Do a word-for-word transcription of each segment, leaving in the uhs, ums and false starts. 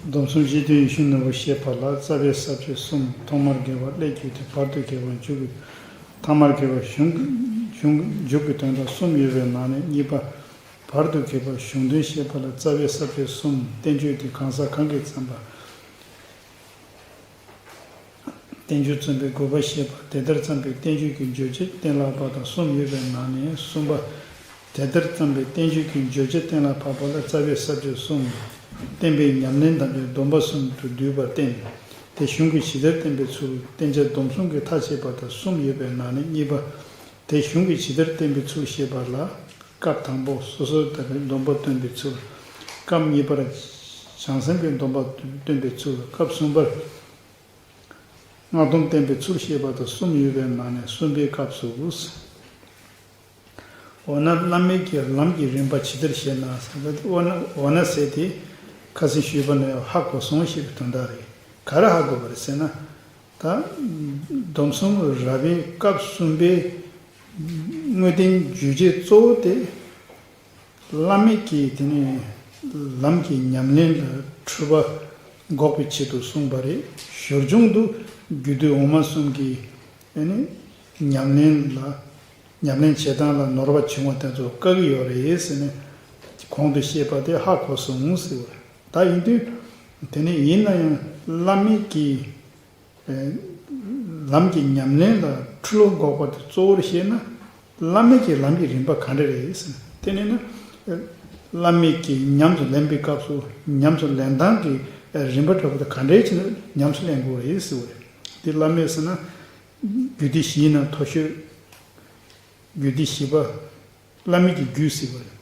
སྡོམ་གསུམ་སྤྱི་དོན་ཡིད་བཞིན་ནོར་བུ་ཞེས་པ་ལ། རྩ་བའི་ས་བཅད་གསུམ། ཐོག་མར་དགེ་བ་བློས་བརྒྱུད་དེ་བར་དུ་དགེ་བ་མཇུག་གི། ཐ་མར་དགེ་བ་གཞུང་གཞུང་མཇུག་གི་དོན་དག་གསུམ་ཡོད་པའི་ནང་ནས་གཉིས་པ། བར་དུ་དགེ་བ་གཞུང་དོན་ཞེས་པ་ལ། རྩ་བའི་ས་བཅད་གསུམ། བསྟན་བཅོས་དེ་གང་ཟག་གང་གིས་བརྩམས་པ། བསྟན་བཅོས་རྩོམ་པའི་དགོས་པ་བཤད་པ། དེ་ལྟར་བརྩམས་པའི་བསྟན་བཅོས་ཀྱི་བརྗོད་བྱ་གཏན་ལ་ཕབ་པ་དང་གསུམ་ཡོད་པའི་ནང་ནས་གསུམ་པ། དེ་ལྟར་བརྩམས་པའི་བསྟན་བཅོས་ཀྱི་བརྗོད་བྱ་གཏན་ལ་ཕབ་པ་ལ། རྩ་བའི་ས་བཅད་གསུམ། བསྟན་པའི་ཉམས་ལེན་དམ་པའི་སྡོམ་པ་གསུམ་དུ་བསྡུས་པར་བསྟན། དེ་གཞུང་གིས་ཇི་ལྟར་བསྟན་པའི་ཚུལ། བསྟན་བྱ་སྡོམ་གསུམ་གྱི་མཐའ་བཅད་པ་དང་གསུམ་ཡོད་པའི་ནང་ནས་གཉིས་པ། དེ་གཞུང་གིས་ཇི་ལྟར་བསྟན་པའི་ཚུལ་ཞེས་པ་ལ། སྐབས་དང་པོ་སོ་སོར་བརྟགས་པའི་སྡོམ་པ་སྟོན་པའི་ཚུལ། སྐབས་གཉིས་པར་བྱང་སེམས་ཀྱི་སྡོམ་པ་སྟོན་པའི་ཚུལ། སྐབས་གསུམ་པར་སྔགས་སྡོམ་བསྟན་པའི་ཚུལ་ཞེས་པ་དང་གསུམ་ཡོད་པའི་ནང་ནས་གསུམ་པའི་སྐབས་སུ། འོ་ན་བླ་མེད་ཀྱི་ལམ་གྱི་རིམ་པ་ཇི་ལྟར་ཤེས་ན་ཟེར་བ་དེ། འོ་ན་འོ་ན་ཟེར་དེ་ཁ་སང་ཞུས་པ་ནས་ཧ་གོ་སོང་ཞེས་པའི་དོན་དག་རེད། ག་རེ་ཧ་གོ་བ་རེད་ཟེར་ན། ད་སྡོམ་གསུམ་རབ་དབྱེ་སྐབས་གསུམ་པའི་དངོས་བསྟན་རྗོད་བྱེད་གཙོ་བོ་དེ། བླ་མེད་ཀྱི་དེ་ནས་ལམ་གྱི་ཉམས་ལེན་ལ་འཁྲུལ་པ་འགོག་པའི་ཆེད་དུ་གསུངས་པ་རེད། ཞར་བྱུང་དུ་རྒྱུད་སྡེ་འོག་མ་གསུམ་གྱི་དེ་ནས་ཉམས་ལེན་ལ་ཉམས་ལེན་བྱེད་སྟངས་ལ་ནོར་བ་བྱུང་བ་དེ་ཚོ་བཀག་གི་ཡོད་རེད་ཟེར་ནས་གོང་དུ་བཤད་པ་དེ་ཧ་གོ་སོང་ཟེར་བ་རེད། ད་ཡིན་དུས་དེ་ནས་ཡིན་ན་ཡང་བླ་མེད་ཀྱི་ལམ་གྱི་ཉམས་ལེན་ལ་འཁྲུལ་བ་འགོག་པ་དེ་གཙོ་བོར་བཤད་ན། བླ་མེད་ཀྱི་ལམ་གྱི་རིམ་པ་ག་འདྲ་རེད་ཟེར་ན། དེ་ནས་ན། བླ་མེད་ཀྱི་ཉམས་སུ་ལེན་པའི་སྐབས་སུ་ཉམས་སུ་ལེན་སྟངས་ཀྱི་རིམ་པ་འདྲ་པོ་དེ་ག་འདྲ་བྱས་ནས་ཉམས་སུ་ལེན་དགོས་རེད་ཟེར་བ་རེད། དེ་བླ་མེད་ཟེར་ན། རྒྱུད་སྡེ་བཞིའི་ནང་མཐོ་ཤོས། རྒྱུད་སྡེ་བཞི་པ། བླ་མེད་ཀྱི་རྒྱུད་ཟེར་བ་རེད།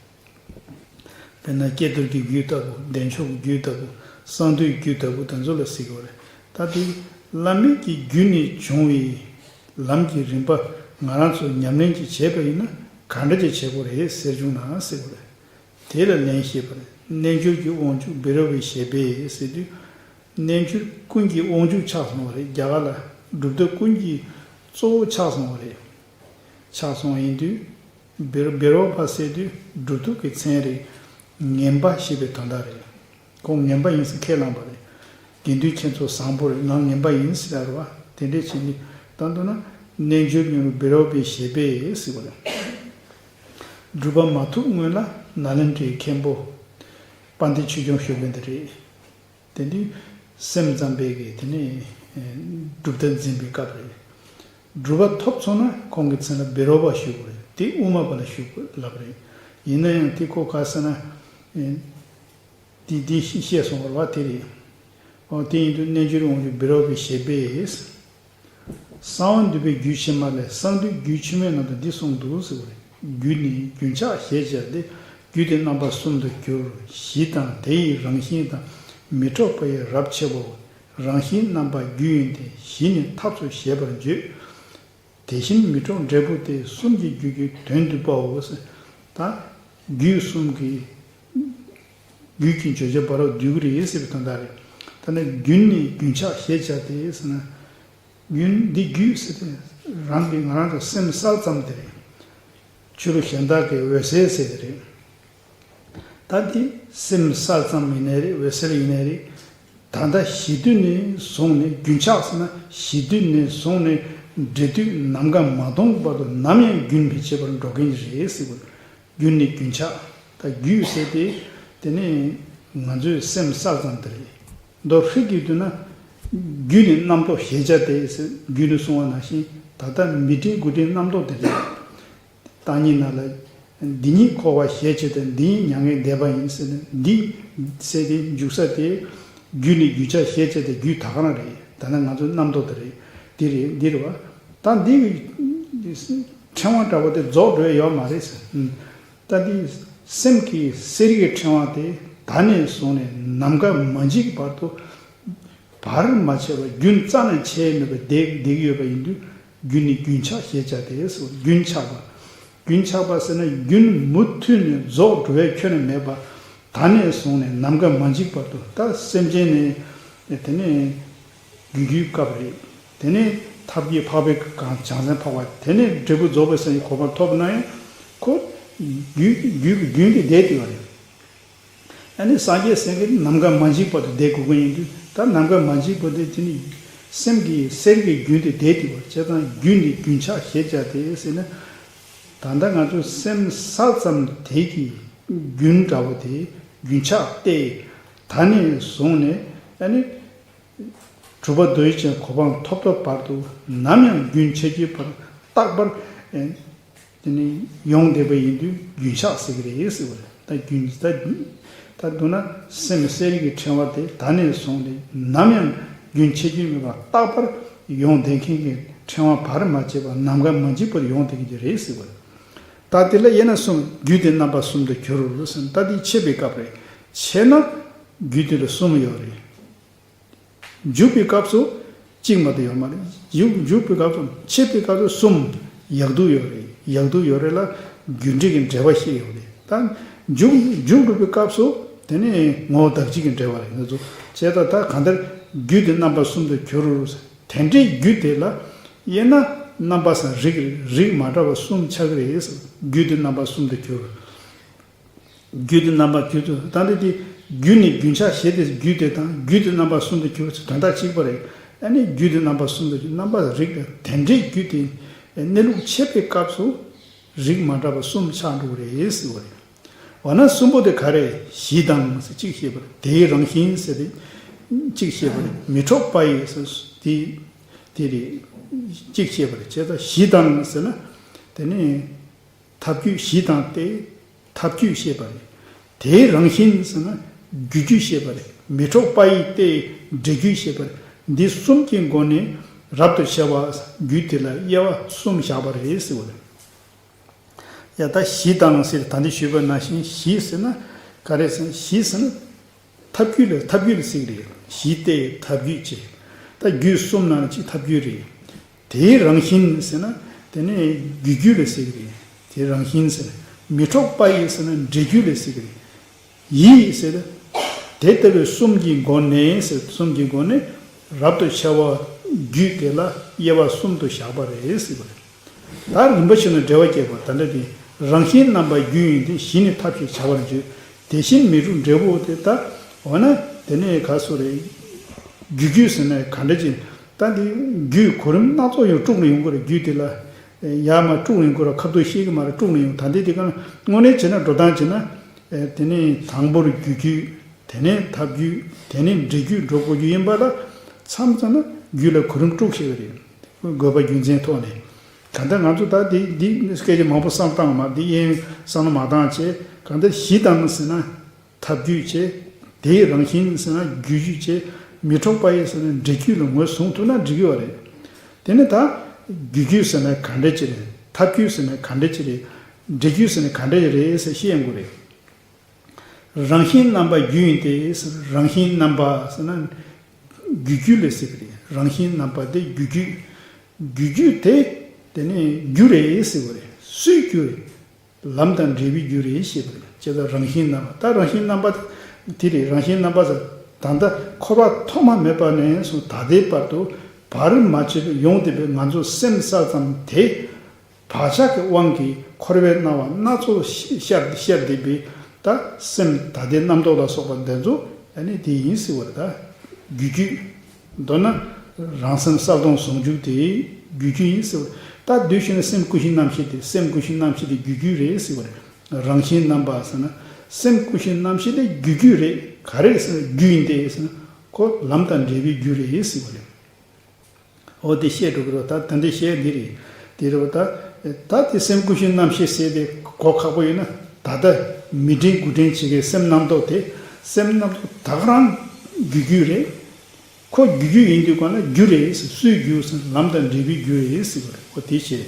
དཔེར་ན་ཀྱེ་རྡོར་གྱི་རྒྱུད་ལྟ་བུ། བདེ་མཆོག་གི་རྒྱུད་ལྟ་བུ། གསང་འདུས་རྒྱུད་ལྟ་བུ་དེ་ཚོ་ལ་ཟེར་གྱི་ཡོད་རེད། ད་དེ་བླ་མེད་ཀྱི་རྒྱུད་ནས་བྱུང་བའི་ལམ་གྱི་རིམ་པ་ང་རང་ཚོ་ཉམས་ལེན་ཅིག་བྱས་པ་ཡིན་ན་ག་འདྲ་ཅིག་བྱེད་དགོས་རེད་ཟེར་བྱུང་ན་ཟེར་གྱི་ཡོད་རེད། དེ་ལ་ལན་བཤད་པ་རེད། རྣལ་འབྱོར་གྱི་དབང་ཕྱུག་བཻ་རོ་པའི་བཞེད་པས་ཟེར་དུས། རྣལ་འབྱོར་ཀུན་གྱི་དབང་ཕྱུག་ཆགས་སོང་བ་རེད། རྒྱ་གར་ལ་གྲུབ་མཐའ་ཀུན་གྱི་གཙོ་བོ་ཆགས་སོང་བ་རེད། ཆགས་སོང་ཡིན་དུས། བཻ་རོ་བཻ་རོ་པ་ཟེར་དུས་སྒྲུབ་ཐབས་ཀྱི་མཚན་རེད། ངན་པ་ཞེས་པའི་དོན་དག་རེད། ཁོང་ངན་པ་ཡིན་ཟེར་ཁས་བླངས་པ་རེད། དགེ་འདུན་ཁྱེད་ཚོ་བཟང་པོ་རེད། ང་ངན་པ་ཡིན་ཟེར་ཡ་རེད་བ། དེ་འདྲས་བྱས་ནས་ད་མདོར་ན་རྣལ་འབྱོར་ཉོན་རུ་བཻ་རོ་པའི་བཞེད་པས་ཟེར་བ་རེད། སྒྲུབ་པ་མ་ཐུབ་སྔོན་ལ་ནཱ་ལེནྡྲའི་མཁན་པོ་དཔལ་ལྡན་ཆོས་སྐྱོང་ཞུ་མཁན་དེ་རེད། དེ་དུས་སེམས་ཙམ་པས་ཀྱིས་དེ་ནས་སྒྲུབ་ཐབས་འཛིན་པའི་སྐབས་རེད། སྒྲུབ་པ་ཐོབ་སོང་ན་ཁོང་གི་མཚན་ལ་བཻ་རོ་པ་ཞུ་དགོས་རེད། དེ་དབུ་མ་པ་ལ་ཞུ་དགོས་ལབ་རེད། ཡིན་ན་ཡང་དེ་ཁོ་ག་ཟེར་ན། དེ་དེ་ཤེས་སོང་བ་རེད་བ། དེ་རེད། འོ་དེ་ཡིན་དུས་རྣལ་འབྱོར་དབང་ཕྱུག་བཻ་རོ་པའི་བཞེད་པས། གསང་བ་འདུས་པའི་རྒྱུད་ཕྱི་མ་ལས། གསང་འདུས་རྒྱུད་ཕྱི་མའི་ནང་དུ་འདི་གསུངས་འདུག་ཟེར་བ་རེད། རྒྱུད་ནི་རྒྱུན་ཆགས་ཞེས་བྱ་སྟེ། རྒྱུད་དེ་རྣམ་པ་གསུམ་དུ་གྱུར། གཞི་དང་དེ་ཡི་རང་བཞིན་དང་། མི་འཕྲོག་པ་ཡི་རབ་ཕྱེ་བའོ། རང་བཞིན་རྣམ་པ་རྒྱུ་ཡིན་ཏེ། གཞི་ནི་ཐབས་སུ་བཞེད་པར་བརྗོད། དེ་བཞིན་མི་འཕྲོག་འབྲས་བུ་སྟེ། གསུམ་གྱི་རྒྱུད་ཀྱི་དོན་བསྡུ་བའོ། ད་རྒྱུད་གསུམ་གྱི་རྒྱུད་ཀྱི་བརྗོད་བྱ་བར་བསྡུ་གི་རེད་ཟེར་བའི་དོན་དག་རེད། ད་ནི་རྒྱུན་ནི་རྒྱུན་ཆགས་ཞེས་བྱ་སྟེ་ཟེར་ན། རྒྱུན་འདི་རྒྱུད་ཟེར་ཏེ་རང་གི་ང་རང་གི་སེམས་གསལ་ཙམ་དེ་རེད། ཆོས་ལུགས་གཞན་དག་གིས་འོད་གསལ་ཟེར་གྱི་རེད། ད་འདི་སེམས་གསལ་ཙམ་ཡིན་ནའི་རེད། འོད་གསལ་ཡིན་ནའི་རེད། ད་ལྟ་གཞི་དུས་ནས་བཟུང་ནས། རྒྱུན་ཆགས་ཟེར་ན་གཞི་དུས་ནས་བཟུང་ནས་འབྲས་དུས་ནམ་མཁའ་མ་སྟོང་བར་དུ་ནམ་ཡང་རྒྱུན་མི་ཆད་པར་འགྲོ་མཁན་རེད་ཟེར་བ། རྒྱུན་ནི་རྒྱུན་ཆགས། ད་རྒྱུད་ཟེར་དེ་དེ་ནི་ང་ཚོའི་སེམས་གསལ་ཙམ་དེ་རེད། མདོར་ཧྲིལ་གྱིས་བསྡུས་ན། རྒྱུད་ནི་རྣམ་རྟོག་ཞེས་བྱ་སྟེ་ཟེར། རྒྱུད་ནི་གསུངས་པ་ནང་བཞིན་ད་ལྟ་མི་དྲན་དགུ་དྲན་རྣམ་རྟོག་དེ་རེད། བརྟག་གཉིས་ནང་ལ་འདི་ཉིད་འཁོར་བ་ཞེས་བྱ་སྟེ། འདི་ཉིད་མྱ་ངན་འདས་པ་ཡིན་ཟེར་ནས། འདི་ཟེར་དེ་འཇུག་ས་དེ་རྒྱུད་ནི་རྒྱུན་ཆགས་ཞེས་བྱ་སྟེ། རྒྱུད་ད་ག་རང་རེད། ད་ནི་ང་ཚོའི་རྣམ་རྟོག་དེ་རེད། དེ་རེད། འདི་རེད་བ། ད་འདི་གི་ཕྲེང་བ་འདྲ་པོ་དེ་རྫོགས་འགྲོ་ཡ་ཡོད་མ་རེད་ཟེར། ད་འདི་སེམས་ཀྱི་གསེར་གྱི་ཕྲེང་བ་དེ་ད་ནས་བཟུང་ནས་ནམ་མཁའ་མ་འཇིག་བར་དུ་བར་མ་ཆད་པར་རྒྱུན་རྩ་ནས་ཆད་མེད་པར་བསྡད་བསྡད་ཀྱི་ཡོད་པ་ཡིན་དུས་རྒྱུན་ནི་རྒྱུན་ཆགས་ཞེས་བྱ་སྟེ་ཟེར། རྒྱུན་ཆགས་པ། རྒྱུན་ཆགས་པ་ཟེར་ན་རྒྱུན་མུ་མཐུད་ནས་རྫོགས་འགྲོ་བའི་ཁྱོན་ནས་མེད་པ། ད་ནས་བཟུང་ནས་ནམ་མཁའ་མ་འཇིག་བར་དུ། ད་སེམས་ཅན་ནི་དེ་ནས་རྒྱུད་རྒྱུད་སྐབས་རེད། དེ་ནས་ཐབས་ཀྱིས་འཕགས་པའི་གང་བྱང་སེམས་འཕགས་པ། དེ་ནས་འབྲས་བུ་རྫོགས་པའི་སངས་རྒྱས་གོ་འཕང་ཐོབ་ན་ཡང་ཁོ་རྒྱུད་རྒྱུད་ཀྱི་རྒྱུན་དེ་བསྡད་དེ་བ་རེད། ཨ་ནི་སངས་རྒྱས་སེམས་ཀྱི་ནམ་མཁའ་མ་འཇིག་བར་དུ་བསྡད་དགོས་ཀྱི་ཡིན་དུས། ད་ནམ་མཁའ་མ་འཇིག་བར་དུ་དེ་ནི་སེམས་ཀྱི་གསེར་གྱི་རྒྱུན་དེ་བསྡད་དེ་བར་བྱས་ཙང་། རྒྱུན་ནི་རྒྱུན་ཆགས་ཞེས་བྱ་སྟེ་ཟེར་ན། ད་ལྟ་ང་ཚོ་སེམས་བསགས་ཙམ་དེ་གི་རྒྱུན་འདྲ་བོ་དེ། རྒྱུན་ཆགས་ཏེ། ད་ནས་བཟུང་ནས་ཨ་ནི་གྲུབ་པ་རྡོ་རྗེ་ཅན་གོ་འཕང་ཐོབ་ཐོབ་བར་དུ་ནམ་ཡང་རྒྱུན་ཆད་ཀྱི་བར་རྟག་པར། ཨེ། དེ་ནི་ཡོང་བསྡད་པ་ཡིན་དུས་རྒྱུན་ཆགས་ཟེར་གྱི་རེད་ཟེར་བ་རེད། ད་རྒྱུན་ད་ད་མདོར་ན་སེམས་གསལ་གྱི་ཕྲེང་བ་དེ་ད་ནས་བཟུང་སྟེ་ནམ་ཡང་རྒྱུན་ཆད་རྒྱུན་མེད་པར་རྟག་པར་ཡོང་བསྡད་མཁན་གྱི་ཕྲེང་བ་བར་མ་ཆད་པར་ནམ་མཁའ་མ་འཇིག་པར་ཡོང་བསྡད་ཀྱི་རེད་ཟེར་བ་རེད། ད་དེ་ལ་དབྱེ་ན་གསུམ། རྒྱུད་དེ་རྣམ་པ་གསུམ་དུ་གྱུར་ཟེར། ད་དེ་འཆད་པའི་སྐབས་རེད། འཆད་ན་རྒྱུད་དེ་ལ་གསུམ་ཡོད་རེད། འཇུག་པའི་སྐབས་སུ་གཅིག་མ་གཏོགས་ཡོད་མ་རེད། འཇུག་འཇུག་པའི་སྐབས་སུ། འཆད་པའི་སྐབས་སུ་གསུམ། ཡག་སྡུག་ཡོད་རེད། ཡག་སྡུག་ཡོད་རེད་ལ་རྒྱུ་འབྲས་ཀྱི་འབྲེལ་བ་ཞིག་ཡོད་རེད། ད་འཇུག་འཇུག་འགྲོ་བའི་སྐབས་སུ་དེ་ནི་ངོ་བོ་བདག་གཅིག་གི་འབྲེལ་བ་རེད། ང་ཚོ་བྱས་ད་ད་གང་ལྟར་རྒྱུད་དེ་རྣམ་པ་གསུམ་དུ་གྱུར། དེ་འདྲའི་རྒྱུད་དེ་ལ་དབྱེ་ན་རྣམ་པ་གསུམ། རིགས་རིགས་མ་འདྲ་བ་གསུམ་ཆགས་ཀྱི་རེད། རྒྱུད་དེ་རྣམ་པ་གསུམ་དུ་གྱུར། རྒྱུད་དེ་རྣམ་པ་གྱུར་ཏོ། ད་འདི་དེ་རྒྱུད་ནི་རྒྱུན་ཆགས་ཞེས་ཏེ། རྒྱུད་དེ་དང་རྒྱུད་དེ་རྣམ་པ་གསུམ་དུ་གྱུར་ཟེར་དོན་དག་གཅིག་པ་རེད། ཨ་ནི་རྒྱུད་དེ་རྣམ་པ་གསུམ་དུ་གྱུར། རྣམ་པ་རིགས་དེ་འདྲའི་རྒྱུད་དེ་གནས་ལུགས་འཆད་པའི་སྐབས་སུ་རིགས་མ་འདྲ་བ་གསུམ་ཆགས་འགྲོ་གི་རེད་ཟེར་བ་རེད། འོ་ན་གསུམ་པོ་དེ་ག་རེ། གཞི་དང་ཟེར་གཅིག་བཤད་པ་རེད། དེའི་རང་བཞིན་ཟེར་ཏེ་གཅིག་བཤད་པ་རེད། མི་འཕྲོག་པ་ཡི་ཟེར་དེ་དེ་རེད། གཅིག་བཤད་པ་རེད། བྱས་ཙང་གཞི་དང་ཟེར་ན་དེ་ནི་ཐབས་རྒྱུད། གཞི་དང་སྟེ་ཐབས་རྒྱུད་བཤད་པ་རེད། དེའི་རང་བཞིན་ཟེར་ན་རྒྱུ་རྒྱུད་བཤད་པ་རེད། མི་འཕྲོག་པ་ཡི་སྟེ་འབྲས་རྒྱུད་བཤད་པ་རེད། འདི་གསུམ་གྱི་སྒོ་ནས་རབ་ཏུ་ཕྱེ་བ། རྒྱུད་དེ་ལ་དབྱེ་བ་གསུམ་བཞག་པ་རེད་ཟེར་བ་རེད། ཡ་ད་གཞི་དང་ཟེར་ད་འདི་ཞུས་པ་ནང་བཞིན་གཞི་ཟེར་ན་ག་རེ་ཟེར་ན། གཞི་ཟེར་ན་ཐབས་རྒྱུད་ལ་ཐབས་རྒྱུད་ལ་ཟེར་གི་རེད། གཞི་སྟེ་ཐབས་རྒྱུད་ཅེས། ད་རྒྱུད་གསུམ་ནང་ལ་གཅིག་ཐབས་རྒྱུད་རེད། དེའི་རང་བཞིན་ཟེར་ན་དེ་ནི་རྒྱུ་རྒྱུད་ལ་ཟེར་གི་རེད། དེའི་རང་བཞིན་ཟེར་ན། མི་འཕྲོག་པ་ཡི་ཟེར་ན་འབྲས་རྒྱུད་ལ་ཟེར་གི་རེད། ཡི་ཟེར་དེ་ལྟ་བུའི་གསུམ་གྱི་སྒོ་ནས་ཟེར། གསུམ་གྱི་སྒོ་ནས་རབ་ཏུ་ཕྱེ་བ་རྒྱུད་དེ་ལ་དབྱེ་བ་གསུམ་དུ་བཞག་པ་རེད་ཟེར་བ་རེད། ད་རིམ་པ་བཞིན་དུ་འགྲེལ་བ་བསྐྱེད་པ་ད་ལྟ་དེ། རང་བཞིན་རྣམ་པ་རྒྱུ་ཡིན་ཏེ། གཞི་ནི་ཐབས་ཞེས་བྱ་བར་བརྗོད། དེ་བཞིན་མི་འཁྲུགས་འབྲས་བུ་སྟེ། ད་འོ་ན་དེ་ནས་ག་སོ་རེད། རྒྱུ་རྒྱུད་ཟེར་ན་ག་འདྲ་ཅིག་ད་འདི་རྒྱུད་གོ་རིམ་སྣ་ཚོགས་ཡང་དཀྲུགས་ནས་ཡོང་གི་རེད། རྒྱུད་དེ་ལ་ཡར་མར་དཀྲུགས་ནས་ཡོང་གི་རེད། ཁ་ཐུག་ཤེས་ཀྱི་མ་རེད། དཀྲུགས་ནས་ཡོང་། ད་འདི་དེ་ག་ན་དངོས་གནས་བྱས་ན་འགྲོ་སྟངས་བྱས་ན། དེ་ནས་དང་པོར་རྒྱུ་རྒྱུད། དེ་ནས་ཐབས་རྒྱུད། དེ་ནས་འབྲས་རྒྱུད་འགྲོ་དགོས་རྒྱུ་ཡིན་པ་ལ་མཚམས་མཚམས་ན་རྒྱུད་ལ་གོ་རིམ་དཀྲུགས་ཤེས་ཀྱི་རེད། དགོས་པ་རྒྱུ་མཚན་ཐོག་ནས། གང་ལྟར་ང་ཚོ་ད་འདི་འདི་སྐད་ཆ་མང་པོ་བསམ་བཏང་མ། འདི་ཡིན་བསམ་བློ་མ་བཏང་བྱས། གང་ལྟར་གཞི་དང་ཟེར་ན་ཐབས་རྒྱུད་བྱས། དེའི་རང་བཞིན་ཟེར་ན་རྒྱུ་རྒྱུད་བྱས། མི་འཕྲོག་པ་ཡི་ཟེར་ན་འབྲས་རྒྱུད་ལ་ངོས་བཟུང་ཐུབ་ན་འགྲིག་གི་བ་རེད། དེ་ནི་ད་རྒྱུ་རྒྱུད་ཟེར་ན་ག་འདྲ་ཅིག་རེད། ཐབས་རྒྱུད་ཟེར་ན་ག་འདྲ་ཅིག་རེད། འབྲས་རྒྱུད་ཟེར་ན་ག་འདྲ་ཅིག་རེད་ཟེར་བཤད་ཡོང་གི་རེད། རང་བཞིན་རྣམ་པ་རྒྱུ་ཡིན་ཏེ། རང་བཞིན་རྣམ་པ་ཟེར་ན་རྒྱུ་རྒྱུད་ལ་ཟེར་གི་རེད། རང་བཞིན་རྣམ་པ་དེ་རྒྱུ་རྒྱུད། རྒྱུ་རྒྱུད་དེ་དེ་ནི་རྒྱུ་རེད་ཟེར་གི་རེད། སུའི་རྒྱུ་རེད། ལམ་དང་འབྲས་བུའི་རྒྱུ་རེད་ཞེས་པ་རེད། བྱས་ཙང་རང་བཞིན་རྣམ་པ། ད་རང་བཞིན་རྣམ་པ་དེ་རེད། རང་བཞིན་རྣམ་པ་ཟེར་ད་ལྟ་འཁོར་བ་ཐོག་མ་མེད་པ་ནས་བཟུང་ད་ལྟའི་བར་དུ་བར་མ་ཆད་པར་ཡོང་བསྡད་པའི་ང་ཚོ་སེམས་བསགས་ཙམ་དེ། བག་ཆགས་ཀྱི་དབང་གིས་འཁོར་བའི་སྣང་བ་སྣ་ཚོགས་ཤར་ཤར་བསྡད་པའི་ད་སེམས་ད་ལྟའི་རྣམ་རྟོག་ལ་སོགས་པ་འདི་ཚོ་ཨ་ནི་དེ་ཡིན་ཟེར་བ་རེད། ད་རྒྱུ་རྒྱུད། མདོར་ན་རང་སེམས་གསལ་སྟོང་ཟུང་འཇུག་དེ་རྒྱུ་རྒྱུད་ཡིན་ཟེར་བ་རེད། ད་དེ་བཞིན་སེམས་ཀུན་གཞི་རྣམ་ཤེས་དེ། སེམས་ཀུན་གཞི་རྣམ་ཤེས་དེ་རྒྱུ་རྒྱུད་རེད་ཟེར་བ་རེད། རང་བཞིན་རྣམ་པ་ཟེར་ན་སེམས་ཀུན་གཞི་རྣམ་ཤེས་དེ་རྒྱུ་རྒྱུད་རེད། ག་རེ་ཟེར་ན་རྒྱུ་ཡིན་ཏེ་ཟེར་ན་ཁོ་ལམ་དང་འབྲས་བུའི་རྒྱུ་རེད་ཟེར་བ་རེད། འོ་དེ་བཤད་འགྲོ་གི་རེད། ད་ད་འདི་བཤད་འདི་རེད། དེ་རེད་བ། ད་ད་དེ་སེམས་ཀུན་གཞི་རྣམ་ཤེས་ཟེར་དེ་གོ་ཁག་པོ་ཡོད་ན། ད་ལྟ་མི་དྲན་དགུ་དྲན་བྱེད་མཁན་སེམས་རྣམ་རྟོག་དེ། སེམས་རྣམ་རྟོག་ད་ག་རང་རྒྱུ་རྒྱུད་རེད། ཁོ་རྒྱུ་རྒྱུད་ཡིན་དུས་གང་ལ་རྒྱུ་རེད་ཟེར། སུའི་རྒྱུ་ཟེར། ལམ་དང་འབྲས་བུའི་རྒྱུ་རེད་ཟེར་བ་རེད། འོ་དེ་བྱས།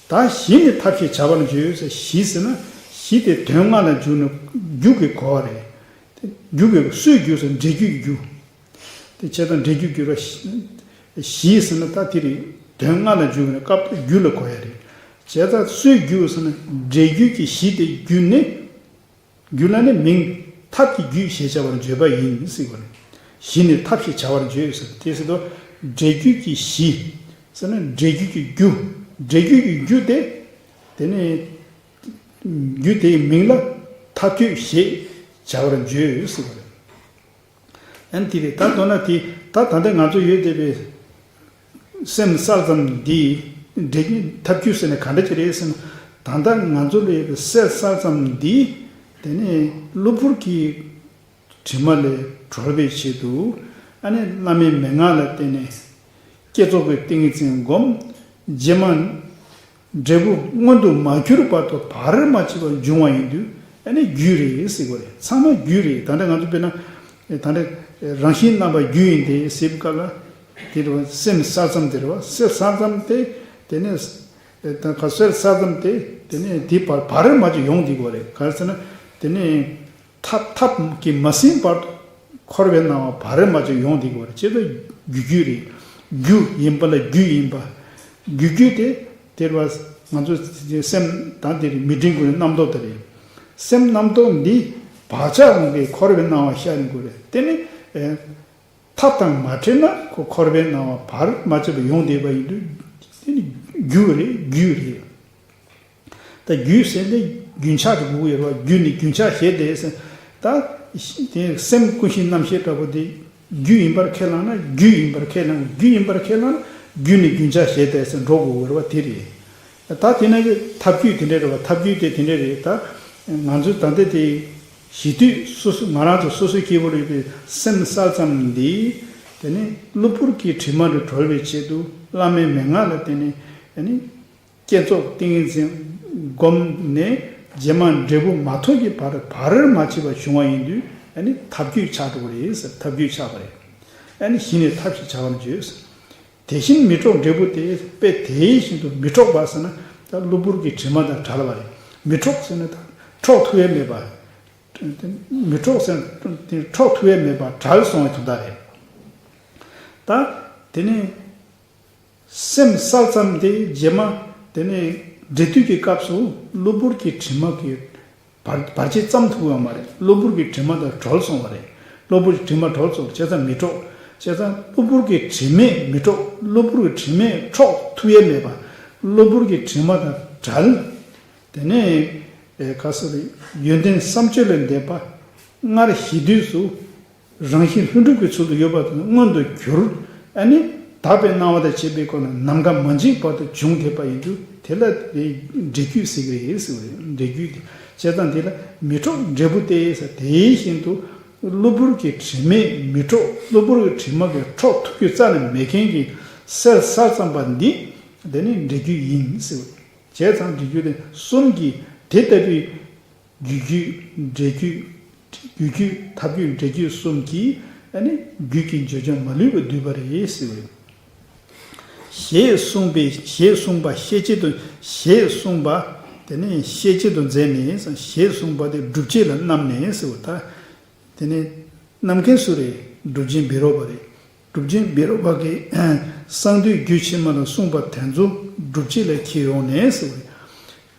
ད་གཞི་ནི་ཐབས་ཞེས་བྱ་བར་བརྗོད་ཟེར། གཞི་ཟེར་ན་གཞི་དེ་དོན་ལྔ་ལ་འཇུག་ན་རྒྱུ་གི་གོ་བ་རེད། རྒྱུ་གི་སུའི་རྒྱུ་ཟེར། འབྲས་རྒྱུད་ཀྱི་རྒྱུ། དེ་བྱས་ཙང་འབྲས་རྒྱུད་རྒྱུ་ར། གཞི་ཟེར་ན་ད་དེ་རེད། དོན་ལྔ་ལ་འཇུག་ནས་སྐབས་དེ་རྒྱུ་ལ་གོ་ཡ་རེད། བྱས་ཙང་སུའི་རྒྱུ་ཟེར་ན་འབྲས་རྒྱུད་ཀྱི་གཞི་དེ་རྒྱུ་ནི། རྒྱུ་ལ་ནི་མིང་ཐབས་ཀྱི་རྒྱུད་ཞེས་བྱ་བར་བརྗོད་པ་ཡིན་ཟེར་བ་རེད། གཞི་ནི་ཐབས་ཞེས་བྱ་བར་བརྗོད་ཟེར། དེ་ཟེར་དུས་འབྲས་རྒྱུད་ཀྱི་གཞི་ཟེར་ན་འབྲས་རྒྱུད་ཀྱི་རྒྱུ། འབྲས་རྒྱུད་ཀྱི་རྒྱུ་དེ། དེ་ནི། རྒྱུ་དེའི་མིང་ལ་ཐབས་རྒྱུད་ཞེས་ བྱ་བར་འགྱུར་ཟེར་བ་རེད། ཨན་དེ་རེད། ད་མདོར་ན་དེ་ད་ད་ལྟ་ང་ཚོ་ཡོད་བསྡད་པའི་སེམས་གསལ་ཙམ་འདི་འདྲེ་ཐབས་ཇུས་ཟེར་ནས་ག་འདྲ་ཅིག་རེད་ཟེར་ན། ད་ལྟ་ང་ཚོ་ལ་ཡོད་པའི་སེམས་གསལ་ཙམ་འདི་དེ་ནས་གློ་བུར་གྱི་དྲི་མ་ལས་གྲོལ་བའི་ཆེད་དུ། ཨ་ནི་བླ་མའི་མན་ངག་ལ་བརྟེན་ནས་བསྐྱེད་རྫོགས་ཀྱི་ཏིང་ངེ་འཛིན་བསྒོམ། རྗེས་མ་འབྲས་བུ་མངོན་དུ་མ་གྱུར་བར་དུ་བར་མ་ཆད་པར་འབྱུང་བ་ཡིན་དུས། ཨ་ནི་རྒྱུ་རེད་ཟེར་གོ་རེད། ཚང་མ་རྒྱུ་རེད། ད་ལྟ་ང་ཚོ་དཔེར་ན་ད་ལྟ་རང་བཞིན་རྣམ་པ་རྒྱུ་ཡིན་ཏེ་ཟེར་བའི་སྐབས་ལ། དེ་རེད་བ། སེམས་གསལ་ཙམ་དེ་རེད་བ། སེམས་གསལ་ཙམ་དེ་དེ་ནས་ད་ག་སེམས་གསལ་ཙམ་དེ་དེ་ནས་དེ་བར་བར་མ་ཆད་ཡོང་བསྡད་གོ་རེད། ག་རེ་ཟེར་ན་དེ་ནས། ཐབས་ཐབས་ཀྱིས་མ་ཟིན་བར་དུ་འཁོར་བའི་སྣང་བ་བར་མ་ཆད་ཡོང་བསྡད་ཀྱི་ཡོད་རེད། ཅེས་པའི་རྒྱུ་རྒྱུ་རེད། རྒྱུ་ཡིན་པ་ལ་རྒྱུ་ཡིན་པ། རྒྱུ་རྒྱུ་དེ་དེར་བ་ང་ཚོ་སེམས་དང་དེ་རེད། མི་འབྲིང་དགུ་ནི་རྣམ་རྟོག་དེ་རེད། སེམས་རྣམ་རྟོག་འདི་བག་ཆགས་ངོ་གས་འཁོར་བའི་སྣང་བ་ཤར་ནི་དགོས་རེད། དེ་ནི་ཐབས་དང་མ་འཕྲད་ན་ཁོ་འཁོར་བའི་སྣང་བ་བར་མ་ཆད་པ་ཡོང་བསྡད་པ་ཡིན་དུས། དེ་ནི་རྒྱུ་རེད། རྒྱུ་རེད། ད་རྒྱུ་ཟེར་ནས་རྒྱུན་ཆགས་ཀྱི་དགོས་ཀྱི་ཡོད་རེད་བ། རྒྱུ་ནི་རྒྱུན་ཆགས་ཞེས་དེ་ཟེར། ད་དེ་སེམས་ཀུན་ཤེས་རྣམ་ཤེས་འདྲ་པོ་དེ་རྒྱུ་ཡིན་པར་ཁས་བླངས་ན། རྒྱུ་ཡིན་པར་ཁས་བླངས། རྒྱུ་ཡིན་པར་ཁས་བླངས་ན་རྒྱུ་ནི་རྒྱུན་ཆགས་ཞེས་དེ་ཟེར་འགྲོ་དགོས་ཀྱི་ཡོད་རེད་བ། དེ་རེད། ད་དེ་ནས་ཀྱི་ཐབས་རྒྱུད་དེ་འདྲ་རེད་བ། ཐབས་རྒྱུད་དེ་དེ་འདྲ་རེད། ད་ང་ཚོས་ད་ལྟ་དེ་གཞི་དུས་སོ་སོ་ང་རང་ཚོ་སོ་སོའི་སྐྱེ་བོ་རིག་པའི་སེམས་གསལ་ཙམ་འདི་དེ་ནི་གློ་བུར་གྱི་དྲི་མ་རུ་གྲོལ་བའི་ཆེད་དུ་བླ་མའི་མན་ངག་ལ་བརྟེན་ནས་དེ་ནི། བསྐྱེད་རྫོགས་ཏིང་ངེ་འཛིན་བསྒོམས་ནས་རྗེས་མ་འབྲས་བུ་མ་ཐོབ་ཀྱི་བར་བར་མ་ཆད་པར་འབྱུང་བ་ཡིན་དུས། ཨ་ནི་ཐབས་རྒྱུད་ཆགས་འགྲོ་གི་རེད་ཟེར། ཐབས་རྒྱུད་ཆགས་པ་རེད། ཨ་ནི་གཞི་ནས་ཐབས་ཤེས་བྱ་བར་འགྱུར་ཟེར། དེ་བཞིན་མི་འཕྲོག་འབྲས་བུ་སྟེ། དཔེ་དེ་བཞིན་དུ་མི་འཕྲོག་པ་ཟེར་ན་ད་གློ་བུར་གྱི་དྲི་མ་དང་བྲལ་བ་རེད། མི་འཕྲོག་ཟེར་ན་ད་འཕྲོག་ཐུབ་ཡས་མེད་པ། མི་འཕྲོག་ཟེར་ན་འཕྲོག་ཐུབ་ཡས་མེད་པ་བྲལ་སོང་བའི་དོན་དག་རེད། ད་དེ་ནས། སེམས་གསལ་ཙམ་དེ་རྗེས་མ་དེ་ནས་འབྲས་དུས་ཀྱི་སྐབས་སུ་གློ་བུར་གྱི་དྲི་མ་གི་བར་བར་ཆད་ཙམ་ཐུག་ཡོད་མ་རེད། གློ་བུར་གྱི་དྲི་མ་དང་གྲོལ་སོང་བ་རེད། གློ་བུར་གྱི་དྲི་མ་གྲོལ་སོང་བ་བྱས་ཙང་མི་འཕྲོག་བྱས་ཙང་། གློ་བུར་གྱི་དྲི་མས་མི་འཕྲོག། གློ་བུར་གྱི་དྲི་མས་འཕྲོག་ཐུབ་ཡས་མེད་པ། གློ་བུར་གྱི་དྲི་མ་དང་བྲལ། དེ་ནས་ཨེ་ག་ས་རེད། ཡོན་ཏན་བསམ་སྤྱོད་ལས་འདས་པ་སྔར་གཞི་དུས་སུ་རང་བཞིན་ལྷུན་གྲུབ་ཀྱི་ཚུལ་དུ་ཡོད་པ་དེ་མངོན་དུ་གྱུར། ཨ་ནི་དག་པའི་སྣང་བ་དང་བཅས་པའི་སྒོ་ནས་ནམ་མཁའ་མ་འཇིག་བར་དུ་བྱུང་བསྡད་པ་ཡིན་དུས། དེ་ལ་དེ་འབྲས་རྒྱུད་ཟེར་གྱི་རེད་ཟེར་བ་རེད། འབྲས་རྒྱུད་དེ་བྱས་ཙང་དེ་ལ་མི་འཕྲོག་འབྲས་བུ་སྟེ་ཟེར། དེ་བཞིན་དུ་གློ་བུར་གྱི་དྲི་མས་མི་འཕྲོག། གློ་བུར་གྱི་དྲི་མ་གིས་འཕྲོག་ཐུབ་རྒྱུ་རྩ་ནས་མེད་མཁན་གྱི་སེམས་གསལ་ཙམ་པ་འདི་དེ་ནི་འབྲས་རྒྱུད་ཡིན་ཟེར་བ་རེད། བྱས་ཙང་འབྲས་རྒྱུད་དེ་གསུམ་གྱིས་དེ་ལྟ་བུའི་རྒྱུ་རྒྱུད་འབྲས་རྒྱུད། རྒྱུ་རྒྱུད་ཐབས་རྒྱུད་འབྲས་རྒྱུད་གསུམ་གྱིས་ཨ་ནི་རྒྱུད་ཀྱི་འབྱེད་ཆོག་མ་ལུས་པ་བསྡུས་པ་རེད་ཟེར་བས། ཞེས་གསུངས་པའི་ཞེས་གསུངས་པ་ཤེས་བྱེད་དུ། ཞེས་གསུངས་པ་དེ་ནི་ཤེས་བྱེད་དུ་མཛད་ནས། ཞེས་གསུངས་པ་དེ་སྒྲུབ་བྱེད་ལ་བསྣམས་ནས་ཟེར་བ། ད་དེ་ནི་བསྣམས་མཁན་སུ་རེད། གྲུབ་ཆེན་བཻ་རོ་པ་རེད། གྲུབ་ཆེན་བཻ་རོ་པ་གིས་གསང་འདུས་རྒྱུད་ཕྱི་མ་ལ་གསུངས་པ་དེ་ཚོ་སྒྲུབ་བྱེད་ལ་འཁྱེར་ཡོང་ནས་ཟེར་བ་རེད།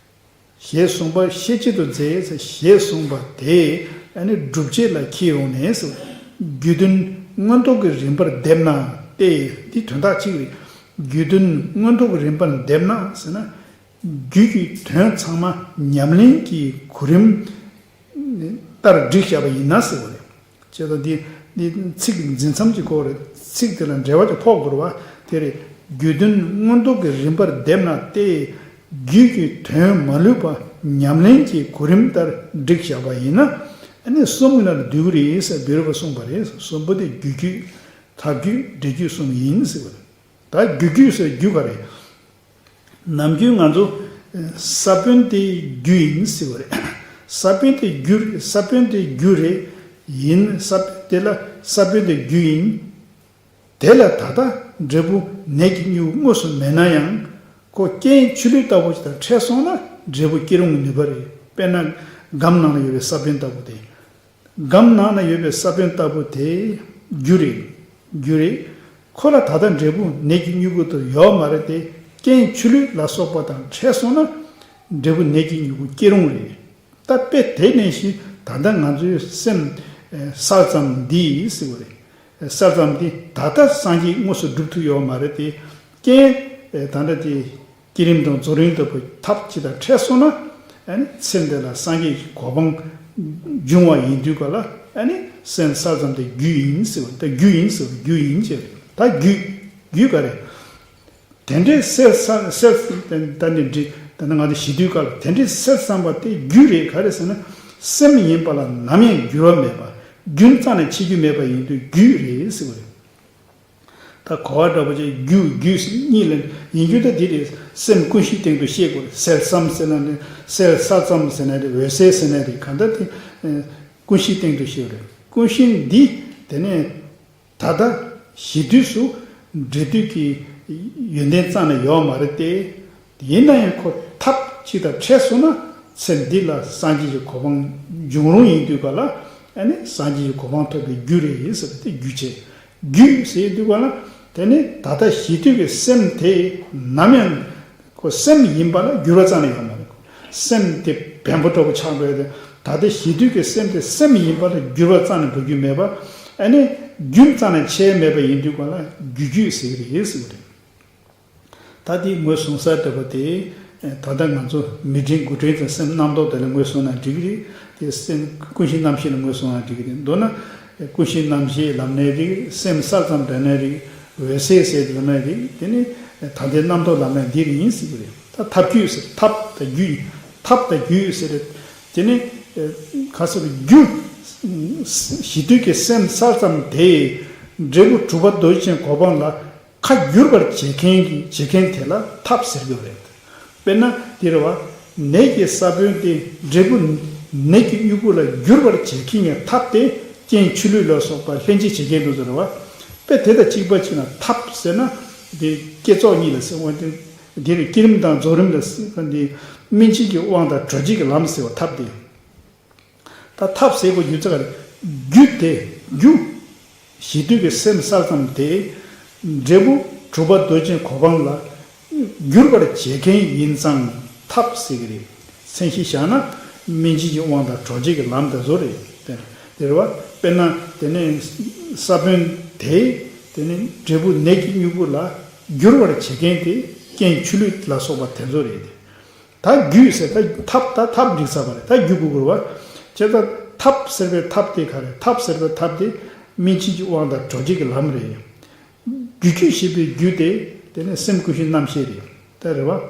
ཞེས་གསུངས་པ་ཤེས་བྱེད་དུ་མཛད། ཞེས་གསུངས་པ་དེ་ཨ་ནི་སྒྲུབ་བྱེད་ལ་འཁྱེར་ཡོང་ནས་ཟེར། རྒྱུད་དོན་མངོན་རྟོགས་ཀྱི་རིམ་པར་བསྡེབས་ན་སྟེ། འདི་དོན་དག་གཅིག་རེད། རྒྱུད་དོན་མངོན་རྟོགས་ཀྱི་རིམ་པར་བསྡེབས་ན་ཟེར་ན། རྒྱུད་ཀྱི་དོན་ཚང་མ་ཉམས་ལེན་གྱི་གོ་རིམ་ལྟར་བསྒྲིགས་བཞག་པ་ཡིན་ན་ཟེར་བ་རེད། བྱས་ཙང་འདི་འདི་ཚིག་འཛིན་མཚམས་ཀྱི་སྐོར་རེད། ཚིག་དེ་ལ་འགྲེལ་བ་ཅིག་ཕོག་དགོས་རེད་བ། དེ་རེད། རྒྱུད་དོན་མངོན་རྟོགས་ཀྱི་རིམ་པར་བསྡེབས་ན་སྟེ། རྒྱུད་ཀྱི་དོན་མ་ལུས་པ་ཉམས་ལེན་གྱི་གོ་རིམ་ལྟར་བསྒྲིགས་བཞག་པ་ཡིན་ན། ཨ་ནི་གསུམ་གྱི་ནང་ལ་འདུས་ཀྱི་རེད་ཟེར་བཻ་རོ་པས་གསུངས་པ་རེད། གསུམ་པོ་དེ་རྒྱུ་རྒྱུད། ཐབས་རྒྱུད། འབྲས་རྒྱུད་གསུམ་ཡིན་ཟེར་བ་རེད། ད་རྒྱུ་རྒྱུད་ཟེར་རྒྱུ་ག་རེད། ནམ་རྒྱུན་ང་ཚོ་ས་བོན་དེ་རྒྱུ་ཡིན་ཟེར་བ་རེད། ས་བོན་དེ་རྒྱུ་རེད། ས་བོན་དེ་རྒྱུ་རེད། ཡིན། ས་བོན་དེ་ལ་ས་བོན་དེ་རྒྱུ་ཡིན། དེ་ལ་ད་ལྟ་འབྲས་བུ་ནད་ཀྱི་མྱུ་གུ་དངོས་སུ་མེད་ན་ཡང་། ཁོ་རྐྱེན་ཆུ་ལུད་ལྟ་བུ་ཞིག་དང་འཕྲད་སོང་ན་འབྲས་བུ་སྐྱེ་རུང་གི་ནུས་པ་རེད། དཔེར་ན་སྒམ་ནང་ལ་ཡོད་པའི་ས་བོན་ལྟ་བུ་དེ། སྒམ་ནང་ན་ཡོད་པའི་ས་བོན་ལྟ་བུ་དེ་རྒྱུ་རེད། རྒྱུ་རེད། ཁོ་ལ་ད་ལྟ་འབྲས་བུ་ནད་ཀྱི་མྱུ་གུ་དེ་ཡོད་མ་རེད་དེ། རྐྱེན་ཆུ་ལུད་ལ་སོགས་པ་དང་འཕྲད་སོང་ན་འབྲས་བུ་ནད་ཀྱི་མྱུ་གུ་སྐྱེ་རུང་རེད། ད་དཔེ་དེ་ནང་བཞིན་ད་ལྟ་ང་ཚོའི་སེམས་ཨེ་གསལ་ཙམ་འདི་ཡིན་ཟེར་བ་རེད། གསལ་ཙམ་འདི་ད་ལྟ་སངས་རྒྱས་དངོས་སུ་སྒྲུབ་ཐུབ་ཡོད་མ་རེད་དེ། རྐྱེན་ཨེ་ད་ལྟ་དེ། བསྐྱེད་རིམ་དང་རྫོགས་རིམ་ལྟ་བུ་ཐབས་ཅིག་དང་འཕྲད་སོང་ན། ཨ་ནི་ཚེ་འདི་ལ་སངས་རྒྱས་ཀྱི་གོ་འཕང་ འབྱུང་བ་ཡིན་དུས་ག་ལ་ཨ་ནི་སེམས་གསལ་ཙམ་དེ་རྒྱུ་ཡིན་ཟེར་བ། ད་རྒྱུ་ཡིན་ཟེར་བ། རྒྱུ་ཡིན་ཅེས་ད་རྒྱུ་རྒྱུ་ག་རེ། དེ་འདྲའི་གསལ་ས་གསལ་ད་ནི་འདྲི་ད་ནི་ང་ཚོ་ཞི་དུས་སྐབས་ལ་དེ་འདྲའི་གསལ་བསམ་པ་དེ་རྒྱུ་རེད། ག་རེ་ཟེར་ན་སེམས་ཡིན་པ་ལ་ནམ་ཡང་འགྱུར་བ་མེད་པ། རྒྱུན་རྩ་ནས་ཆད་རྒྱུ་མེད་པ་ཡིན་དུས་རྒྱུ་རེད་ཟེར་བ་རེད། ད་གོ་བ་འདྲ་པོ་ཅིག་རྒྱུ་རྒྱུ་གཉིས་ལ་ཡིན་རྒྱུ་ད་འདི་རེད། སེམས་ཀུན་གཞིའི་སྟེང་དུ་ཤེས་དགོས་རེད། གསལ་བསམ་ཟེར་ན་རེད། གསལ་ས་ཙམ་ཟེར་ན་རེད། འོད་གསལ་ཟེར་ན་རེད། གང་ལྟར་དེ་ཀུན་གཞིའི་སྟེང་དུ་ཤེས་རེད། ཀུན་གཞི་འདི་དེ་ནས་ད་ལྟ་ཞི་དུས་སུ་འབྲེལ་འདོད་ཀྱི་ཡོན་ཏན་རྩ་ནས་ཡོད་མ་རེད་དེ། ཡིན་ན་ཡང་ཁོ་ཐབས་གཅིག་དང་འཕྲད་སོང་ན་ཚེ་འདི་ལ་སངས་རྒྱས་ཀྱི་གོ་འཕང་འབྱུང་རུང་ཡིན་དུས་ག་ལ་ཨ་ནི་སངས་རྒྱས་ཀྱི་གོ་འཕང་ཐོབ་པའི་རྒྱུ་རེད་ཟེར་བ་དེ་རྒྱུ་བྱས། རྒྱུ་ཟེར་དུས་ག་ལ་དེ་ནི་ད་ལྟ་ཞི་དུས་ཀྱི་སེམས་དེ་ནམ་ཡང་ཁོ་སེམས་ཡིན་པ་ལ་འགྱུར་བ་རྩ་ནས་ཡོད་མ་རེད། སེམས་དེ་བེམ་པོ་འདྲ་པོ་ཆགས་འགྲོ་ཡ་དེ། ད་ལྟ་ཞི་དུས་ཀྱི་སེམས་དེ་སེམས་ཡིན་པ་ལ་འགྱུར་བ་རྩ་ནས་འགྲོ་རྒྱུ་མེད་པ། ཨ་ནི་རྒྱུན་རྩ་ནས་ཆད་མེད་པ་ཡིན་དུས་ག་ལ་རྒྱུ་རྒྱུད་ཟེར་གྱི་རེད་ཟེར་གྱི་རེད། ད་དེ་ངོས་བཟུང་ས་འདྲ་པོ་དེ། ད་ལྟ་ང་ཚོ་མི་དྲན་དགུ་དྲན་དང་སེམས་རྣམ་རྟོག་དེ་ལ་ངོས་བཟུང་ན་འགྲིག་གི་རེད། དེ་སེམས་ཀུན་གཞི་རྣམ་ཤེས་ལ་ངོས་བཟུང་ན་འགྲིག་གི་རེད། མདོར་ན་ཀུན་གཞི་རྣམ་ཤེས་ལབ་ནའི་རེད། སེམས་གསལ་ཙམ་ལབ་ནའི་རེད། འོད་གསལ་ཟེར་ལབ་ནའི་རེད། དེ་ནི་ད་ལྟའི་རྣམ་རྟོག་ལབ་ནའི་འདི་རེད་ཡིན་ཟེར་གྱི་རེད། ད་ཐབས་རྒྱུད་ཟེར། ཐབས་དང་རྒྱུད། ཐབས་དང་རྒྱུད་ཟེར་རེད། དེ་ནི་ག་ཟེར་རྒྱུ། ཞི་དུས་ཀྱི་སེམས་གསལ་ཙམ་དེས་འབྲས་བུ་གྲུབ་པ་རྡོ་རྗེ་ཅན་གོ་འཕང་ལ་ཁ་བསྒྱུར་བར་བྱེད་མཁན་གྱི་བྱེད་མཁན་དེ་ལ་ཐབས་ཟེར་གྱི་རེད། དཔེར་ན་འདི་རེད་བ། ནད་ཀྱི་ས་བོན་དེ་འབྲས་བུ་ནད་ཀྱི་དབྱུག་གུ་ལ་བསྒྱུར་བར་བྱེད་མཁན་གྱི་ཐབས་དེ་རྐྱེན་ཆུ་ལུད་ལ་སོགས་པ་ལྷན་ཅིག་བྱེད་མཁན་དེ་ཚོ་རེད་བ། དཔེ་དེ་དང་གཅིག་པ་གཅིག་ན་ཐབས་ཟེར་ན་དེ་བསྐྱེད་རྫོགས་གཉིས་ལ་ཟེར་བ་དེ། འདིར་བསྐྱེད་རིམ་དང་རྫོགས་རིམ་ལ་ཟེར་བ་འདི་སྨིན་བྱེད་ཀྱི་དབང་དང་གྲོལ་བྱེད་ཀྱི་ལམ་ཟེར་བ་ཐབས་དེ། ད་ཐབས་ཟེར་དགོས་རྒྱུ་ཚ་ག་རེ། རྒྱུ་དེ་རྒྱུ། ཞི་དུས་ཀྱི་སེམས་གསལ་ཙམ་དེ། འབྲས་བུ་གྲུབ་པ་རྡོ་རྗེ་གོ་འཕང་ལ་བསྒྱུར་བར་བྱེད་མཁན་ཡིན་ཙང་ཐབས་ཟེར་གྱི་རེད། མཚན་གཞི་བཞག་ན་སྨིན་བྱེད་ཀྱི་དབང་དང་གྲོལ་བྱེད་ཀྱི་ལམ་དེ་ཚོ་རེད། དེ་དེ་རེད་བ། དཔེར་ན་དེ་ནས་ས་བོན་དེ་དེ་ནས་འབྲས་བུ་ནད་ཀྱི་དབྱུག་གུ་ལ་བསྒྱུར་བར་བྱེད་མཁན་དེ་རྐྱེན་ཆུ་ལུད་ལ་སོགས་པ་དེ་ཚོ་རེད། ད་རྒྱུ་ཟེར་ད་ཐབས་ད་ཐབས་འགྲིག་ཚར་བ་རེད། ད་རྒྱུ་དགོས་དགོས་རེད་བ། བྱས་ཙང་ཐབས་ཟེར་བའི་ཐབས་དེ་ག་རེ། ཐབས་ཟེར་བའི་ཐབས་དེ་སྨིན་བྱེད་ཀྱི་དབང་དང་གྲོལ་བྱེད་ཀྱི་ལམ་རེད། རྒྱུ་རྒྱུད་ཞེས་པའི་རྒྱུ་དེ་དེ་ནི་སེམས་ཀུན་གཞི་རྣམ་ཤེས་རེད། ད་རེད་བ།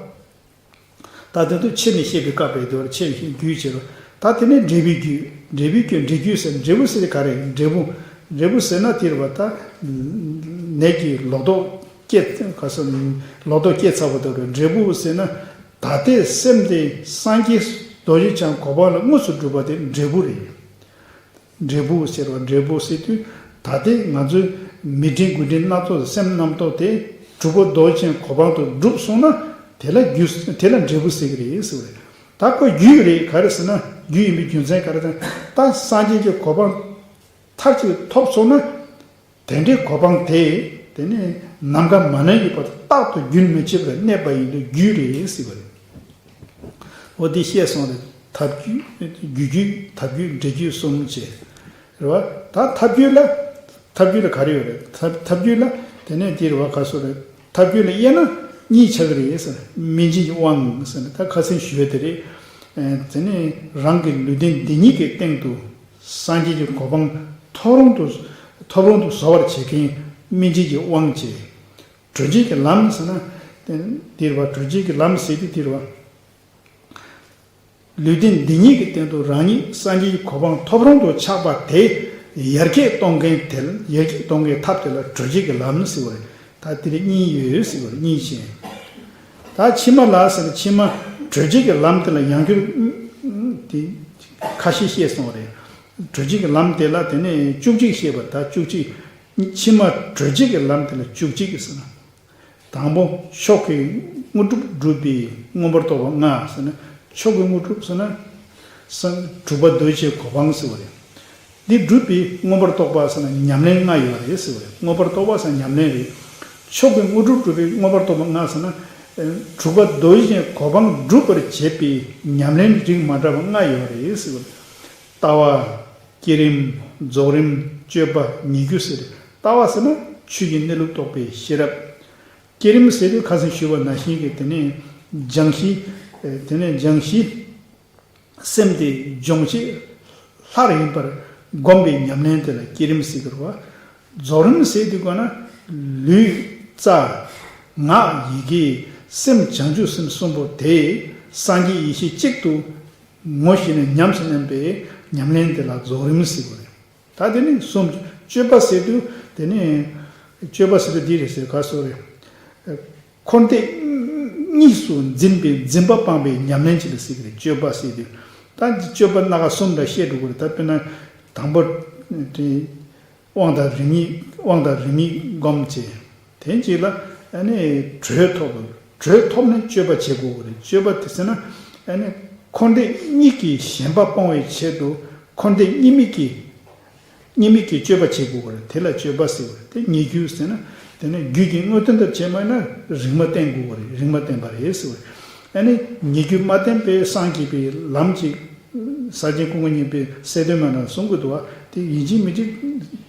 ད་དེ་ཚོ་ཕྱི་ནས་བཤད་པའི་སྐབས་རེད་དེ་བར་ཕྱི་ནས་རྒྱུད་བྱེད་རོགས། ད་དེ་ནས་འབྲས་བུའི་རྒྱུད། འབྲས་བུའི་རྒྱུད། འབྲས་རྒྱུད་ཟེར། འབྲས་བུ་ཟེར་ག་རེ། འབྲས་བུ། འབྲས་བུ་ཟེར་ན་དེ་རེད་བ། ད་ནད་ཀྱི་ལོ་ཏོག་སྐྱེ་ག་ས་ལོ་ཏོག་སྐྱེ་ཚར་བ་དེ་རེད། འབྲས་བུ་ཟེར་ན་ད་ལྟའི་སེམས་དེ་སངས་རྒྱས་རྡོ་རྗེ་འཆང་གོ་འཕང་ལ་དངོས་སུ་སྒྲུབ་པ་དེ་འབྲས་བུ་རེད། འབྲས་བུ་ཟེར་བ། འབྲས་བུ་ཟེར་དུས་ད་ལྟའི་ང་ཚོའི་མི་དྲན་དགུ་དྲན་སྣ་ཚོགས་སེམས་རྣམ་རྟོག་དེ་གྲུབ་པ་རྡོ་རྗེ་གོ་འཕང་དུ་བསྒྲུབས་སོང་ན་དེ་ལ་རྒྱུ། དེ་ལ་འབྲས་བུ་ཟེར་གྱི་རེད་ཟེར་བ་རེད། ད་ཁོ་རྒྱུ་རེད། ག་རེ་ཟེར་ན་རྒྱུ་ཡིན་པའི་རྒྱུ་མཚན་ག་རེ་དང་། ད་སངས་རྒྱས་ཀྱི་གོ་འཕང་མཐར་ཐུག་ཐོབ་སོང་ན་དེ་འདྲའི་གོ་འཕང་དེ་དེ་ནི་ནམ་མཁའ་མ་ནམ་ཡོད་པར་རྟག་ཏུ་རྒྱུན་མི་འཆད་པར་གནས་པ་ཡིན་དུས་རྒྱུ་རེད་ཟེར་བ་རེད། འོ་དེ་བཤད་སོང་རེད། ཐབས་རྒྱུད། རྒྱུ་རྒྱུད། ཐབས་རྒྱུད། འབྲས་རྒྱུད་གསུམ་བྱས། རེད་བ། ད་ཐབས་རྒྱུད་ལ། ཐབས་རྒྱུད་ལ་ག་རེ་ཡོད་རེད། ཐབས་ཐབས་རྒྱུད་ལ་དེ་ནས་དེ་རེད་བ། ག་སོ་རེད། ཐབས་རྒྱུད་ལ་དབྱེ་ན་གཉིས་ཆགས་ཀྱི་རེད་ཟེར། སྨིན་བྱེད་ཀྱི་དབང་ཟེར་ནས་ད་ཁ་སང་ཞུས་པ་དེ་རེད། དེ་ནས་རང་གི་ལུས་རྟེན་འདི་ཉིད་ཀྱི་སྟེང་དུ་སངས་རྒྱས་ཀྱི་གོ་འཕང་ཐོབ་རུང་དུ། ཐོབ་རུང་དུ་བཟོ་བར་བྱེད་མཁན་སྨིན་བྱེད་ཀྱི་དབང་བྱས། གྲོལ་བྱེད་ཀྱི་ལམ་ཟེར་ན། དེ་དེ་རེད་བ། གྲོལ་བྱེད་ཀྱི་ལམ་ཟེར་དུས་དེ་རེད་བ། ལུས་རྟེན་འདི་ཉིད་ཀྱི་སྟེང་དུ་རང་ཉིད་སངས་རྒྱས་ཀྱི་གོ་འཕང་ཐོབ་རུང་དུ་ཆགས་པ་དེ་ཡར་རྒྱས་གཏོང་མཁན་དེ། ཡར་རྒྱས་གཏོང་མཁན་ཐབས་དེ་ལ་གྲོལ་བྱེད་ཀྱི་ལམ་ཟེར་བ་རེད། ད་དེ་རིགས་གཉིས་ཡོད་ཟེར་བ་རེད། གཉིས་ཤེས། ད་ཕྱི་མ་ལ་ཟེར་ན་ཕྱི་མ་གྲོལ་བྱེད་ཀྱི་ལམ་དེ་ལ་ཡང་བསྐྱར་དེ་ཁ་ཤས་བཤད་སོང་བ་རེད། གྲོལ་བྱེད་ཀྱི་ལམ་དེ་ལ་དེ་ནས་བཅུ་གཅིག་བཤད་པ། ད་བཅུ་གཅིག། ཕྱི་མ་གྲོལ་བྱེད་ཀྱི་ལམ་དེ་ལ་བཅུ་གཅིག་ཟེར་ན། དང་པོ་མཆོག་གི་དངོས་གྲུབ་སྒྲུབ་པའི་མངོན་པར་རྟོགས་པ་ལྔ་ཟེར་ན། མཆོག་གི་དངོས་གྲུབ་ཟེར་ན། སངས་གྲུབ་པ་རྡོ་རྗེ་གོ་འཕང་ཟེར་བ་རེད། འདི་སྒྲུབ་པའི་མངོན་པར་རྟོགས་པ་ཟེར་ན་ཉམས་ལེན་ལྔ་ཡོད་རེད་ཟེར་བ་རེད། མངོན་པར་རྟོགས་པ་ཟེར་ན་ཉམས་ལེན་རེད། མཆོག་གི་དངོས་གྲུབ་སྒྲུབ་པའི་མངོན་པར་རྟོགས་པ་ལྔ་ཟེར་ན། གྲུབ་པ་རྡོ་རྗེ་གོ་འཕང་སྒྲུབ་པར་བྱེད་པའི་ཉམས་ལེན་རིགས་མ་འདྲ་བ་ལྔ་ཡོད་རེད་ཟེར་བ་རེད། ལྟ་བ། བསྐྱེད་རིམ། རྫོགས་རིམ། སྤྱོད་པ། ཉེ་རྒྱུ་ཟེར། ལྟ་བ་ཟེར་ན་ཆོས་ཀྱི་གནས་ལུགས་རྟོགས་པའི་ཤེས་རབ། བསྐྱེད་རིམ་ཟེར་དུས་ཁ་སང་ཞུས་པ་ནང་བཞིན་གྱི་དེ་ནས་སྦྱང་གཞི། དེ་ནས་སྦྱང་གཞི། སེམས་དེ་སྦྱོང་བྱེད་ མཐར་ཡིན་པར་བསྒོམས་པའི་ཉམས་ལེན་དེ་ལ་བསྐྱེད་རིམ་ཟེར་གྱི་རེད་བ། རྫོགས་རིམ་ཟེར་དུས་ག་ན་ལུས་རྩ་ངག་ཡིད་ཀྱི་སེམས་བྱང་ཆུབ་སེམས་གསུམ་པོ་དེ་སངས་རྒྱས་ཡེ་ཤེས་གཅིག་ཏུ་ངོ་ཤེས་ནས་ཉམས་སུ་ལེན་པའི་ཉམས་ལེན་དེ་ལ་རྫོགས་རིམ་ཟེར་གྱི་རེད། ད་དེ་ནི་གསུམ། སྤྱོད་པ་ཟེར་དུས་དེ་ནི་སྤྱོད་པ་ཟེར་དུས་འདི་རེད་ཟེར་ག་སོ་རེད། འཁོར་འདས་གཉིས་སུ་འཛིན་པའི་འཛིན་པ་སྤངས་པའི་ཉམས་ལེན་ཅིག་ལ་ཟེར་གི་རེད། སྤྱོད་པ་ཟེར་དུས་ད་སྤྱོད་པ་སྣ་ཁ་གསུམ་འདྲ་བཤད་འགྲོ་གི་རེད། ད་དཔེར་ན་དང་པོ་དེ་དབང་དང་རིམ་གཉིས། དབང་དང་རིམ་གཉིས་སྒོམ་བྱས། དེ་གཅིག་ལ་ཨ་ནི་གྲོལ་ཐོབ། གྲོལ་ཐོབ་ནས་སྤྱོད་པ་བྱེད་དགོས་གི་རེད། སྤྱོད་པ་དེ་ཟེར་ན་ཨ་ནི་འཁོར་འདས་གཉིས་ཀྱི་ཞེན་པ་སྤོང་བའི་ཆེད་དུ་འཁོར་འདས་གཉིས་མེད་ཀྱི་གཉིས་མེད་ཀྱི་སྤྱོད་པ་བྱེད་དགོས་པར་དེ་ལ་སྤྱོད་པ་ཟེར་བ་དེ། ཉེ་རྒྱུ་ཟེར་ན་དེ་ནི་རྒྱུད་ཀྱི་དངོས་བསྟན་ལྟར་བྱས་མ་ཡིན་ན་རིག་མ་བསྟན་དགོས་པ་རེད། རིག་མ་བསྟན་པ་རེད་ཟེར་བ་རེད། ཨ་ནི་ཉེ་རྒྱུ་མ་བསྟན་པའི་སངས་རྒྱས་པའི་ལམ་གྱི་ས་ཆེན་ཀུན་དགའ་བརྙེས་པའི་གསལ་སྟོན་མ་ན་གསུང་གི་འདུག་བ། དེ་ཡིན་གཅིག་མིན་གཅིག་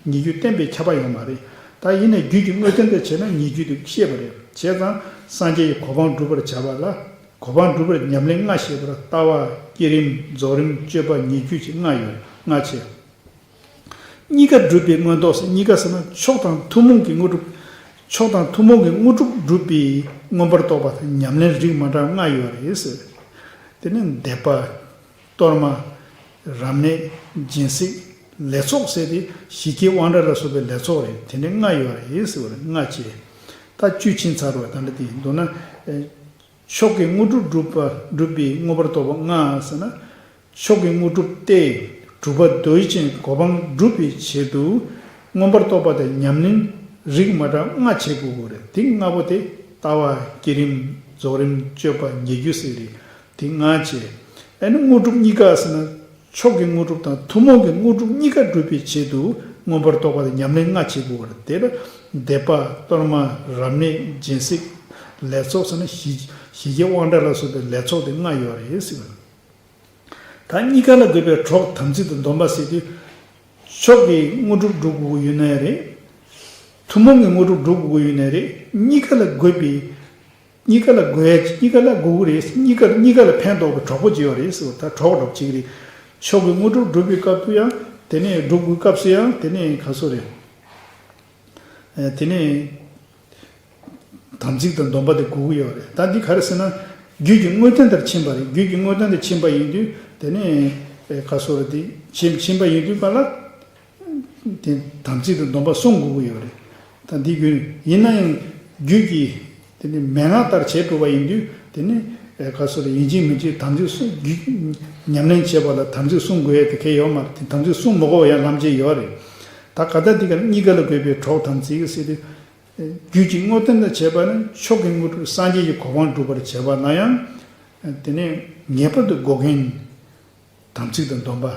ཉེ་རྒྱུ་བསྟན་པའི་ཁྱབ་པ་ཡོད་མ་རེད། ད་ཡིན་ནའི་རྒྱུད་ཀྱི་དངོས་བསྟན་ལྟར་བྱས་ན་ཉེ་རྒྱུ་དེ་ཤེས་པ་རེད། བྱས་ཙང་སངས་རྒྱས་ཀྱི་གོ་འཕང་སྒྲུབ་པར་བྱ་བ་ལ། གོ་འཕང་སྒྲུབ་པར་ཉམས་ལེན་ལྔ་ཞེས་པར་ལྟ་བ། བསྐྱེད་རིམ། རྫོགས་རིམ། སྤྱོད་པ། ཉེ་རྒྱུ་བཅས་ལྔ་ཡོད། ལྔ་བྱས། གཉིས་ཀ་སྒྲུབ་པའི་མངོན་རྟོགས་ཟེར། གཉིས་ཀ་ཟེར་ན་མཆོག་དང་ཐུན་མོང་གི་དངོས་གྲུབ། མཆོག་དང་ཐུན་མོང་གི་དངོས་གྲུབ་སྒྲུབ་པའི་མངོན་པར་རྟོགས་པ་དང་ཉམས་ལེན་རིགས་མ་འདྲ་ལྔ་ཡོད་རེད་ཟེར། དེ་ནི་དད་པ། གཏོར་མ། རབ་གནས། སྦྱིན་སྲེག། ལས་ཚོགས་ཟེར་ཏེ་ཞི་རྒྱས་དབང་དྲག་ལ་སོགས་པའི་ལས་ཚོགས་རེད། དེ་འདྲའི་ལྔ་ཡོད་རེད་ཟེར་བ་རེད། ལྔ་བྱས། ད་བཅུ་ཕྱིན་ཚར་བ་ད་འདྲ་དེ་མདོར་ན། མཆོག་གི་དངོས་གྲུབ་སྒྲུབ་པ་སྒྲུབ་པའི་མངོན་པར་རྟོགས་པ་ལྔ་ཟེར་ན། མཆོག་གི་དངོས་གྲུབ་སྟེ། གྲུབ་པ་རྡོ་རྗེ་ཅན་གྱི་གོ་འཕང་སྒྲུབ་པའི་ཆེད་དུ་མངོན་པར་རྟོགས་པ་དང་ཉམས་ལེན་རིགས་མ་འདྲ་ལྔ་བྱེད་དགོས་ཀྱི་རེད། དེ་ལྔ་པོ་དེ་ལྟ་བ། བསྐྱེད་རིམ། རྫོགས་རིམ། སྤྱོད་པ། ཉེ་རྒྱུ་ཟེར་རེད། དེ་ལྔ་བྱས། ཨ་ནི་དངོས་གྲུབ་གཉིས་ཀ་ཟེར་ན་མཆོག་གི་དངོས་གྲུབ་དང་ཐུན་མོང་གི་དངོས་གྲུབ་གཉིས་ཀ་སྒྲུབ་པའི་ཆེད་དུ་མངོན་པར་རྟོགས་པ་དང་ཉམས་ལེན་ལྔ་བྱེད་དགོས་ཀྱི་རེད། དེ་ལ་དད་པ། གཏོར་མ། རབ་གནས། སྦྱིན་སྲེག། ལས་ཚོགས་ཟེར་ན་ཞི་ཞི་རྒྱས་དབང་དྲག་ལ་སོགས་པའི་ལས་ཚོགས་དེ་ལྔ་ཡོད་རེད་ཟེར་བ། ད་གཉིས་ཀ་ལ་དགོས་པའི་གྲོགས་དམ་ཚིག་དང་སྡོམ་པ་ཟེར་དུས། མཆོག་གི་དངོས་གྲུབ་སྒྲུབ་དགོས་ཀྱི་ཡོད་ནའི་རེད། ཐུན་མོང་གི་དངོས་གྲུབ་སྒྲུབ་དགོས་ཀྱི་ཡོད་ནའི་རེད། གཉིས་ཀ་ལ་དགོས་པའི། གཉིས་ཀ་ལ་དགོས་ཡ། གཉིས་ཀ་ལ་དགོས་ཀྱི་རེད། གཉིས་ཀ་གཉིས་ཀ་ལ་ཕན་ཐོགས་པའི་གྲོགས་པོ་ཅིག་ཡོད་རེད་ཟེར་བ། ད་གྲོགས་གྲོགས་གཅིག་རེད། མཆོག་གི་དངོས་གྲུབ་སྒྲུབ་པའི་སྐབས་སུ་ཡང་དེ་ནས་སྒྲུབ་དགོས་སྐབས་སུ་ཡང་དེ་ནས་ག་སོ་རེད། ཨ་དེ་ནས། དམ་ཚིག་དང་སྡོམ་པ་དེ་དགོས་ཀྱི་ཡོད་རེད། ད་འདི་ག་རེ་ཟེར་ན། རྒྱུད་ཀྱི་དངོས་བསྟན་ལྟར་ཕྱིན་པ་རེད། རྒྱུད་ཀྱི་དངོས་བསྟན་དེ་ཕྱིན་པ་ཡིན་དུས་དེ་ནས་ཨེ་ག་སོ་རེད། དེ་ཕྱིན་ཕྱིན་པ་ཡིན་དུས་ག་ལ། དེ་དམ་ཚིག་དང་སྡོམ་པ་གསུམ་དགོས་ཀྱི་ཡོད་རེད། ད་འདི་རྒྱུད་ཡིན་ན་ཡང་རྒྱུད་ཀྱི་དེ་ནི་མན་ངག་ལྟར་བྱས་གྲུབ་པ་ཡིན་དུས་དེ་ནི་ཨེ་ག་སོ་རེད། ཡིན་གཅིག་མིན་གཅིག་དམ་ཚིག་གསུམ། རྒྱུད་ཉམས་ལེན་བྱེད་པ་ལ་དམ་ཚིག་གསུམ་དགོས་ཡ་དེ་གལ་ཡོད་མ་རེད། དེ་དམ་ཚིག་གསུམ་མ་དགོས་པ་ཡང་ལམ་བྱེད་ཡོད་རེད། ད་ག་ད་འདི་ག་གཉིས་ཀ་ལ་དགོས་པའི་གྲོགས་དམ་ཚིག་ཟེར་དུས། རྒྱུད་ཀྱི་དངོས་བསྟན་དང་བྱས་པ་ནི་མཆོག་གི་དངོས་གྲུབ་སངས་རྒྱས་ཀྱི་གོ་འཕང་སྒྲུབ་པར་བྱེད་པ་ན་ཡང་། དེ་ནས་ངེས་པར་དུ་དགོས་མཁན་དམ་ཚིག་དང་སྡོམ་པ།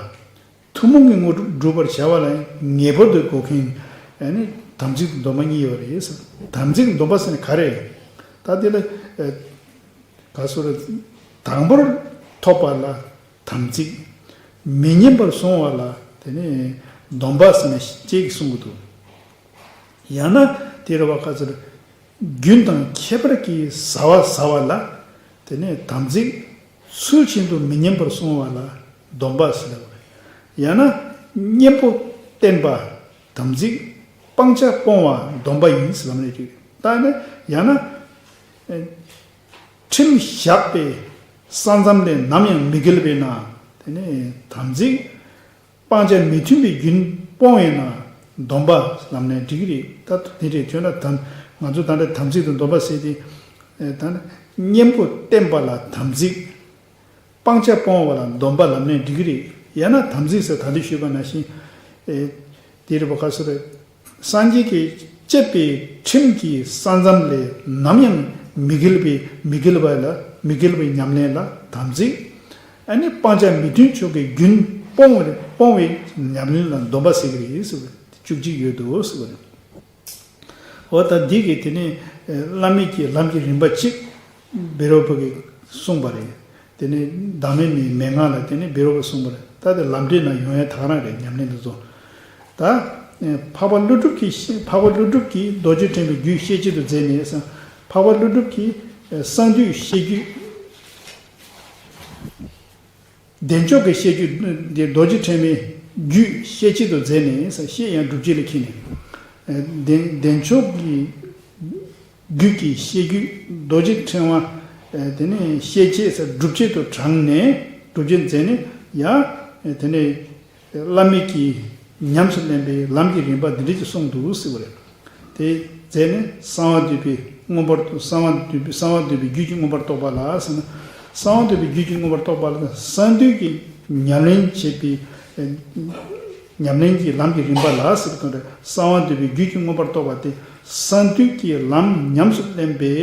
ཐུན་མོང་གི་དངོས་གྲུབ་སྒྲུབ་པར་བྱ་བ་ལ་ཡང་ངེས་པར་དུ་དགོས་མཁན་ནི་དམ་ཚིག་དང་སྡོམ་པ་གཉིས་ཡོད་རེད་ཟེར། དམ་ཚིག་དང་སྡོམ་པ་ཟེར་ནི་ག་རེ། ད་དེ་ལ་ག་སོ་རེད། དང་པོར་ཐོབ་པ་ལ་དམ་ཚིག་མི་ཉམས་པར་སྲུང་བ་ལ་དེ་ནས་སྡོམ་པ་ཟེར་ནས་ཅིག་གསུང་གི་འདུག་ཡང་ན་དེ་རེད་བ། ག་ཚོད་རྒྱུན་དང་ཁྱད་པར་གྱི་བཟའ་བ་བཟའ་བ་ལ་དེ་ནས་དམ་ཚིག་ཚུལ་བཞིན་དུ་མི་ཉམས་པར་སྲུང་བ་ལ་སྡོམ་པ་ཟེར་བ་རེད། ཡང་ན་གཉེན་པོ་བསྟེན་པ་དམ་ཚིག་སྤང་བྱ་སྤོང་བ་སྡོམ་པ་ཡིན་ཟེར་ལབ་ནས་ཅིག་ད་ནི་ཡང་ན་ཁྲིམས་བཞག་པའི་ས་མཚམས་ལས་ནམ་ཡང་མི་འགལ་བས་ན་དེ་ནས་དམ་ཚིག་སྤང་བྱ་མི་མཐུན་པའི་རྒྱུན་སྤོང་བས་ན་སྡོམ་པ་ལབ་ནས་འགྲིག་གི་རེད། ད་དེ་འདྲའི་དོན་ལ་དམ་ང་ཚོ་ད་ལྟ་དམ་ཚིག་དང་སྡོམ་པ་ཟེར་ཏེ། ད་ནི་གཉེན་པོ་བསྟེན་པ་ལ་དམ་ཚིག་སྤང་བྱ་སྤོང་བ་ལ་སྡོམ་པ་ལབ་ནས་འགྲིག་གི་རེད། ཡང་ན་དམ་ཚིག་ཟེར་ད་ལྟ་ཞུས་པ་ནང་བཞིན། དེ་རེད་པ། ག་སོ་རེད། སངས་རྒྱས་ཀྱིས་བཅས་པའི་ཁྲིམས་ཀྱི་ས་མཚམས་ལས་ནམ་ཡང་མི་འགལ་བའི་མི་འགལ་བ་ལ་མི་འགལ་བའི་ཉམས་ལེན་ལ་དམ་ཚིག་ཨ་ནི་སྤང་བྱ་མི་མཐུན་ཕྱོགས་ཀྱི་རྒྱུན་སྤོང་བའི་སྤོང་བའི་ཉམས་ལེན་ལ་སྡོམ་པ་ཟེར་གྱི་རེད་ཟེར་བ་བཅུ་གཅིག་ཡོད་དོ་ཟེར་བ་རེད། འོ་ད་འདི་གི་དེ་ནི་བླ་མེད་ཀྱི་ལམ་གྱི་རིམ་པ་གཅིག་བཻ་རོ་པ་གིས་གསུངས་པ་རེད། དེ་ནས་བདག་མེད་མའི་མན་ངག་ལ་དེ་ནས་བཻ་རོ་པས་གསུངས་པ་རེད། ད་དེ་ལམ་འབྲས་ནང་ཡོང་ཡ་དག་རང་རེད། ཉམས་ལེན་འདི་ཚོ། ད་འཕགས་པ་ཀླུ་སྒྲུབ་ཀྱིས་འཕགས་པ་ཀླུ་སྒྲུབ་ཀྱིས་རྡོ་རྗེ་ཕྲེང་བའི་རྒྱུད་བཤད་བྱེད་དུ་མཛད་ནས་སམ། འཕགས་པ་ཀླུ་སྒྲུབ་ཀྱིས་གསང་འདུས་བཤད་རྒྱུད། བདེ་མཆོག་གི་བཤད་རྒྱུད་འདི་རྡོ་རྗེ་ཕྲེང་བའི་ རྒྱུད་ཤེས་བྱེད་དུ་མཛད་ནས། ཤེས་ཡང་སྒྲུབ་བྱེད་ལ་འཁྱེར་ནས། བདེ་བདེ་མཆོག་གི་རྒྱུད་ཀྱི་ཤེས་རྒྱུད་རྡོ་རྗེ་ཕྲེང་བ། དེ་ནས་ཤེས་བྱེད་སྒྲུབ་བྱེད་དུ་དྲངས་ནས། སྒྲུབ་བྱེད་མཛད་ནས་ཡང་དེ་ནས། བླ་མེད་ཀྱིས་ཉམས་སུ་ལེན་པའི་ལམ་གྱི་རིམ་པ་འདི་འདྲ་ཅིག་གསུངས་འདུག་ཟེར་བ་རེད། དེ་མཛད་ནས་གསང་བ་འདུས་པའི་མངོན་པར་གསང་བ་འདུས་པའི་གསང་བ་འདུས་པའི་རྒྱུད་ཀྱི་མངོན་པར་རྟོགས་པ་ལ་ཟེར་ན། གསང་བ་འདུས་པའི་རྒྱུད་ཀྱི་མངོན་པར་རྟོགས་པ་ལ་གསང་འདུས་ཀྱི་ཉམས་ལེན་བྱེད་པའི། ཉམས་ལེན་གྱི་ལམ་གྱི་རིམ་པ་ལ་ཟེར་བའི་དོན་རེད། གསང་བ་འདུས་པའི་རྒྱུད་ཀྱི་མངོན་པར་རྟོགས་པ་དེ་གསང་འདུས་ཀྱི་ལམ་ཉམས་སུ་ལེན་པའི་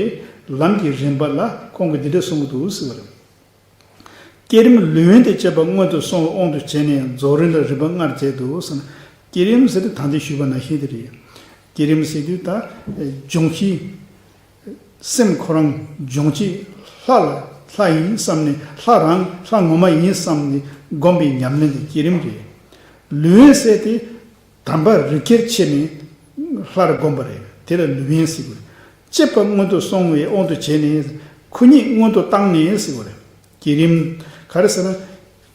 ལམ་གྱི་རིམ་པ་ལ་ཁོང་གིས་འདི་འདྲ་གསུང་གི་འདུག་ཟེར་བ་རེད། བསྐྱེད་རིམ་ལུས་དབེན་དུ་བྱེད་པ་སྔོན་དུ་སོང་བའི་དབང་དུ་བྱས་ནས་རྫོགས་རིམ་ལ་རིམ་པ་ལྔར་མཛད་དོ་ཟེར་ན། བསྐྱེད་རིམ་ཟེར་དུས་ད་ལྟ་ཞུས་པ་ནང་བཞིན་དེ་རེད། བསྐྱེད་རིམ་ཟེར་དུས་ད་སྦྱོང་གཞི། སེམས་ཁོ་རང་སྦྱོང་བྱེད་ལྷ་ལ་ལྷ་ཡིན་བསམ་ནས། ལྷ་རང་ལྷ་ངོ་མ་ཡིན་བསམ་ནས་སྒོམ་པའི་ཉམས་ལེན་དེ་བསྐྱེད་རིམ་རེད། ལུས་དབེན་ཟེར་དེ། དམ་པ་རིགས་ཁྱེར་ཕྱེ་ནས་ལྷར་བསྒོམ་པ་རེད། དེ་ལ་ལུས་དབེན་ཟེར་དགོས། སྤྱད་པ་སྔོན་དུ་སོང་བའི་དབང་དུ་བྱས་ནས། ཁོ་གཉིས་སྔོན་དུ་བཏང་ནས་ཟེར་དགོས་རེད། བསྐྱེད་རིམ། ག་རེ་ཟེར་ན།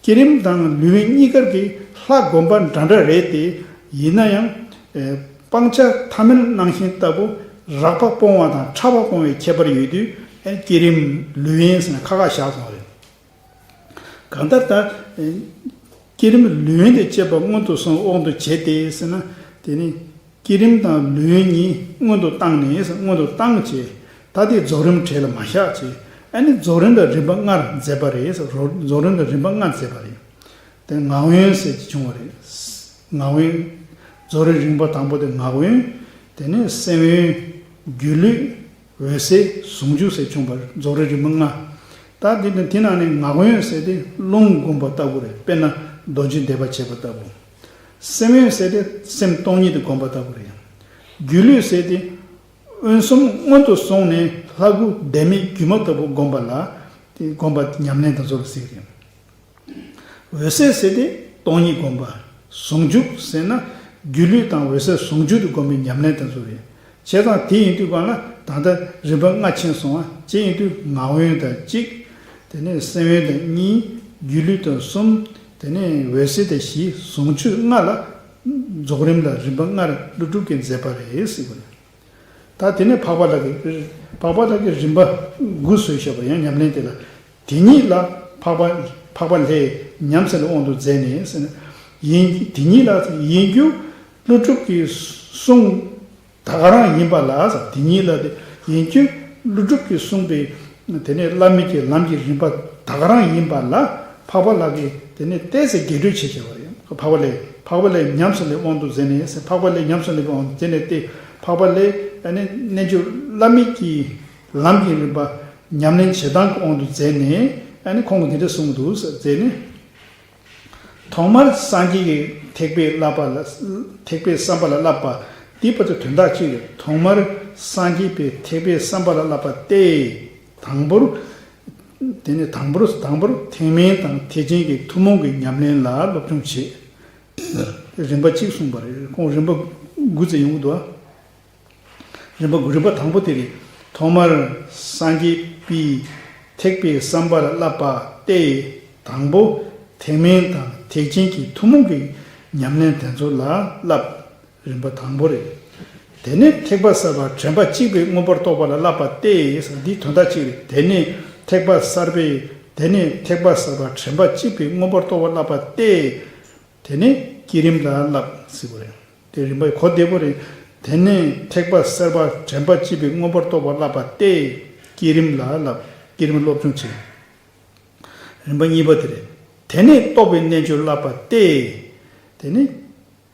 བསྐྱེད་རིམ་དང་ལུས་དབེན་གཉིས་ཀར་གྱི་ལྷ་བསྒོམ་པ་འདྲ་འདྲ་རེད་དེ། ཡིན་ན་ཡང་། སྤང་བྱ་ཐ་མལ་སྣང་ཞེན་ལྟ་བུ། རགས་པ་སྤོང་བ་དང་ཕྲ་བ་སྤོང་བའི་ཁྱད་པར་ཡོད་དུས། བསྐྱེད་རིམ་ལུས་དབེན་ཟེར་ནས་ཁ་ཁ་བཞག་སོང་བ་རེད། གང་ལྟར་ད། བསྐྱེད་རིམ་ལུས་དབེན་དུ་བྱེད་པ་སྔོན་དུ་སོང་དབང་དུ་བྱས་ཏེ་ཟེར་ན། དེ་ནི་བསྐྱེད་རིམ་དང་ལུས་དབེན་གཉིས་སྔོན་དུ་བཏང་ནས་ཟེར། སྔོན་དུ་བཏང་བྱས། ད་དེ་རྫོགས་རིམ་གྲས་ལ་མ་བཞག་བྱས། ཨ་ནི་རྫོགས་རིམ་ལ་རིམ་པ་ལྔར་མཛད་པ་རེད་ཟེར། རོ་རྫོགས་རིམ་ལ་རིམ་པ་ལྔར་མཛད་པ་རེད། དེ་ངག་དབེན་ཟེར་གྱི་བྱུང་བ་རེད། ངག་དབེན། རྫོགས་རིམ་རིམ་པ་དང་པོ་དེ་ངག་དབེན། དེ་ནས་སེམས་དབེན། སྒྱུ་ལུས། འོད་གསལ། ཟུང་འཇུག་ཟེར་བྱུང་བ་རེད། རྫོགས་རིམ་རིམ་པ་ལྔ། ད་འདི་ནི་དེ་ནང་ནས་ངག་དབེན་ཟེར་དེ་རླུང་བསྒོམ་པ་ལྟ་བུ་རེད། དཔེར་ན་རྡོ་རྗེ་བཟླས་པ་བྱེད་པ་ལྟ་བུ། སེམས་དབེན་ཟེར་དེ་སེམས་སྟོང་ཉིད་དུ་བསྒོམ་པ་ལྟ་བུ་རེད། སྒྱུ་ལུས་ཟེར་དེ་མངོན་སུམ་སྔོན་དུ་སོང་ནས་ལྷ་སྐུ་བདེན་མེད་སྒྱུ་མ་ལྟ་བུ་བསྒོམ་པ་ལ། དེ་བསྒོམ་པ་ཉམས་ལེན་དེ་ཚོ་ལ་ཟེར་གྱི་རེད། འོད་གསལ་ཟེར་དེ་སྟོང་ཉིད་བསྒོམ་པ། ཟུང་འཇུག་ཟེར་ན་སྒྱུ་ལུས་དང་འོད་གསལ་ཟུང་འཇུག་ཏུ་བསྒོམ་པའི་ཉམས་ལེན་དེ་ཚོ་རེད། བྱས་ཙང་དེ་ཡིན་དུས་གང་ལ་ད་ལྟ་རིམ་པ་ལྔ་ཕྱིན་སོང་བ། གཅིག་ཡིན་དུས་ངག་དབེན་དང་གཅིག་དེ་ནས་སེམས་དབེན་དང་གཉིས། སྒྱུ་ལུས་དང་གསུམ། དེ་ནས་འོད་གསལ་དང་བཞི། ཟུང་འཇུག་ལྔ་ལ། རྫོགས་རིམ་ལ་རིམ་པ་ལྔར་ཀླུ་སྒྲུབ་ཀྱིས་མཛད་པ་རེད་ཟེར་དགོས། ད་དེ་ནས་འཕགས་པ་ལྷ་གི། འཕགས་པ་ལྷ་གི་རིམ་པ་དགུ་བཟོས་བཞག་པ་ཡང་ཉམས་ལེན་དེ་ལ། དེ་ཉིད་ལ་འཕགས་པ། འཕགས་པ་ལྷས་ཉམས་སུ་ལེན་དབང་དུ་མཛད་ནས་ཟེར་ན། ཡིན། དེ་ཉིད་ལ་ཡིན་རྒྱུ་ཀླུ་སྒྲུབ་ཀྱི་གསུང་ད་ག་རང་ཡིན་པ་ལ་ཟེར། དེ་ཉིད་ལ་དེ་ཡིན་རྒྱུ་ཀླུ་སྒྲུབ་ཀྱིས་གསུངས་པའི་དེ་ནས་བླ་མེད་ཀྱི་ལམ་གྱི་རིམ་པ་ད་ག་རང་ཡིན་པ་ལ་འཕགས་པ་ལྷ་གིས་དེ་ནས་ཏོག་ཙམ་རྒྱས་སྤྲོས་བྱས་བཞག་པ་རེད། འཕགས་པ་ལྷས། འཕགས་པ་ལྷས་ཉམས་སུ་ལེན་དབང་དུ་མཛད་ནས་ཟེར། འཕགས་པ་ལྷས་ཉམས་སུ་ལེན་དབང་དུ་མཛད་ནས་ཏེ། འཕགས་པ་ལྷས་ཨ་ནི་རྣལ་འབྱོར་བླ་མེད་ཀྱི་ལམ་གྱི་རིམ་པ་ཉམས་ལེན་བྱེད་སྟངས་ཀྱི་དབང་དུ་མཛད་ནས་ཨ་ནི་ཁོང་གིས་འདི་འདྲ་གསུངས་འདུག་ཟེར་མཛད་ནས། ཐོག་མར་སངས་རྒྱས་ཀྱི་ཐེག་པའི་བསླབ་པ་ལ། ཐེག་པའི་བསམ་པ་ལ་བསླབ་པ་འདི་བར་དུ་དོན་དག་གཅིག་རེད། ཐོག་མར་སངས་རྒྱས་པའི་ཐེག་པའི་བསམ་པ་ལ་བསླབ་པ་སྟེ། དང་པོར། དེ་ནས་དང་པོར། དང་པོར་ཐེག་དམན་དང་ཐེག་ཆེན་གྱི་ཐུན་མོང་གི་ཉམས་ལེན་ལ་སློབ་སྦྱོང་བྱེད། རིམ་པ་གཅིག་གསུངས་པ་རེད། ཁོང་རིམ་པ་དགུ་ཙམ་ཡོང་གི་འདུག་ཨ། རིམ་པ་དགུ། རིམ་པ་དང་པོ་དེ་རེད། ཐོག་མར་སངས་རྒྱས་པའི་ཐེག་པའི་བསམ་པ་ལ་བསླབ་པ་སྟེ། དང་པོ་ཐེག་དམན་དང་ཐེག་ཆེན་གྱི་ཐུན་མོང་གི་ཉམས་ལེན་དེ་ཚོ་ལ་བསླབ། རིམ་པ་དང་པོ་རེད། དེ་ནས་ཐེག་པ་གསར་པ་དྲན་པ་གཅིག་པའི་མངོན་པར་རྟོགས་པ་ལ་བསླབ་པ་སྟེ་ཟེར། འདིའི་དོན་དག་གཅིག་རེད། དེ་ནས་ཐེག་པ་གསར་པའི། དེ་ནས་ཐེག་པ་གསར་པ་དྲན་པ་གཅིག་པའི་མངོན་པར་རྟོགས་པ་ལ་བསླབ་པ་སྟེ། དེ་ནས་བསྐྱེད་རིམ་ལ་བསླབ་ཟེར་བ་རེད། དེ་རིམ་པ་གོ་བདེ་པོ་རེད། དེ་ནས་ཐེག་པ་གསར་པ་དྲན་པ་གཅིག་པའི་མངོན་པར་རྟོགས་པ་བསླབ་པ་སྟེ། བསྐྱེད་རིམ་ལ་བསླབ། བསྐྱེད་རིམ་སློབ་སྦྱོང་བྱེད། རིམ་པ་གཉིས་པ་དེ་རེད། དེ་ནས་རྟོགས་པའི་རྣལ་འབྱོར་བསླབ་པ་སྟེ། དེ་ནས།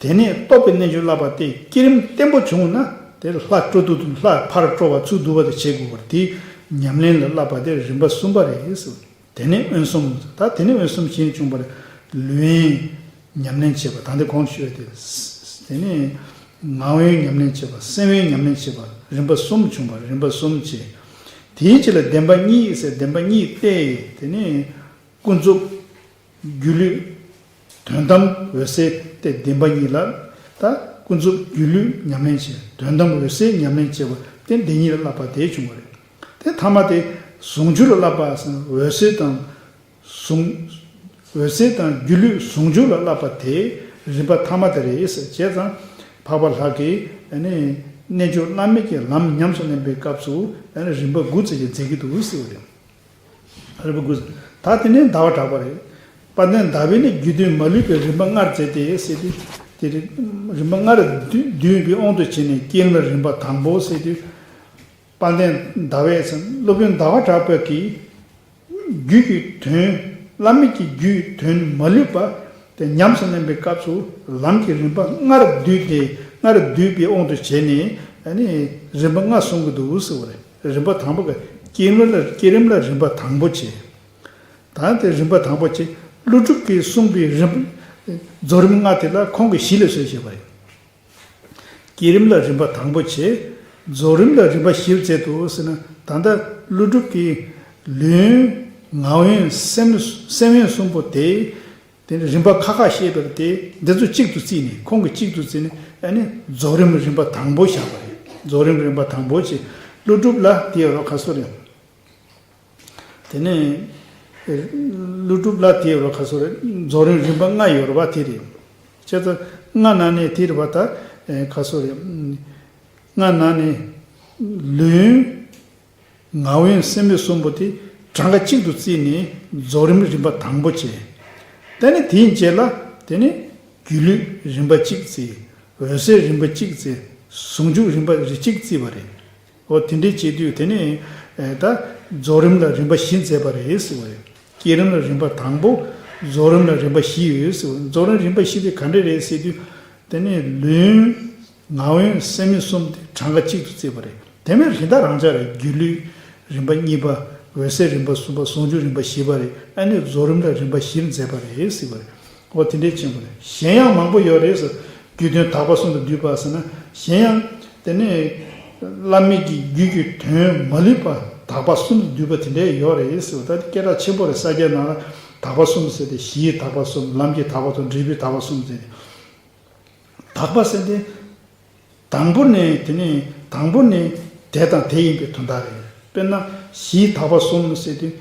དེ་ནས་རྟོགས་པའི་རྣལ་འབྱོར་བསླབ་པ་སྟེ། བསྐྱེད་རིམ་བརྟན་པོ་བྱུང་ན་དེ་ལྷ་སྤྲོ་བསྡུ་དང་ལྷ་ཕར་སྤྲོ་བ་ཚུར་བསྡུ་བ་དེ་བྱེད་དགོས་པར་དེ་ཉམས་ལེན་ལ་བསླབ་པ་དེ་རིམ་པ་གསུམ་པ་རེད་ཟེར། དེ་ནས་མངོན་སུམ། ད་དེ་ནས་མངོན་སུམ་བྱས་ནས་བྱུང་བར་ལུས་དབེན་ཉམས་ལེན་བྱེད་པ། ད་ལྟ་གོང་དུ་ཞུས་པ་དེ། དེ་ནས་ངག་དབེན་ཉམས་ལེན་བྱེད་པ། སེམས་དབེན་ཉམས་ལེན་བྱེད་པ། རིམ་པ་གསུམ་བྱུང་བ། རིམ་པ་གསུམ་བྱས། དེའི་རྗེས་ལ་བདེན་པ་གཉིས་ཟེར། བདེན་པ་གཉིས་ཏེ། དེ་ནས་ཀུན་རྫོབ། སྒྱུ་ལུས། དོན་དམ་འོད་གསལ་ཏེ་བདེན་པ་གཉིས་ལ། ད་ཀུན་རྫོབ་སྒྱུ་ལུས་ཉམས་ལེན་བྱེད། དོན་དམ་འོད་གསལ་ཉམས་ལེན་བྱེད་པ་སྟེ་འདི་གཉིས་ལ་བསླབ་པ་དེ་བྱུང་བ་རེད། དེ་ཐ་མ་དེ་ཟུང་འཇུག་ལ་བསླབ་པ་ཟེར་ན་འོད་གསལ་དང་། ཟུང་། འོད་གསལ་དང་སྒྱུ་ལུས་ཟུང་འཇུག་ལ་བསླབ་པ་དེ། རིམ་པ་ཐ་མ་དེ་རེད་ཟེར། བྱས་ཙང་འཕགས་པ་ལྷ་གིས་ཨ་ནི་རྣལ་འབྱོར་བླ་མེད་ཀྱི་ལམ་ཉམས་སུ་ལེན་པའི་སྐབས་སུ་ཨ་ནི་རིམ་པ་དགུ་ཙམ་ཞིག་མཛད་ཀྱི་འདུག་ཟེར་བ་རེད། རིམ་པ་དགུ། ད་དེ་ནས་ཟླ་བ་གྲགས་པ་རེད། དཔལ་ལྡན་ཟླ་བས་ནི་རྒྱུད་དོན་མ་ལུས་པའི་རིམ་པ་ལྔར་མཛད་དེ་ཟེར་དུས། དེ་རེད། རིམ་པ་ལྔར་བསྡུས་བསྡུས་པའི་དབང་དུ་བྱས་ནས་བསྐྱེད་རིམ་ལ་རིམ་པ་དང་པོ་ཟེར་དུས། དཔལ་ལྡན་ཟླ་བས་སློབ་དཔོན་ཟླ་བ་གྲགས་པ་གིས་རྒྱུད་ཀྱི་དོན། བླ་མེད་ཀྱི་རྒྱུད་དོན་མ་ལུས་པ་དེ་ཉམས་སུ་ལེན་པའི་སྐབས་སུ་ལམ་གྱི་རིམ་པ་ལྔར་བསྡུས་ཏེ། ལྔར་བསྡུས་པའི་དབང་དུ་བྱས་ནས་ཨ་ནི་རིམ་པ་ལྔ་གསུང་གི་འདུག་ཟེར་བ་རེད། རིམ་པ་དང་པོ་ག་བསྐྱེད་རིམ་ལ། བསྐྱེད་རིམ་ལ་རིམ་པ་དང་པོ་བྱས། ད་དེ་རིམ་པ་དང་པོ་བྱས། ཀླུ་སྒྲུབ་ཀྱིས་གསུངས་པའི་རིམ། རྫོགས་རིམ་ལྔ་དེ་ལ་ཁོང་གིས་བཞི་ལ་བཟོས་བཞག་པ་རེད། བསྐྱེད་རིམ་ལ་རིམ་པ་དང་པོ་བྱས། རྫོགས་རིམ་ལ་རིམ་པ་བཞིར་མཛད་དོ་ཟེར་ན། ད་ལྟ་ཀླུ་སྒྲུབ་ཀྱིས་ལུས་ཡོན་ངག་ཡོན་སེམས། སེམས་ཡོན་གསུམ་པོ་དེ། དེ་ནི་རིམ་པ་ཁ་ཁ་བཤད་པར་ཏེ། འདི་ཚོ་གཅིག་ཏུ་བརྩིས་ནས། ཁོང་གིས་གཅིག་ཏུ་བརྩིས་ནས་ཨ་ནི་རྫོགས་རིམ་རིམ་པ་དང་པོ་བཞག་པ་རེད། རྫོགས་རིམ་རིམ་པ་དང་པོ་བྱས། ཀླུ་སྒྲུབ་ལ་དེ་ཡོད་རོགས་ཁ་སོ་རེད། དེ་ནས་ཀླུ་སྒྲུབ་ལ་དེ་ཡོད་རོགས་ཁ་སོ་རེད། རྫོགས་རིམ་རིམ་པ་ལྔ་ཡོད་རོགས་པ་དེ་རེད། བྱས་ཙང་ལྔ་ནང་ནས་དེ་རེད་པ། ད་ཁ་སོ་རེད། ལྔ་ནང་ནས་ལུས་ཡོན་ངག་ཡོན་སེམས་ཡོན་གསུམ་པོ་དེ་གྲངས་ཀ་གཅིག་ཏུ་བརྩིས་ནས་རྫོགས་རིམ་རིམ་པ་དང་པོ་བྱས། དེ་ནས་དེའི་རྗེས་ལ་དེ་ནས་སྒྱུ་ལུས་རིམ་པ་གཅིག་བརྩི། འོད་གསལ་རིམ་པ་གཅིག་བརྩི། ཟུང་འཇུག་རིམ་པ་རེ་གཅིག་བརྩིས་པ་རེད། འོ་དེ་འདྲའི་བྱེད་དུས་དེ་ནས་ད་རྫོགས་རིམ་ལ་རིམ་པ་བཞི་མཛད་པ་རེད་ཟེར་བ་རེད། བསྐྱེད་རིམ་ལ་རིམ་པ་དང་པོ། རྫོགས་རིམ་ལ་རིམ་པ་བཞི་ཡོད་ཟེར་བ། རྫོགས་རིམ་རིམ་པ་བཞི་དེ་ག་འདྲ་རེད་ཟེར་དུས། དེ་ནས་ལུས་ཡོན་ངག་ཡོན་སེམས་ཡོན་གསུམ་དེ་གྲངས་ཀ་གཅིག་ཏུ་བརྩིས་པ་རེད། དེ་མིན་རིམ་པ་རང་འཇགས་རེད། སྒྱུ་ལུས་རིམ་པ་གཉིས་པ། འོད་གསལ་རིམ་པ་གསུམ་པ། ཟུང་འཇུག་རིམ་པ་བཞི་པ་རེད། ཨ་ནི་རྫོགས་རིམ་ལ་རིམ་པ་བཞིར་མཛད་པ་རེད་ཟེར་བ་རེད། འོ་དེ་འདྲའི་ཆེན་པོ་རེད། གཞན་ཡང་མང་པོ་ཡོད་རེད་ཟེར། རྒྱུད་དོན་དག་པ་གསུམ་དུ་བསྡུས་པ་ཟེར་ན། གཞན་ཡང་དེ་ནས་བླ་མེད་ཀྱི་རྒྱུད་ཀྱི་དོན་མ་ལུས་པ་དག་པ་གསུམ་དུ་བསྡུས་པ་དེ་འདྲའི་ཡོད་རེད་ཟེར་བ། ད་དེ་སྐད་གྲགས་ཆེན་པོ་རེད། ས་སྐྱའི་ནང་ལ་དག་པ་གསུམ་ཟེར་ཏེ། གཞིའི་དག་པ་གསུམ། ལམ་གྱི་དག་པ་གསུམ། འབྲས་བུའི་དག་པ་གསུམ་ཟེར་ཏེ། དག་པ་ཟེར་ཏེ། དང་པོ་ནས་དེ་ནས་དང་པོ་ནས་དེ་དང་དེ་ཡིན་པའི་དོན་དག་རེད། དཔེར་ན་གཞིའི་དག་པ་གསུམ་ཟེར་དུས།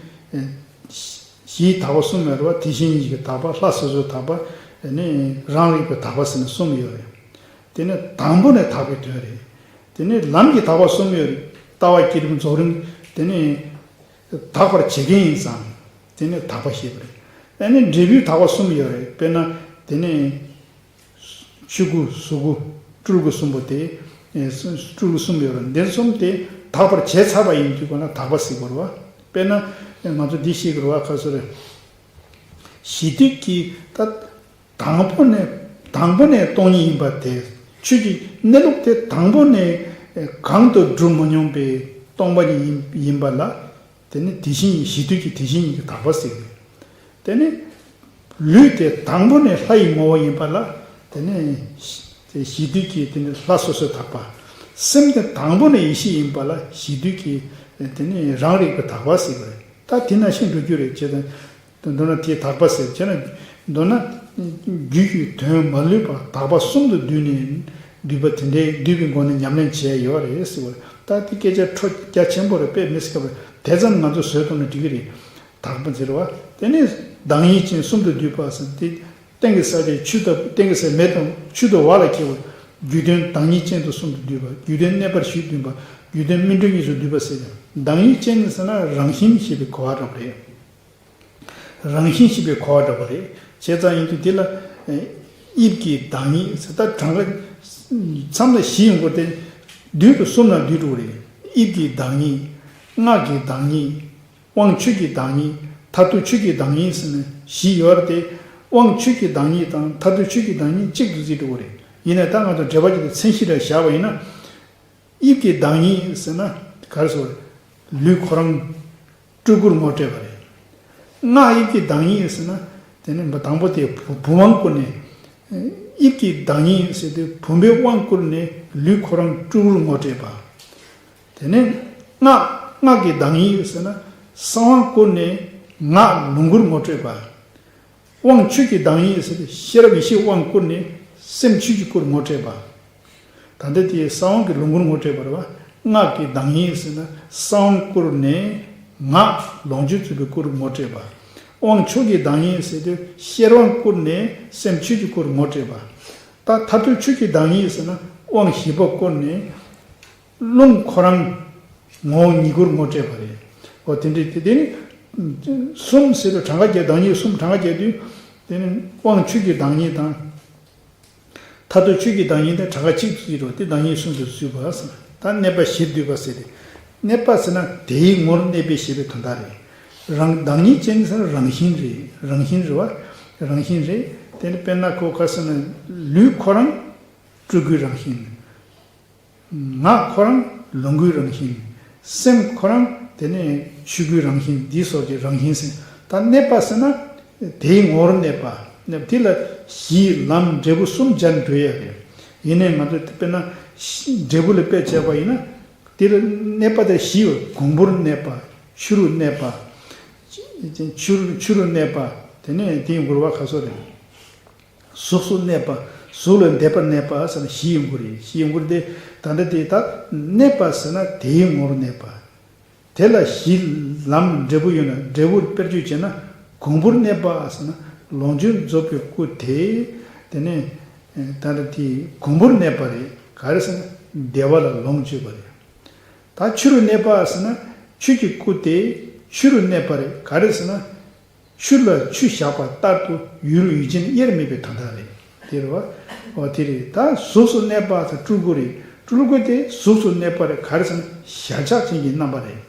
གཞིའི་དག་པ་གསུམ་ཡོད་རེད་པ། དེ་བཞིན་ཉིད་ཀྱི་དག་པ། ལྷ་སོ་སོའི་དག་པ། ཨ་ནི་རང་རིག་པའི་དག་པ་ཟེར་ནས་གསུམ་ཡོད་རེད། དེ་ནས་དང་པོ་ནས་དག་པའི་དོན་རེད། དེ་ནས་ལམ་གྱི་དག་པ་གསུམ་ཡོད་རེད། ལྟ་བ། བསྐྱེད་རིམ། རྫོགས་རིམ། དེ་ནས་དག་པར་བྱེད་མཁན་ཡིན་ཙང་དེ་ནས་དག་པ་ཞེས་པ་རེད། ཨ་ནི་འབྲས་བུའི་དག་པ་གསུམ་ཡོད་རེད། དཔེར་ན་དེ་ནས་ཆོས་སྐུ། གཟུགས་སྐུ། སྤྲུལ་སྐུ་གསུམ་པོ་དེ། ཨེ་སྤྲུལ་སྐུ་གསུམ་ཡོད་རེད། འདི་གསུམ་དེ་དག་པར་བྱས་ཚར་བ་ཡིན་དུས་ཀ་ན་དག་པ་ཟེར་དགོས་རེད་པ། དཔེར་ན་ང་ཚོ་འདི་ཤེས་དགོས་རེད་པ། ཁ་སོ་རེད། གཞི་དུས་ཀྱི་ད་དང་པོ་ནས། དང་པོ་ནས་སྟོང་ཉིད་ཡིན་པ་དེ། ཆོས་ཀྱི་གནས་ལུགས་དེ་དང་པོ་ནས་གང་དུ་གྲུབ་མ་མྱོང་པའི་སྟོང་པ་ཉིད་ཡིན་ཡིན་པ་ལ། དེ་ནི་དེ་བཞིན་ཉིད། གཞི་དུས་ཀྱི་དེ་བཞིན་ཉིད་ཀྱི་དག་པ་ཟེར་གི། དེ་ནི་ལུས་དེ་དང་པོ་ནས་ལྷ་ཡི་ངོ་བོ་ཡིན་པ་ལ། དེ་ནི་གཞི་དུས་ཀྱི་དེ་ནི་ལྷ་སོ་སོའི་དག་པ། སེམས་དེ་དང་པོ་ནས་ཡེ་ཤེས་ཡིན་པ་ལ། གཞི་དུས་ཀྱི་དེ་ནི་རང་རིག་པའི་དག་པ་ཟེར་གི་རེད། ད་དེ་ནང་བཞིན་འགྲོ་རྒྱུ་རེད། བྱས་ཙང་། མདོར་ན་དེའི་དག་པ་ཟེར་བྱས་ན། མདོར་ན་རྒྱུད་ཀྱི་དོན་མ་ལུས་པ་དག་པ་གསུམ་དུ་བསྡུས་ནས། བསྡུས་པ་དེ་འདྲའི། བསྡུས་པའི་སྒོ་ནས་ཉམས་ལེན་བྱས་ཡོད་རེད་ཟེར་བ། ད་དེ་སྐད་ཆ་འཕྲོ་རྒྱ་ཆེན་པོ་རེད། དཔེ་མི་སྲིད་པ་རེད། དེ་ཙམ་ང་ཚོས་བཟོས་བཏང་ན་འགྲིག་གི་རེད། དག་པ་ཟེར་བ། དེ་ནས་བདག་ཉིད་ཅན་གསུམ་དུ་བསྡུས་པ་ཟེར་ཏེ། སྟེང་གི་ས་བཅད་ཆུ་ལྟ་བུ། སྟེང་གི་ས་མེ་དང་ཆུ་དང་བ་ལ་ཁྱེར་བ། རྒྱུད་དོན་བདག་ཉིད་ཅན་དུ་གསུམ་དུ་བསྡུས་པ། རྒྱུད་དོན་གནས་པར་ཞུས་བསྡུས་པ། རྒྱུད་དོན་སྨིན་གྲོལ་གཉིས་སུ་བསྡུས་པ་ཟེར་ཡང་། བདག་ཉིད་ཅན་ཟེར་ན་རང་བཞིན་ཞེས་པའི་གོ་བ་འདྲ་པོ་རེད། རང་བཞིན་ཞེས་པའི་གོ་བ་འདྲ་པོ་རེད། བྱས་ཙང་ཡིན་དུས་འདི་ལ། ཨེ་དབྱིབས་ཀྱི་བདག་ཉིད་ཟེར། ད་གྲངས་ཀ་མཚམས་ལ་བཞི་ཡོང་གི་རེད་དེ། བསྡུས་དུས་གསུམ་ལ་བསྡུས་འགྲོ་གི་རེད། དབྱིབས་ཀྱི་བདག་ཉིད། སྔགས་ཀྱི་བདག་ཉིད། དབང་ཕྱུག་གི་བདག་ཉིད། མཐར་ཐུག་ཆོས་ཀྱི་བདག་ཉིད་ཟེར་ནས་བཞི་ཡོད་རེད་དེ། དབང་ཕྱུག་གི་བདག་ཉིད་དང་མཐར་ཐུག་ཆོས་ཀྱི་བདག་ཉིད་གཅིག་ཏུ་བརྩིས་འགྲོ་གི་རེད། ཡིན་ནའི་ད་ང་ཚོ་འགྲེལ་པ་གཅིག་ཏུ་མཚན་གཞི་རེ་བཞག་པ་ཡིན་ན། དབྱིབས་ཀྱི་བདག་ཉིད་ཟེར་ན་ག་རེ་ཟེར། ལུས་ཁོ་རང་སྤྲུལ་སྐུར་ངོ་སྤྲད་པ་རེད། སྔགས་དབྱིབས་ཀྱི་བདག་ཉིད་ཟེར་ན། དེ་ནི་དང་པོ་དེ་བུམ་དབང་བསྐུར་ནས། དབྱིབས་ཀྱི་བདག་ཉིད་ཟེར་དུས་བུམ་པའི་དབང་བསྐུར་ནས་ལུས་ཁོ་རང་སྤྲུལ་སྐུར་ངོ་སྤྲད་པ། དེ་ནས་སྔགས། སྔགས་ཀྱི་བདག་ཉིད་ཟེར་ན་གསང་དབང་བསྐུར་ནས་ངག་ལོངས་སྐུར་ངོ་སྤྲད་པ། དབང་ཕྱུག་གི་བདག་ཉིད་ཟེར་ཏེ་ཤེས་རབ་ཡེ་ཤེས་དབང་བསྐུར་ནས་སེམས་ཆོས་ཀྱི་སྐུར་ངོ་སྤྲད་པ། ད་ལྟ་དེའི་གསང་དབང་གི་ལོངས་སྐུར་ངོ་སྤྲད་པ་རེད་པ། སྔགས་ཀྱི་བདག་ཉིད་ཟེར་ན་གསང་དབང་བསྐུར་ནས་ངག་ལོངས་སྤྱོད་རྫོགས་པའི་སྐུར་ངོ་སྤྲད་པ། དབང་ཆོས་ཀྱི་བདག་ཉིད་ཟེར་དུས་ཤེར་དབང་བསྐུར་ནས་སེམས་ཆོས་ཀྱི་སྐུར་ངོ་སྤྲད་པ། ད་མཐར་ཐུག་ཆོས་ཀྱི་བདག་ཉིད་ཟེར་ན་དབང་བཞི་པོ་བསྐུར་ནས་རླུང་ཁོ་རང་ངོ་བོ་ཉིད་སྐུར་ངོ་སྤྲད་པ་རེད། འོ་དེ་འདྲའི་དེ་དེ་ནི་གསུམ་ཟེར་དུས་གྲངས་ཀ་བརྒྱད། བདག་ཉིད་གསུམ་གྲངས་ཀ་བརྒྱད་དུས་དེ་ནི་དབང་ཆོས་ཀྱི་བདག་ཉིད་དང་། མཐར་ཐུག་ཆོས་ཀྱི་བདག་ཉིད་དེ་གྲངས་ཀ་གཅིག་ཏུ་ཡོད་རེད་པ། དེ་བདག་ཉིད་གསུམ་དུ་བརྩིས་པ་ཟེར། ད་གནས་པ་བཞིར་འདུས་པ་ཟེར་ཏེ། གནས་པ་ཟེར་ན་དེའི་ངོར་གནས་པའི་ཞེས་པའི་དོན་དག་རེད། རང་བདག་ཉིད་ཅན་ཟེར་ན་རང་བཞིན་རེད། རང་བཞིན་རེད་པ། རང་བཞིན་རེད། དེ་ནི་དཔེར་ན་ཁོ་ག་ཟེར་ན་ལུས་ཁོ་རང་སྤྲུལ་སྐུའི་རང་བཞིན། ངག་ཁོ་རང་ལོངས་སྐུའི་རང་བཞིན། སེམས་ཁོ་རང་དེ་ནས་ཆོས་སྐུའི་རང་བཞིན། འདི་སོགས་ཀྱི་རང་བཞིན་ཟེར། ད་གནས་པ་ཟེར་ན་དེའི་ངོར་གནས་པ། དེ་ལ་གཞི་ལམ་འབྲས་བུ་གསུམ་སྦྱར་འགྲོ་ཡ་རེད། ཡིན་ནའི་ང་ཚོ་དཔེར་ན་འབྲས་བུ་ལ་དཔེ་བྱས་པ་ཡིན་ན། དེ་ལ་གནས་པ་དེ་བཞི་ཡོད། གོང་བུར་གནས་པ། ཆུ་རུ་གནས་པ། ཆུ་ཆུ་རུ་གནས་པ། དེ་ནས་དེའི་འགོར་བ་ག་ཚོད་རེད། གཟུགས་སུ་གནས་པ། གཟུགས་ལ་འདས་པར་གནས་པ་ཟེར་ན་བཞི་ཡོང་གི་རེད། བཞི་ཡོང་གི་རེད་དེ། ད་ལྟ་དེ་ད་གནས་པ་ཟེར་ན་དེའི་ངོར་གནས་པ། དེ་ལ་གཞི་ལམ་འབྲས་བུ་ཡོད་ན་འབྲས་བུར་དཔེར་བརྗོད་བྱས་ན་གོང་བུར་གནས་པ་ཟེར་ན་ལོངས་སྤྱོད་རྫོགས་པའི་སྐུ་དེ། དེ་ནས་ད་ལྟ་དེ་གོང་བུར་གནས་པ་རེད། ག་རེ་ཟེར་ན་བདེ་བ་ལ་ལོངས་སྤྱོད་པ་རེད། ད་ཆུ་རུ་གནས་པ་ཟེར་ན་ཆོས་ཀྱི་སྐུ་དེ་ཆུ་རུ་གནས་པ་རེད། ག་རེ་ཟེར་ན། ཆུ་ལ་ཆུ་བཞག་པ་ལྟར་དུ་ཡུལ་ཡུལ་ཅན་དབྱེར་མེད་པའི་དོན་དག་རེད། དེ་རེད་བ། འོ་དེ་རེད། ད་གཟུགས་སུ་གནས་པ་དང་སྤྲུལ་སྐུ་རེད། སྤྲུལ་སྐུ་དེ་གཟུགས་སུ་གནས་པ་རེད། ག་རེ་ཟེར་ན་གཞལ་བྱ་ཅན་གྱི་རྣམ་པ་རེད།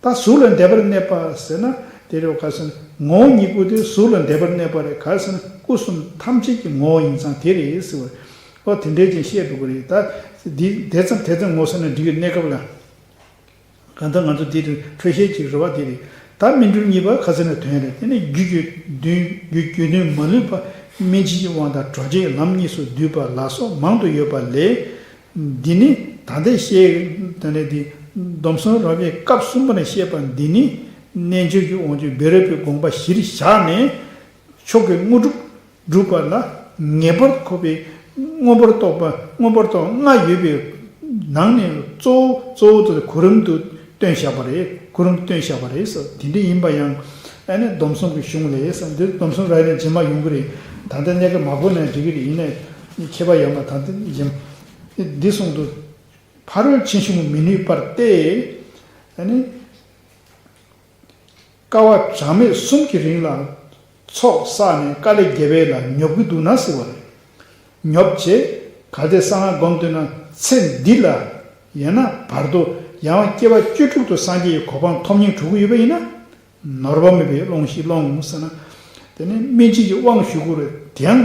ད་གཟུགས་ལ་འདས་པར་གནས་པ་ཟེར་ན་དེ་རེད་བ། ག་རེ་ཟེར་ན་ངོ་བོ་ཉིད་སྐུ་དེ་གཟུགས་ལ་འདས་པར་གནས་པ་རེད། ག་རེ་ཟེར་ན་སྐུ་གསུམ་ཐམས་ཅད་ཀྱི་ངོ་བོ་ཡིན་ཙང་དེ་རེད་ཟེར་བ་རེད། འོ་དེ་འདྲའི་ཅན་བཤད་འགྲོ་གི་རེད། ད་འདི་དེ་ཙམ་དེ་ཙམ་ངོ་ཟེར་ན་འགྲིག་གི། གནས་སྐབས་ལ། གང་ལྟར་ང་ཚོ་འདི་རུ་འཕྲོས་བཤད་ཅིག་རེད་བ། འདི་རེད། ད་སྨིན་གྲོལ་གཉིས་པ་ཁ་ཟེར་ན་དོན་རེད། དེ་ནི་རྒྱུ་རྒྱུ་དོན་རྒྱུ་རྒྱུ་དོན་མ་ལུས་པ། སྨིན་བྱེད་ཀྱི་དབང་དང་གྲོལ་བྱེད་ཀྱི་ལམ་གཉིས་སུ་འདུས་པ་ལ་སོགས་མང་དུ་ཡོད་པ་ལས། འདི་ནི་ད་ལྟའི་བཤད་དོན་རེད། འདི་སྡོམ་གསུམ་རབ་དབྱེ་སྐབས་གསུམ་པ་ནས་བཤད་པ་འདི་ནི་རྣལ་འབྱོར་གྱི་དབང་ཕྱུག་བེ་རོ་པའི་དགོངས་པ་གཞིར་བཞག་ནས། མཆོག་གི་དངོས་གྲུབ་སྒྲུབ་པ་ལ་ངེས་པར་དགོས་པའི་མངོན་པར་རྟོགས་པ། མངོན་པར་རྟོགས་ལྔ་ཡོད་པའི་ནང་ནས་གཙོ་བོ་གཙོ་བོ་དེ་གོ་རིམ་དུ་སྟོན་བཞག་པ་རེད། གོ་རིམ་སྟོན་བཞག་པ་རེད་ཟེར། དེ་འདྲ་ཡིན་པ་ཡང་ཨ་ནི་སྡོམ་གསུམ་གྱི་གཞུང་ལས་ཟེར། འདིར་སྡོམ་གསུམ་རབ་དབྱེ་རྗེས་མ་ཡོང་གི་རེད། ད་ལྟ་གནས་སྐབས་མ་གོ་ན་འགྲིག་གི་རེད། ཡིན་ནའི་ཁྱད་པར་ཡོད་མ། ད་ལྟ་རྗེས་མ་འདི་གསུང་དུས། ཕ་རོལ་ཕྱིན་ཞིང་མི་ནུས་པར་ཏེ། ཨ་ནི། དཀའ་བ་གྲངས་མེད་གསུམ་གྱི་རིང་ལ་ཚོགས་བསགས་ནས་དཀའ་ལས་བརྒྱབ་པས་ལ་ཉོབ་ཀྱི་འདུག་ན་ཟེར་བ་རེད། ཉོབ་བྱས་གལ་ཏེ་གསང་སྔགས་སྒོམ་འདོད་ན་ཚེ་འདི་ལ་ཡང་ན་བར་དོ་ཡང་སྐྱེ་བ་བཅུ་དྲུག་ཏུ་སངས་རྒྱས་ཀྱི་གོ་འཕང་ཐོབ་སྙིང་བྲོ་གི་ཡོད་པ་ཡིན་ན། ནོར་བ་མེད་པའི་ཀློང་ཞིག་ལོངས་ཟེར་ན། དེ་ནི་སྨིན་བྱེད་ཀྱི་དབང་ཞུ་དགོས་རེད། དེའང་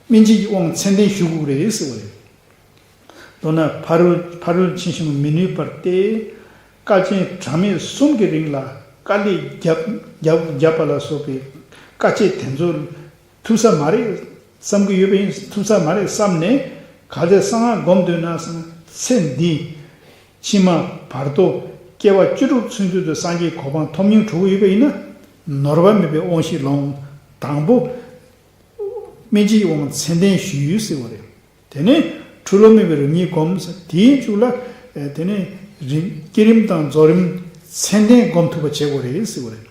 སྨིན་བྱེད་ཀྱི་དབང་ཚད་ལྡན་ཞུ་དགོས་རེད་ཟེར་བ་རེད། མདོར་ན་ཕ་རོལ་ཕ་རོལ་ཕྱིན་ཞིང་མི་ནུས་པར་ཏེ། དཀའ་ཆེན་གྲངས་མེད་གསུམ་གྱི་རིང་ལ་དཀའ་ལས་བརྒྱབ་བརྒྱབ་བརྒྱབ་པ་ལ་སོགས་པའི་དཀའ་སྤྱད་དེ་ཚོ་ཐུབ་ས་མ་རེད་བསམ་གྱི་ཡོད་པ་ཡིན། ཐུབ་ས་མ་རེད་བསམ་ནས་གལ་ཏེ་གསང་སྔགས་སྒོམ་འདོད་ན་ཟེར་ན་ཚེ་འདི་ཕྱི་མ་བར་དོ་སྐྱེ་བ་བཅུ་དྲུག་ཚུན་ཚོད་དུ་སངས་རྒྱས་གོ་འཕང་ཐོབ་སྙིང་བྲོ་གི་ཡོད་པ་ཡིན་ན། ནོར་བ་མེད་པའི་དབང་ཞིག་ལོངས། དང་པོ། སྨིན་བྱེད་ཀྱི་དབང་ཚད་ལྡན་ཞུས་ཟེར་བ་རེད། དེ་ནས་འཁྲུལ་བ་མེད་པའི་རིམ་གཉིས་སྒོམ་ཟེར། དེའི་མཇུག་ལ་དེ་ནས་རིམ་བསྐྱེད་རིམ་དང་རྫོགས་རིམ་ཚད་ལྡན་སྒོམ་ཐུབ་པ་བྱེད་དགོས་རེད་ཟེར་བ་རེད།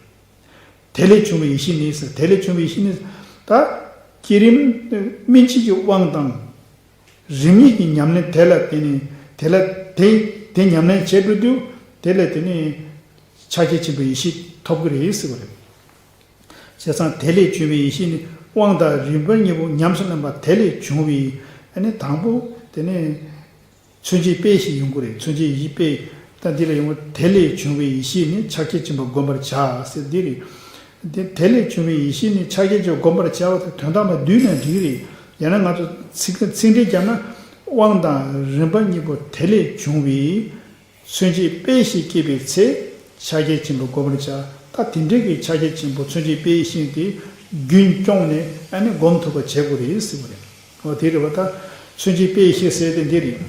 དེ་ལས་བྱུང་བའི་ཡེ་ཤེས་ནི་ཟེར། དེ་ལས་བྱུང་བའི་ཡེ་ཤེས་ནི། ད་བསྐྱེད་རིམ་སྨིན་བྱེད་ཀྱི་དབང་དང་། རིམ་གཉིས་ཀྱི་ཉམས་ལེན་དེ་ལ་བརྟེན་ནས་དེ་ལ་དེ་དེ་ཉམས་ལེན་བྱེད་འགྲོ་དུས་དེ་ལ་བརྟེན་ནས་ཕྱག་རྒྱ་ཆེན་པོའི་ཡེ་ཤེས་ཐོབ་ཀྱི་རེད་ཟེར་བ་རེད། བྱས་ཙང་དེ་ལས་བྱུང་བའི་ཡེ་ཤེས་ནི་དབང་དང་རིམ་པ་གཉིས་པོ་ཉམས་སུ་ལེན་པ་དེ་ལས་བྱུང་བའི་ཨ་ནི་དང་པོ་དེ་ནི་མཚོན་བྱེད་དཔེ་ཞིག་ཡོང་གི་རེད། མཚོན་བྱེད་ཡེ་ཤེས་དཔེ། ད་འདི་ལ་ཡོང་བ་དེ་ལས་བྱུང་བའི་ཡེ་ཤེས་ནི་ཕྱག་རྒྱ་ཆེན་པོ་བསྒོམ་པར་བྱ་ཟེར་འདི་རེད། དེ་དེ་ལས་བྱུང་བའི་ཡེ་ཤེས་ནི་ཕྱག་རྒྱ་ཆེན་པོ་བསྒོམ་པར་བྱ་བ་དང་དོན་དག་མ་བསྡུས་ན་འགྲིག་གི་རེད། ཡང་ན་ང་ཚོ་ཚིག་ཚིག་འགྲེལ་བརྒྱབ་ན། དབང་དང་རིམ་པ་གཉིས་པོ་དེ་ལས་བྱུང་བའི་མཚོན་བྱེད་དཔེ་ཞིག་སྐྱེས་པའི་ཚེ། ཕྱག་རྒྱ་ཆེན་པོ་བསྒོམ་པར་བྱ། ད་དེ་འདྲའི་གི་ཕྱག་རྒྱ་ཆེན་པོ་མཚོན་བྱེད་དཔེ་ཡེ་ཤེས་དེ་རྒྱུན་སྐྱོང་ནས་ཨ་ནི་སྒོམ་ཐུབ་པ་བྱེད་དགོས་རེད་ཟེར་བ་རེད། འོ་དེ་རེད་བ། ད་མཚོན་བྱེད་དཔེ་ཡེ་ཤེས་ཟེར་དེ་འདི་རེད།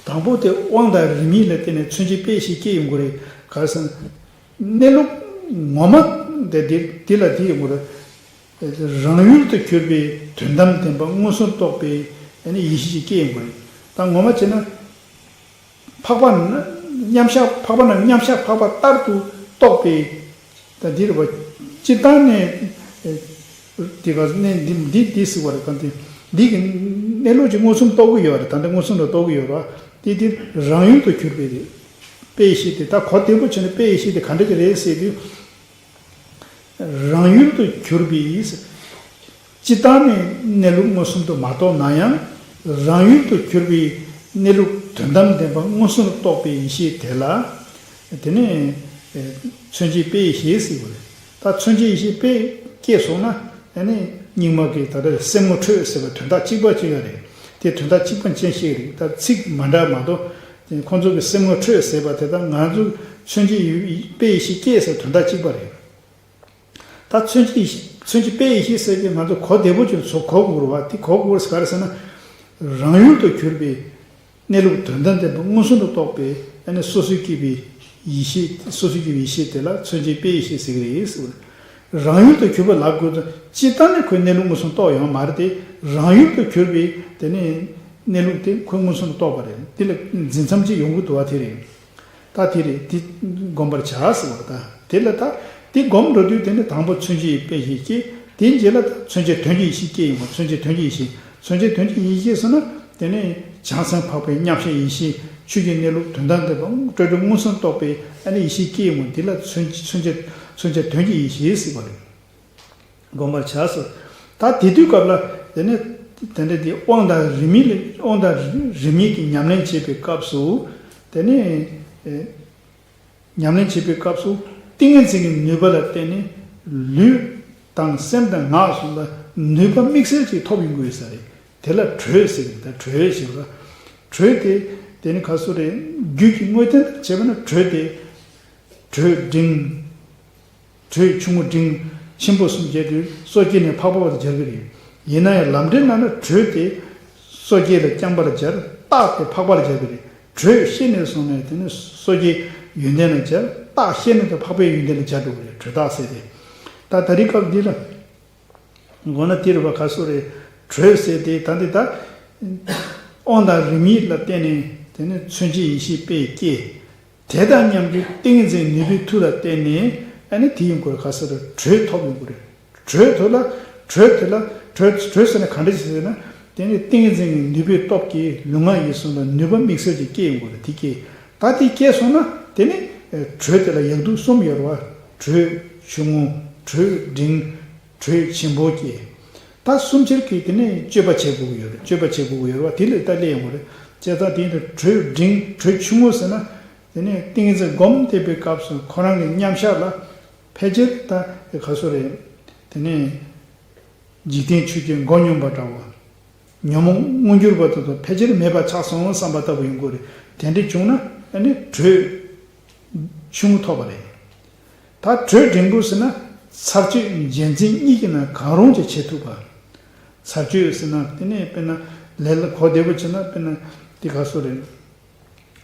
དང་པོ་དེ་དབང་དང་རིམ་གཉིས་ལ་བརྟེན་ནས་མཚོན་བྱེད་དཔེ་ཡེ་ཤེས་སྐྱེ་ཡོང་གི་རེད། ག་རེ་ཟེར་ན། གནས་ལུགས་ངོ་མ་དེ་དེ་དེ་ལ་དེ་ཡོང་གི་རེད། རང་ཡུལ་དུ་གྱུར་པའི་དོན་དམ་བདེན་པ་མངོན་སུམ་རྟོགས་པའི་ཨ་ནི་ཡེ་ཤེས་ཤིག་སྐྱེ་ཡོང་གི་རེད། ད་ངོ་མ་བྱས་ན། འཕགས་པ་ན་མཉམ་གཞག་འཕགས་པ་རྣམས་མཉམ་གཞག་འཕགས་པ་ལྟར་དུ་རྟོགས་པའི་ ད་འདི་རེད་པ། སྤྱིར་བཏང་ནས་དེ་ག་ནས་འདི་འདི་འདི་ཟེར་བ་རེད། གང་དེ་འདི་གི་གནས་ལུགས་ཀྱི་མངོན་སུམ་རྟོགས་ཀྱི་ཡོད་རེད། ད་ལྟ་མངོན་སུམ་ལ་རྟོགས་ཀྱི་ཡོད་རེད། དེ་དེ་རང་ཡུལ་དུ་གྱུར་པའི་རེད། དཔེ་ཡི་ཤེས་དེ་ད་གོ་བདེ་པོ་བྱས་ནས་དཔེ་ཡི་ཤེས་དེ་ག་འདྲ་གི་རེད་ཟེར་དུས། རང་ཡུལ་དུ་གྱུར་པའི། སྤྱིར་བཏང་ནས་གནས་ལུགས་མངོན་སུམ་དུ་མ་རྟོགས་ན་ཡང་། རང་ཡུལ་དུ་གྱུར་པའི་གནས་ལུགས་དོན་དམ་བདེན་པ་མངོན་སུམ་དུ་རྟོགས་པའི་ཡེ་ཤེས་དེ་ལ། དེ་ནས་མཚོན་བྱེད་དཔེ་ཡི་ཤེས་ཟེར་བ་རེད། ད་མཚོན་བྱེད་ཡེ་ཤེས་དཔེ་སྐྱེས་སོང་ན། ཨ་ནི་རྙིང་མ་གི་ད་ལྟ་སེམས་ངོ་འཕྲོད་ཟེར་བ་དོན་དག་གཅིག་པ་གཅིག་ཡང་རེད། དེ་དོན་དག་གཅིག་པ་ཅན་ཞིག་རེད། ད་ཚིག་མ་འདྲ་མ་གཏོགས། ཁོང་ཚོ་གི་སེམས་ངོ་འཕྲོད་ཟེར་བ་དེ་དང་ང་ཚོ་མཚོན་བྱེད་ཡུལ་དཔེ་ཡི་ཤེས་སྐྱེས་ཟེར་དོན་དག་གཅིག་པ་རེད། ད་མཚོན་བྱེད་ཡེ་ཤེས། མཚོན་བྱེད་དཔེ་ཡི་ཤེས་ཟེར་གྱི་ང་ཚོ་གོ་བདེ་པོ་ཅིག་ཚོ་གོ་དགོས་རེད་བ། དེ་གོ་དགོས་རེད་ག་རེ་ཟེར་ན། རང་ཡུལ་དུ་གྱུར་པའི་གནས་ལུགས་དོན་དམ་བདེན་པ་མངོན་སུམ་དུ་རྟོགས་པའི་ཨ་ནི་སོ་སོའི་སྐྱེས་པའི་ཡེ་ཤེས། སོ་སོའི་སྐྱེས་པའི་ཡེ་ཤེས་དེ་ལ་མཚོན་བྱེད་དཔེ་ཡི་ཤེས་ཟེར་གྱི་རེད་ཟེར་བ་རེད། རང་ཡུལ་དུ་གྱུར་པ་ལབ་དགོས་དོན་སྤྱིར་བཏང་ནས་ཁོའི་གནས་ལུགས་མངོན་སུམ་རྟོགས་ཡོང་མ་རེད་དེ། རང་ཡུལ་དུ་གྱུར་པའི་དེ་ནི་གནས་ལུགས་དེ་ཁོས་མངོན་སུམ་དུ་རྟོགས་པ་རེད། དེ་ལ་འཛིན་མཚམས་གཅིག་ཡོང་གི་འདུག་བ། དེ་རེད། ད་དེ་རེད། དེ་སྒོམ་པར་བྱ་ཟེར་བ་ད། དེ་ལ་ད་དེ་སྒོམ་འགྲོ་དུས་དེ་ནི་དང་པོ་མཚོན་བྱེད་དཔེ་ཡི་ཤེས་སྐྱེ། དེའི་རྗེས་ལ་ད་མཚོན་བྱེད་དོན་གྱི་ཡེ་ཤེས་སྐྱེ་ཡོང་བ། མཚོན་བྱེད་དོན་གྱི་ཡེ་ཤེས། མཚོན་བྱེད་དོན་གྱི་ཡེ་ཤེས་ཟེར་ན། དེ་ནི་བྱང་སེམས་འཕགས་པའི་མཉམ་གཞག་ཡེ་ཤེས། ཆོས་ཀྱི་གནས་ལུགས་དོན་དམ་བདེན་པ་སྤྲོས་བྲལ་མངོན་སུམ་རྟོགས་པའི་ཨ་ནི་ཡེ་ཤེས་སྐྱེ་ཡོང་བ། དེ་ལ་མཚོན་མཚོན་བྱེད་མཚོན་བྱེད་དོན་གྱི་ཡེ་ཤེས་ཟེར་བ་རེད། སྒོམ་པར་བྱ་ཟེར། ད་དེ་དུས་སྐབས་ལ་དེ་ནས་དེ་འདྲ་དེ་དབང་དང་རིས་མེད་ལ། དབང་དང་རིས་མེད་ཀྱི་ཉམས་ལེན་བྱེད་པའི་སྐབས་སུ། དེ་ནས་ཨེ་ཉམས་ལེན་བྱེད་པའི་སྐབས་སུ་ཏིང་ངེ་འཛིན་གྱི་ནུས་པ་ལ་བརྟེན་ནས་ལུས་དང་སེམས་དང་ངག་གསུམ་ལ་ནུས་པ་དམིགས་བསལ་ཅིག་ཐོབ་ཡོང་གི་ཡོད་ས་རེད། དེ་ལ་དྲོད་ཟེར་གྱི་རེད། ད་དྲོད་ཞེས་པ། དྲོད་དེ་དེ་ནི་ག་ཚོད་རེད། རྒྱུད་ཀྱི་དངོས་བསྟན་ལྟར་བྱས་པ་ན་དྲོད་དེ། དྲོད་འབྲིང་། དྲོད་ཆུང་ངུ་འབྲིང་། ཆེན་པོ་གསུམ་བྱས་དུས་སོ་སྐྱེ་ནས་འཕགས་པ་བར་སྦྱར་གྱི་རེད། ཡིན་ན་ཡང་ལམ་འབྲས་ནང་ན་དྲོད་དེ་སོ་སྐྱེ་ལ་རྐྱང་པར་སྦྱར། རྟགས་དེ་འཕགས་པར་སྦྱར་གྱི་རེད། དྲོད་ཤེས་ནས་བཟུང་ནས་དེ་ནི་སོ་སྐྱེའི་ཡོན་ཏན་ལ་སྦྱར། རྟགས་ཤེས་ནས་དེ་འཕགས་པའི་ཡོན་ཏན་ལ་སྦྱར་འགྲོ་གི་རེད། དྲོད་རྟགས་ཟེར་ཏེ། ད་ད་རེས་སྐབས་འདི་ལ། མགོ་ན་དེ་རུ་བ་ག་སོ་རེ། དྲོད་ཟེར་ཏེ་ད་འདི་ད། དབང་དང་རིམ་གཉིས་ལ་བརྟེན་ནས་དེ་ནི་མཚོན་བྱེད་ཡེ་ཤེས་དཔེ་སྐྱེ། དེ་དང་མཉམ་དུ་ཏིང་ངེ་འཛིན་ནུས་པའི་མཐུ་ལ་བརྟེན་ནས་ཨ་ནི་དེ་ཡོང་དགོས་རེད། ག་སོ་རེ། དྲོད་ཐོབ་ཡོང་དགོས་རེད། དྲོད་དེ་ལ། དྲོད་དེ་ལ། དྲོད་དྲོད་ཟེར་ན་ག་འདྲ་ཞིག་ཟེར་ན། དེ་ནི་ཏིང་ངེ་འཛིན་གྱི་ནུས་པའི་སྟོབས་ཀྱིས་ལུས་ངག་ཡིད་གསུམ་ལ་ནུས་པ་དམིགས་བསལ་ཅིག་སྐྱེ་ཡོང་དགོས་རེད། དེ་སྐྱེ། ད་དེ་སྐྱེས་སོང་ན་དེ་ནི་དྲོད་དེ་ལ་ཡག་སྡུག་གསུམ་ཡོད་རེད་བ། དྲོད་ཆུང་ངུ། དྲོད་འབྲིང་། དྲོད་ཆེན་པོ་སྐྱེ། ད་གསུམ་ཆར་གྱིས་དེ་ནས་སྤྱོད་པ་བྱེད་དགོས་ཀྱི་ཡོད་རེད། སྤྱོད་པ་བྱེད་དགོས་ཀྱི་ཡོད་རེད་བ། དེ་ལས་ད་སླེབས་ཡོང་གི་རེད། བྱས་ཙང་དེ་ཡིན་དུས་དྲོད་འབྲིང་། དྲོད་ཆུང་ངུ་ཟེར་ན། དེ་ནས་ཏིང་ངེ་འཛིན་སྒོམ་བསྡད་པའི་སྐབས་སུ་ཁོ་རང་གི་མཉམ་བཞག་ལ་ཕལ་ཆེར་ད་ག་སོ་རེད། དེ་ནས་འཇིག་རྟེན་ཆོས་ཀྱི་མགོ་སྙོམས་པ་འདྲ་བོ། ཉོན་མོངས་མངོན་གྱུར་བ་དེ་ཚོ་ཕལ་ཆེར་མེད་པ་ཆགས་སོང་བསམ་པ་ལྟ་བུ་ཡོང་གི་རེད། དེ་འདྲ་བྱུང་ན་ཨ་ནི་དྲོད་ཆུང་ངུ་ཐོབ་པ་རེད། ད་དྲོད་འབྲིང་པོ་ཟེར་ན་ཚར་གཅོད་འབྱེད་འཛིན་གཉིས་ཀྱི་ནང་གང་རུང་ཅིག་བྱེད་ཐུབ་པ། ཚར་གཅོད་ཟེར་ན་དེ་ནས་དཔེར་ན་ལས་ལ་གོ་བདེ་པོ་བྱས་ན་དཔེར་ན་དེ་ག་སོ་རེད།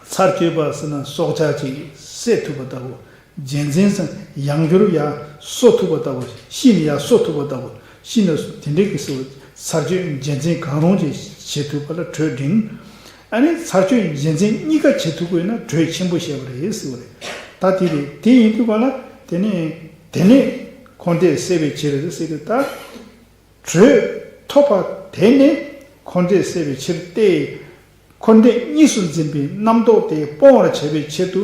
ཚར་གཅོད་པ་ཟེར་ན་སྲོག་ཆགས་ཅིག་བསད་ཐུབ་པ་ལྟ་བུ། འབྱེད་འཛིན་ཟེར་ན་ཡང་བསྐྱར་ཡར་གསོ་ཐུབ་པ་ལྟ་བུ། ཤི་ནས་ཡར་གསོ་ཐུབ་པ་ལྟ་བུ། ཤི་ནས་དེ་འདྲའི་གི་སྲོག་ཚར་གཅོད་འབྱེད་འཛིན་གང་རུང་ཅིག་བྱེད་ཐུབ་པ་ལ་དྲོད་འབྲིང་། ཨ་ནི་ཚར་གཅོད་འབྱེད་འཛིན་གཉིས་ཀ་བྱེད་ཐུབ་དགོས་ན་དྲོད་ཆེན་པོ་བཤད་པ་རེད་ཟེར་བ་རེད། ད་དེ་རེད། དེ་ཡིན་དུས་ག་ལ་དེ་ནས་དེ་ནས་འཁོར་འདས་སད་པའི་ཕྱིར་ཟེར་དུས་ད། དྲོད་ཐོབ་པ་དེ་ནི་འཁོར་འདས་སད་པའི་ཕྱིར་ཏེ། འཁོར་འདས་གཉིས་སུ་འཛིན་པའི་རྣམ་རྟོག་དེ་སྤོང་བར་བྱ་བའི་ཆེད་དུ།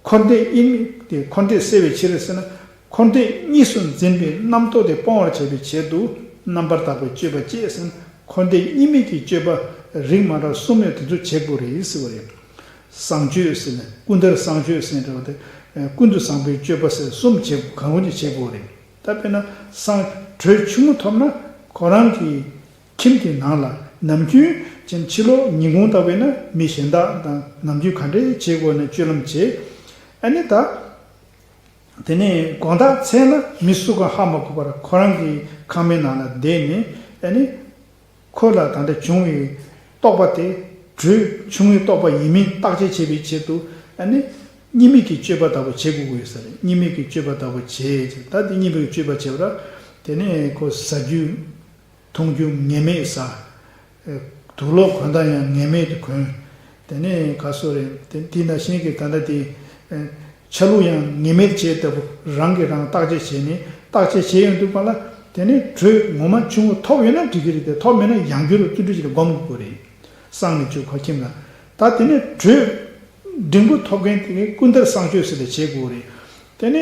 འཁོར་འདས་གཉིས་དེ་འཁོར་འདས་སད་པའི་ཕྱིར་ཟེར་ན། འཁོར་འདས་གཉིས་སུ་འཛིན་པའི་རྣམ་རྟོག་དེ་སྤོང་བར་བྱ་བའི་ཆེད་དུ་རྣམ་པར་དག་པའི་སྤྱོད་པ་བཅས་ཟེར་ན། འཁོར་འདས་གཉིས་མེད་ཀྱི་སྤྱོད་པ་རིགས་མ་འདྲ་གསུམ་ཡོད་དེ་ཚོ་བྱེད་དགོས་རེད་ཟེར་བ་རེད། བཟང་སྤྱོད་ཟེར་ན་ཀུན་ཏར་བཟང་སྤྱོད་ཟེར་འདྲ་བ་དེ། ཀུན་ཏུ་བཟང་པོའི་སྤྱོད་པ་ཟེར་གསུམ་བྱེད་དགོས། གང་རུང་ཅིག་བྱེད་དགོས་རེད། ད་དཔེར་ན་སང་དྲོད་ཆུང་ངུ་ཐོབ་ན་ཁོ་རང་གི་ཁྱིམ་གྱི་ནང་ལ་ནམ་རྒྱུན་ཅན་ཕྱི་ལོགས་ཉིན་གུང་ལྟ་བུ་ཡིན་ན་མི་གཞན་དག་དང་ནམ་རྒྱུན་ག་འདྲས་བྱེད་དགོས་ན་སྤྱོད་ལམ་བྱེད། ཨ་ནི་ད་དེ་ནས་དགོང་དག་མཚན་ལ་མི་སུ་གང་ཧ་མ་གོ་བར་ཁོ་རང་གི་ཁང་པའི་ནང་ལ་བསྡད་ནས་ཨ་ནི། ཁོ་ལ་ད་ལྟ་བྱུང་བའི་རྟོག་པ་དེ་དྲོད་ཆུང་ངུའི་རྟོག་པ་ཡིན་མིན་བརྟག་དཔྱད་བྱེད་པའི་ཆེད་དུ་ཨ་ནི་གཉིས་མེད་ཀྱི་སྤྱོད་པ་ལྟ་བུ་བྱེད་དགོས་ཀྱི་ཡོད་ས་རེད། གཉིས་མེད་ཀྱི་སྤྱོད་པ་ལྟ་བུ་བྱེད་ཅེས། ད་དེ་གཉིས་མེད་ཀྱི་སྤྱོད་པ་བྱེད་པ་ལ་དེ་ནས་ཁོ་ཟ་རྒྱུ་འཐུང་རྒྱུ་ངེས་མེད་ཟ། དུག་ལོག་གོན་སྟངས་ཡང་ངེས་མེད་དུ་གོན། དེ་ནས་ག་སོ་རེད། དེ་དེ་ནང་བཞིན་གྱི་ད་ལྟ་དེ། ཆ་ལུགས་ཡང་ངེས་མེད་བྱས་ལྟ་བུ་རང་གིས་རང་བརྟག་དཔྱད་བྱས་ནས་བརྟག་དཔྱད་བྱས་ཡོང་དུས་པ་ལ། དེ་ནས་དྲོད་ངོ་མ་ཆུང་ངུ་ཐོབ་ཡོད་ན་འགྲིག་གི་རེད་དེ། ཐོབ་མེད་ན་ཡང་བསྐྱར་བརྩོན་འགྲུས་ཀྱིས་སྒོམ་དགོས་རེད། བསྲང་ནས་བཅུག་ཁ་ཁྱིམ་ལ། ད་དེ་ནས་དྲོད་འབྲིང་པོ་ཐོབ་མཁན་དེ་གས་ཀུན་ཏར་བསྲང་སྤྱོད་ཟེར་ཏེ་བྱེད་དགོས་རེད། དེ་ནས་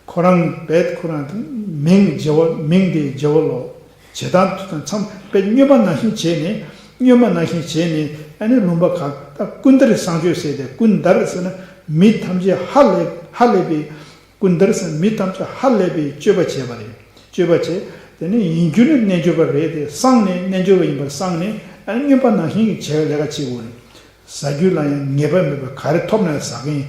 ཁོ་རང་རྦད་ཁོ་རང་དེ་མིང་བརྗེ་བ། མིང་དེ་བརྗེ་བ་ལོ། བྱེད་སྟངས་དེ་དང་མཚམས་རྦད་སྨྱོན་པ་ནང་བཞིན་བྱས་ནས། སྨྱོན་པ་ནང་བཞིན་བྱས་ནས། ཨ་ནི་ལུང་པ་ཁག་ད་ཀུན་ཏར་བསྲང་སྤྱོད་ཟེར་ཏེ། ཀུན་ཏར་ཟེར་ན་མི་ཐམས་ཅད་ཧ་ལས་ཧ་ལས་པའི། ཀུན་ཏར་ཟེར་ན་མི་ཐམས་ཅད་ཧ་ལས་པའི་སྤྱོད་པ་བྱས་པ་རེད། སྤྱོད་པ་བྱས། དེ་ནས་ཡིན་རྒྱུ་ནི་རྣལ་འབྱོར་པ་རེད་དེ། བསྲངས་ནས་རྣལ་འབྱོར་པ་ཡིན་པར་བསྲངས་ནས། ཨ་ནི་སྨྱོན་པ་ནང་བཞིན་གྱི་བྱ་བའི་ལས་ཀ་བྱེད་དགོས་རེད། ཟ་རྒྱུ་ལ་ཡང་ངེས་པ་མེད་པར་ག་རེ་ཐོབ་ན་ཟ་མཁན།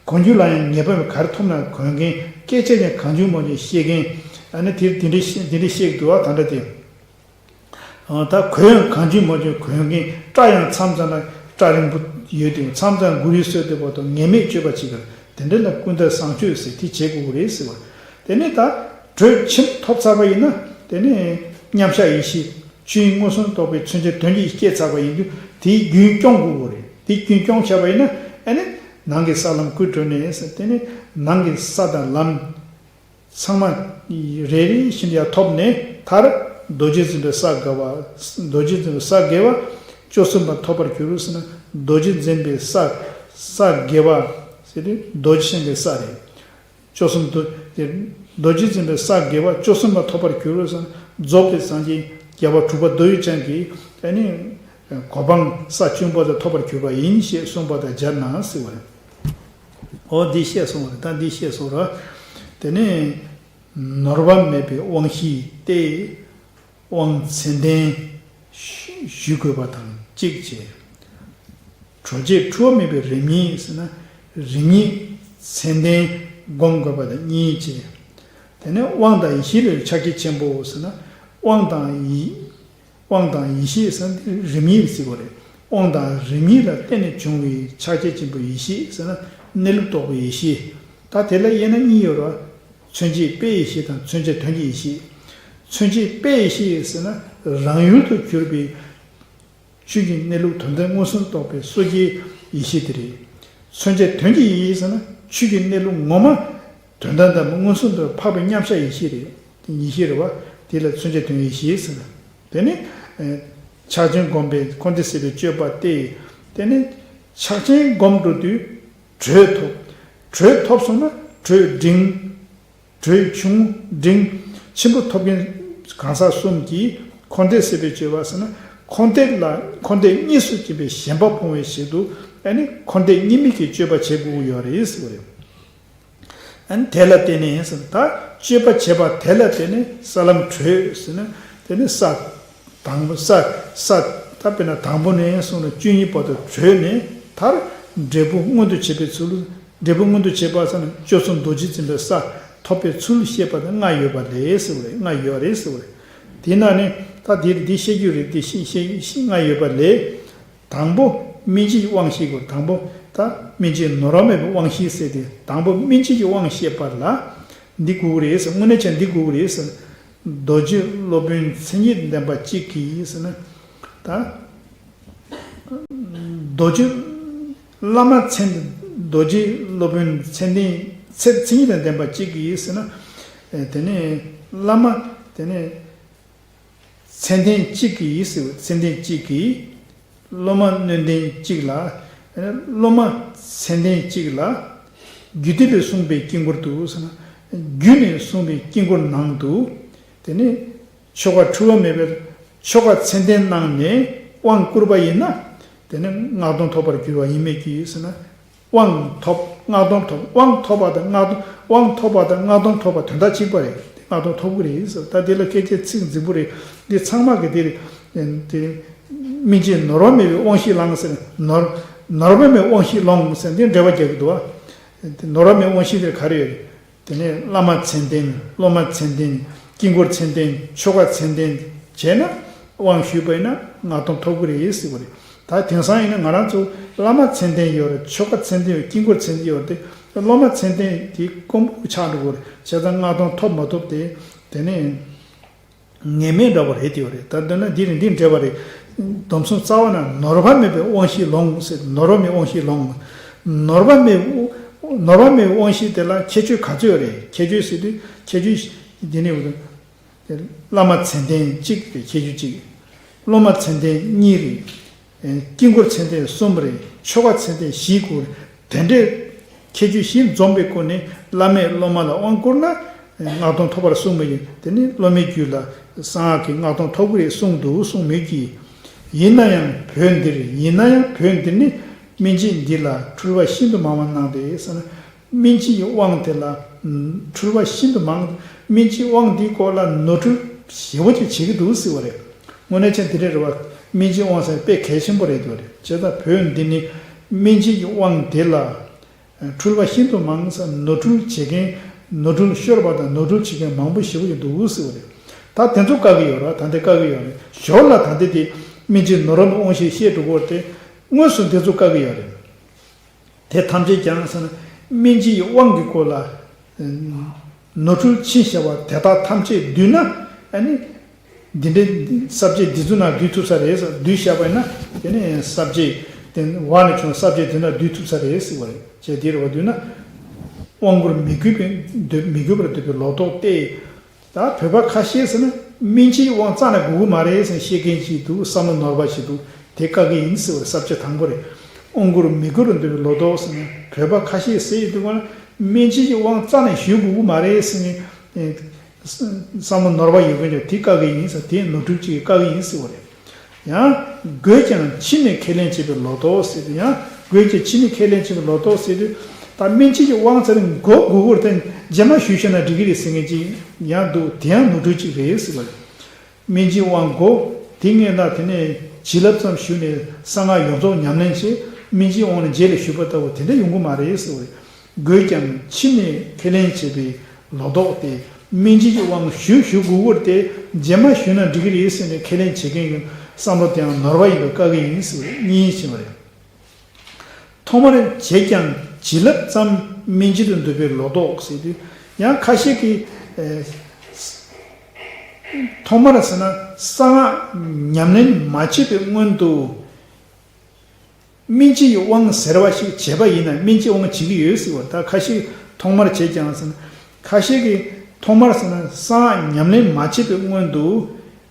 གོན་རྒྱུ་ལ་ཡང་ངེས་པ་མེད་པར་ག་རེ་ཐོབ་ན་གོན་མཁན། སྐད་ཆ་ཡང་གང་བྱུང་མང་བྱུང་བཤད་མཁན། ཨ་ནི་དེ་དེ་འདྲའི་བཤད་དེ་འདྲའི་བཤད་ཀྱི་འདུག་བ། ད་འདྲ་དེ། ཨ། ད་གོས་ཡང་གང་བྱུང་མང་བྱུང་གོན་མཁན། སྐྲ་ཡང་མཚམས་མཚམས་ལ་སྐྲ་རིང་པོ་ཡོད་དེ། མཚམས་མཚམས་མགོ་རིལ་སོགས་དེ་བར་དུ་ངེས་མེད་སྤྱོད་པ་བྱེད་ཀྱི་རེད། དེ་འདྲ་ལ་ཀུན་ཏར་བསྲང་སྤྱོད་ཟེར་དེ་བྱེད་དགོས་ཀྱི་རེད་ཟེར་བ། དེ་ནས་ད་དྲོད་ཆེན་པོ་ཐོབ་ཚར་བ་ཡིན་ན། དེ་ནས་མཉམ་གཞག་ཡེ་ཤེས། ཆོས་དབྱིངས་མངོན་སུམ་རྟོགས་པའི་མཚོན་བྱ་དོན་གྱི་ཡེ་ཤེས་སྐྱེས་ཚར་བ་ཡིན་དུས། དེའི་རྒྱུན་སྐྱོང་དགོས་ཀྱི་རེད། དེའི་རྒྱུན་སྐྱོང་བྱས་པ་ཡིན་ན། ཨ་ནི་ནང་གི་ས་ལམ་ཀུན་གྲོལ་ནས་ཟེར། དེ་ནས་ནང་གི་ས་དང་ལམ་ཚང་མ་རེ་རེ་བཞིན་ཡར་ཐོབ་ནས། མཐར་རྡོ་རྗེ་འཛིན་པའི་ས་དགེ་བ། རྡོ་རྗེ་འཛིན་པའི་ས་དགེ་བ་བཅུ་གསུམ་པ་ཐོབ་པར་འགྱུར་ཟེར་ན། རྡོ་རྗེ་འཛིན་པའི་ས། ས་དགེ་བ་ཟེར་དུས་རྡོ་རྗེ་འཛིན་པའི་ས་རེད། བཅུ་གསུམ་དུ། རྡོ་རྗེ་འཛིན་པའི་ས་དགེ་བ་བཅུ་གསུམ་པ་ཐོབ་པར་འགྱུར་ཟེར་ན། རྫོགས་པའི་སངས་རྒྱས་རྒྱལ་བ་དྲུག་པ་རྡོ་རྗེ་འཆང་གིས། ཨ་ནི་གོ་འཕང་ས་བཅུ་པ་དེ་ཐོབ་པར་གྱུར་པ་ཡིན་ཞེས་གསུངས་པ་དང་སྦྱར་ན་ཟེར་བ་རེད། འོ་འདི་བཤད་སོང་བ་རེད། ད་འདི་བཤད་སོང་ར། དེ་ནས་ནོར་བ་མེད་པའི་དབང་ཤེས་ཏེ། དབང་མཚན་ལྡན་ཞུ་དགོས་པ་དང་གཅིག་བྱས། གྲོལ་བྱེད་འཁྲུལ་བ་མེད་པའི་རིམ་གཉིས་ཟེར་ན། རིམ་གཉིས་མཚན་ལྡན་སྒོམ་དགོས་པ་དང་གཉིས་བྱས། དེ་ནས་དབང་དང་ཡེ་ཤེས་ལས་ཕྱག་རྒྱ་ཆེན་པོ་ཟེར་ན། དབང་དང་ཡེ། དབང་དང་ཡེ་ཤེས་ཟེར་ན་རིམ་གཉིས་ཟེར་བ་རེད། དབང་དང་རིམ་གཉིས་ལ་བརྟེན་ནས་བྱུང་བའི་ཕྱག་རྒྱ་ཆེན་པོའི་ཡེ་ཤེས་ཟེར་ན། གནས་ལུགས་རྟོགས་པའི་ཡེ་ཤེས། ད་དེ་ལ་དབྱེ་ན་གཉིས་ཡོད་རེད། མཚོན་བྱེད་དཔེའི་ཡེ་ཤེས་དང་མཚོན་བྱེད་དོན་གྱི་ཡེ་ཤེས། མཚོན་བྱེད་དཔེའི་ཡེ་ཤེས་ཟེར་ན། རང་ཡུལ་དུ་གྱུར་པའི་ཆོས་ཀྱི་གནས་ལུགས་དོན་དམ་མངོན་སུམ་རྟོགས་པའི་སོ་སྐྱེའི་ཡེ་ཤེས་དེ་རེད། མཚོན་བྱེད་དོན་གྱི་ཡེ་ཤེས་ཟེར་ན། ཆོས་ཀྱི་གནས་ལུགས་ངོ་མ་དོན་དམ་དང་མངོན་སུམ་དུ་འཕགས་པའི་མཉམ་གཞག་ཡེ་ཤེས་རེད། དེ་ཉིད་ཤེས་རེད་བ། དེ་ལ་མཚོན་བྱེད་དོན་ཡེ་ཤེས་ཟེར། དེ་ནི་ཕྱག་ཆེན་སྒོམ་པའི་འཁོར་འདས་སེལ་བའི་སྤྱོད་པ་སྟེ། དེ་ནི་ཕྱག་ཆེན་སྒོམ་འགྲོ་དུས་དྲོད་ཐོབ། དྲོད་ཐོབ་སོང་ན་དྲོད་འབྲིང་། དྲོད་ཆུང་འབྲིང་ཆེན་པོ་ཐོབ་མཁན་གང་ཟག་གསུམ་གྱིས་འཁོར་འདས་སེལ་བའི་སྤྱོད་པ་ཟེར་ན། འཁོར་འདས་ལ། འཁོར་འདས་གཉིས་སུ་འཛིན་པའི་ཞེན་པ་སྤོང་བའི་ཆེད་དུ། ཨ་ནི་འཁོར་འདས་གཉིས་མེད་ཀྱི་སྤྱོད་པ་བྱེད་དགོས་ཀྱི་ཡོད་རེད་ཟེར་བ་རེད། ཨ་ནི་དེ་ལ་བརྟེན་ནས་ཟེར། ད་སྤྱོད་པ་བྱེད་པ་དེ་ལ་བརྟེན་ནས་ས་ལམ་གྲོལ་ཟེར་ན། དེ་ནི་ས། དང་པོ་ས། ས། ད་དཔེར་ན་དང་པོ་ནས་བཟུང་ནས་བཅུ་གཉིས་བར་དུ་གྲོལ་ནས། མཐར་འབྲས་བུ་མངོན་དུ་བྱེད་པའི་ཚུལ། འབྲས་བུ་མངོན་དུ་བྱེད་པ་ཟེར་ན། བཅུ་གསུམ་རྡོ་རྗེ་འཛིན་པའི་ས་ཐོབ་པའི་ཚུལ་བཤད་པ་དེ་ལྔ་ཡོད་པ་རེད་ཟེར་བ་རེད། ལྔ་ཡོད་རེད་ཟེར་བ་རེད། དེ་ན་ནི་ད་དེ་འདི་བཤད་རྒྱུ་རེད། དེ་བཤད་བཤད་བཤད་ལྔ་ཡོད་པ་ལས། དང་པོ་སྨིན་བྱེད་དབང་ཤེས་དགོས། དང་པོ་ད་སྨིན་བྱེད་ནོར་བ་མེད་པའི་དབང་ཤེས་ཟེར་ཏེ། དང་པོ་སྨིན་བྱེད་ཀྱི་དབང་ཤེས་པ་ལ་འདི་དགོས་ཀྱི་རེད་ཟེར། དངོས་གནས་བྱས་འདི་དགོས་ཀྱི་རེད་ཟེར། རྡོ་རྗེ་སློབ་དཔོན་མཚན་ཉིད་ལྡན་པ་གཅིག་གིས་ཟེར་ན། ད་རྡོ་རྗེ་བླ་མ་མཚན། རྡོ་རྗེ་སློབ་དཔོན་མཚན་ལྡན། མཚན་མཚན་ཉིད་དང་ལྡན་པ་གཅིག་གིས་ཟེར་ན། ཨེ། དེ་ནས་བླ་མ། དེ་ནས་མཚན་ལྡན་གཅིག་གིས་ཟེར། མཚན་ལྡན་གཅིག་གིས། སློབ་མ་སྣོད་ལྡན་གཅིག་ལ། སློབ་མ་མཚན་ལྡན་གཅིག་ལ། རྒྱུད་སྡེ་ལས་གསུངས་པའི་དཀྱིལ་འཁོར་དུ་ཟེར་ན། རྒྱུད་ནས་གསུངས་པའི་དཀྱིལ་འཁོར་ནང་དུ། དེ་ནས་ཆོ་ག་འཁྲུལ་བ་མེད་པའི་ཆོ་ག་མཚན་ལྡན་གནང་ནས་དབང་བསྐུར་བ་ཡིན་ན། དེ་ནས་སྔགས་སྡོམ་ཐོབ་པར་འགྱུར་བ་ཡིན་མོད་ཀྱི་ཟེར་ན། དབང་ཐོབ། སྔགས་སྡོམ་ཐོབ། དབང་ཐོབ་པ་དང་སྔགས་སྡོམ། དབང་ཐོབ་པ་དང་སྔགས་སྡོམ་ཐོབ་པ་དོན་དག་གཅིག་པ་རེད། སྔགས་སྡོམ་ཐོབ་ཀྱི་རེད་ཟེར། ད་དེ་ལ་སྐད་ཆ་ཚིག་རྫིག་པོ་རེད། འདི་ཚང་མ་གི་དེ་རེད། དེ་སྨིན་བྱེད་ནོར་བ་མེད་པའི་དབང་ཤེས་བླང་ཟེར། ནོར། ནོར་བ་མེད་དབང་ཤེས་ལོངས་ཟེར། འདི་འགྲེལ་པ་རྒྱག་གི་འདུག་བ། ནོར་བ་མེད་དབང་ཤེས་དེ་ག་རེ་ཡོད་རེད། དེ་ནས་བླ་མ་མཚན་ལྡན། སློབ་མ་མཚན་ལྡན། དཀྱིལ་འཁོར་མཚན་ལྡན། ཆོ་ག་མཚན་ལྡན་བྱས་ན། དབང་ཞུས་པ་ཡིན་ན་སྔགས་སྡོམ་ཐོབ་ཀྱི་རེད་ཟེར་བ་རེད། ད་དེང་སང་ཡིན་ན་ང་རང་ཚོ་བླ་མ་མཚན་ལྡན་ཡོད་རེད། ཆོ་ག་མཚན་ལྡན་ཡོད། དཀྱིལ་འཁོར་མཚན་ལྡན་ཡོད་རེད་དེ། སློབ་མ་མཚན་ལྡན་དེ་དཀོན་པོ་ཆགས་འགྲོ་གི་རེད། བྱས་ཙང་སྔགས་སྡོམ་ཐོབ་མ་ཐོབ་དེ། དེ་ནས་ངེས་མེད་འདྲ་བོ་རེད་དེ་ཡོད་རེད། ད་འདོད་ན་འདི་རེད། འདི་འགྲེལ་པ་རེད། སྡོམ་གསུམ་རྩ་བ་ན་ནོར་བ་མེད་པའི་དབང་ཤེས་ལོངས་ཟེར། ནོར་བ་མེད་དབང་ཤེས་ལོངས། ནོར་བ་མེད་དབང་ ནོར་བ་མེད་པའི་དབང་ཤེས་དེ་ལ་ཁྱད་ཆོས་ག་ཚོད་རེད། ཁྱད་ཆོས་ཟེར་དུས་ཁྱད་ཆོས་འདི་ནི་བླ་མ་མཚན་ལྡན་གཅིག་རེད། ཁྱད་ཆོས་གཅིག་སློབ་མ་མཚན་ལྡན་གཉིས་རེད། དཀྱིལ་འཁོར་མཚན་ལྡན་གསུམ་རེད། ཆོ་ག་མཚན་ལྡན་བཞི་དགོས་རེད། དེ་འདྲའི་ཁྱད་ཆོས་བཞི་འཛོམས་པའི་སྒོ་ནས་བླ་མས་སློབ་མ་ལ་དབང་བསྐུར་ན་སྔགས་དོན་ཐོབ་པར་གསུངས་པ་ཡིན། དེ་ནི་སློབ་མའི་རྒྱུད་ལ་གསང་སྔགས་ཀྱི་སྔགས་དོན་ཐོབ་ཀྱི་རེད་གསུངས་འདུག་གསུངས་མོད་ཀྱི། ཡིན་ན་ཡང་བོད་འདིར་ཡིན་ན་ཡང་བོད་འདིར་ནི་སྨིན་བྱེད་འདི་ལ་འཁྲུལ་བ་ཤིན་ཏུ་མང་བ་སྣང་སྟེ་ཟེར་ན། སྨིན་བྱེད་ཀྱི་དབང་དེ་ལ་འཁྲུལ་བ་ཤིན་ཏུ་མང་། སྨིན་བྱེད་དབང་འདིའི་སྐོར་ལ་ནོར་འཁྲུལ་ཞེ་པོ་ཅིག་བྱེད་ཀྱི་འདུག་ཟེར་བ་རེད། དངོས་གནས་ཅན་དེ་འདྲ་རེད་བ། སྨིན་བྱེད་དབང་ཟེར་དཔེ་གལ་ཆེན་པོ་རེད་འདུག་རེད། བྱས་ཙང་བོད་འདི་ནི་སྨིན་བྱེད་ཀྱི་དབང་དེ་ལ་འཁྲུལ་བ་ཤིན་ཏུ་མང་ཟེར། ནོར་འཁྲུལ་བྱེད་མཁན་ནོར་འཁྲུལ་ཤོར་བ་དང་ནོར་འཁྲུལ་བྱེད་མཁན་མང་པོ་ཞེ་པོ་ཅིག་འདུག་ཟེར་བ་རེད། ད་དེ་ཚོ་བཀག་གི་ཡོད་རེད། ད་འདི་བཀག་གི་ཡོད་རེད། ཞོར་ལ་ད་འདི་དེ་སྨིན་བྱེད་ནོར་བུ་དབང་ཤེས་བཤད་འགྲོ་གི་ཡོད་རེད་དེ། དངོས་སུ་འདི་ཚོ་བཀག་གི་ཡོད་རེད། དེ་ཐམས་ཅད་ཀྱང་ཟེར་ན་སྨིན་བྱེད་ཀྱི་དབང་གི་སྐོར་ལ་ནོར་འཁྲུལ་ཕྱིན་བྱ་བ་དེ་དག་ཐམས་ཅད་བསྡུས་ན། ཨ་ནི་འདི་འདྲའི་ས་བཅད་འདི་ཚོ་ནང་བསྡུས་ཐུབ་ས་རེད་ཟེར། བསྡུས་བཞག་པ་ཡིན་ན་དེ་ནི་ས་བཅད་དེ་བར་ནས་བྱུང་ས་བཅད་དེ་ནང་བསྡུས་ཐུབ་ས་རེད་ཟེར་བ་རེད། བྱས་དེ་རེད་བ། བསྡུས་ན་དབང་བསྐུར་མི་དགོས་པའི་འདོད་མི་དགོས་པར་འདོད་པའི་ལོག་རྟོག་སྟེ། ད་བོད་པ་ཁ་ཤས་ཟེར་ན་སྨིན་བྱེད་དབང་རྩ་ནས་དགོས་ཀྱི་མ་རེད་ཟེར་བཤད་མཁན་ཅིག་འདུག་བསམ་བློ་ནོར་བ་ཞིག་འདུག་དེ་བཀག་གི་ཡིན་ཟེར་བའི་ས་བཅད་དང་པོ་རེད། དབང་བསྐུར་མི་དགོས་རུ་འདོད་པའི་ལོག་རྟོག་ཟེར་ན་བོད་པ་ཁ་ཤས་ཟེར་དུས་སྒང་ལ་སྨིན་བྱེད་ཀྱི་དབང་རྩ་ནས་ཞུ་དགོས་ཀྱི་མ་རེད་ཟེར་ནས་བསམ་བློ་ནོར་བ་ཡོད་མཁན་ཅིག་དེ་བཀག་གི་ཡིན་ཟེར། དེ་ནོར་འཁྲུལ་ཅིག་བཀག་གི་ཡིན་ཟེར་བ་རེད། ཡང་དགོས་ཀྱང་ཕྱི་ནས་ཁས་ལེན་བྱེད་པའི་ལོག་རྟོག་ཟེར་དུས། ཡང་དགོས་ཀྱང་ཕྱི་ནས་ཁས་ལེན་བྱེད་པའི་ལོག་རྟོག་ཟེར་དུས། ད་སྨིན་བྱེད་ཀྱི་དབང་ཚར་མགོ་སྒུར་སྒུར་དེ་རྗེས་མ་ཞུས་ཤེ་ན་འགྲིག་གི་རེད་ཟེར་མཁན་ཅིག་ཡང་འདུག་དེ་ཡང་ནོར་འཁྲུལ་ཅིག་རེད་ཟེར་བ་རེད། སྨིན་བྱེད་དབང་མགོ་དེ་ངས་ད་དེ་ནས་བྱིན་རླབས་ཙམ་ཞུས་ནས་གསང་སྔགས་ཡོངས་རྫོགས་ཉམས་ལེན་བྱས། སྨིན་བྱེད་དབང་ནི་རྗེས་ལ་ཞུས་པ་ལྟ་བུ་དེ་འདྲ་ཡོང་གི་མ་རེད་ཟེར་བ་རེད། དགོས་ཀྱང་ཕྱི་ནས་ཁས་ལེན་བྱེད་པའི་ལོག་རྟོག་སྟེ། སྨིན་བྱེད་ཀྱི་དབང་ཞུ་ཞུ་དགོས་ཀྱི་རེད་དེ། རྗེས་མ་ཞུས་ན་འགྲིག་གི་རེད་ཟེར་ནས་ཁས་ལེན་བྱེད་མཁན་གྱི་བསམ་བློ་དེའང་ནོར་བ་ཡིན་པས་བཀག་གི་ཡིན་ཟེར་བ་རེད། གཉིས་ཕྱིན་པ་རེད། ཐོག་མར་བྱས་ཀྱང་བྱིན་རླབས་ཙམ་སྨིན་བྱེད་དུ་འདོད་པའི་ལོག་རྟོག་ཟེར་དུས། ཡང་ཁ་ཤས་ཀྱིས་ཨེ། ཐོག་མར་ཟེར་ན་གསང་སྔགས་ཉམས་ལེན་མ་བྱས་པའི་སྔོན་དུ། སྨིན་བྱེད་ཀྱི་དབང་ཟེར་བ་ཞིག་བྱས་པ་ཡིན་ན་སྨིན་བྱེད་དབང་བྱེད་ཀྱི་ཡོད་ཟེར་བ། ད་ཁ་ཤས་ཐོག་མར་བྱས་ཀྱང་ཟེར་ན། ཁ་ཤས་ཀྱིས་ཐོག་མར་ཟེར་ན་གསང་སྔགས་ཉམས་ལེན་མ་བྱས་པའི་སྔོན་དུ།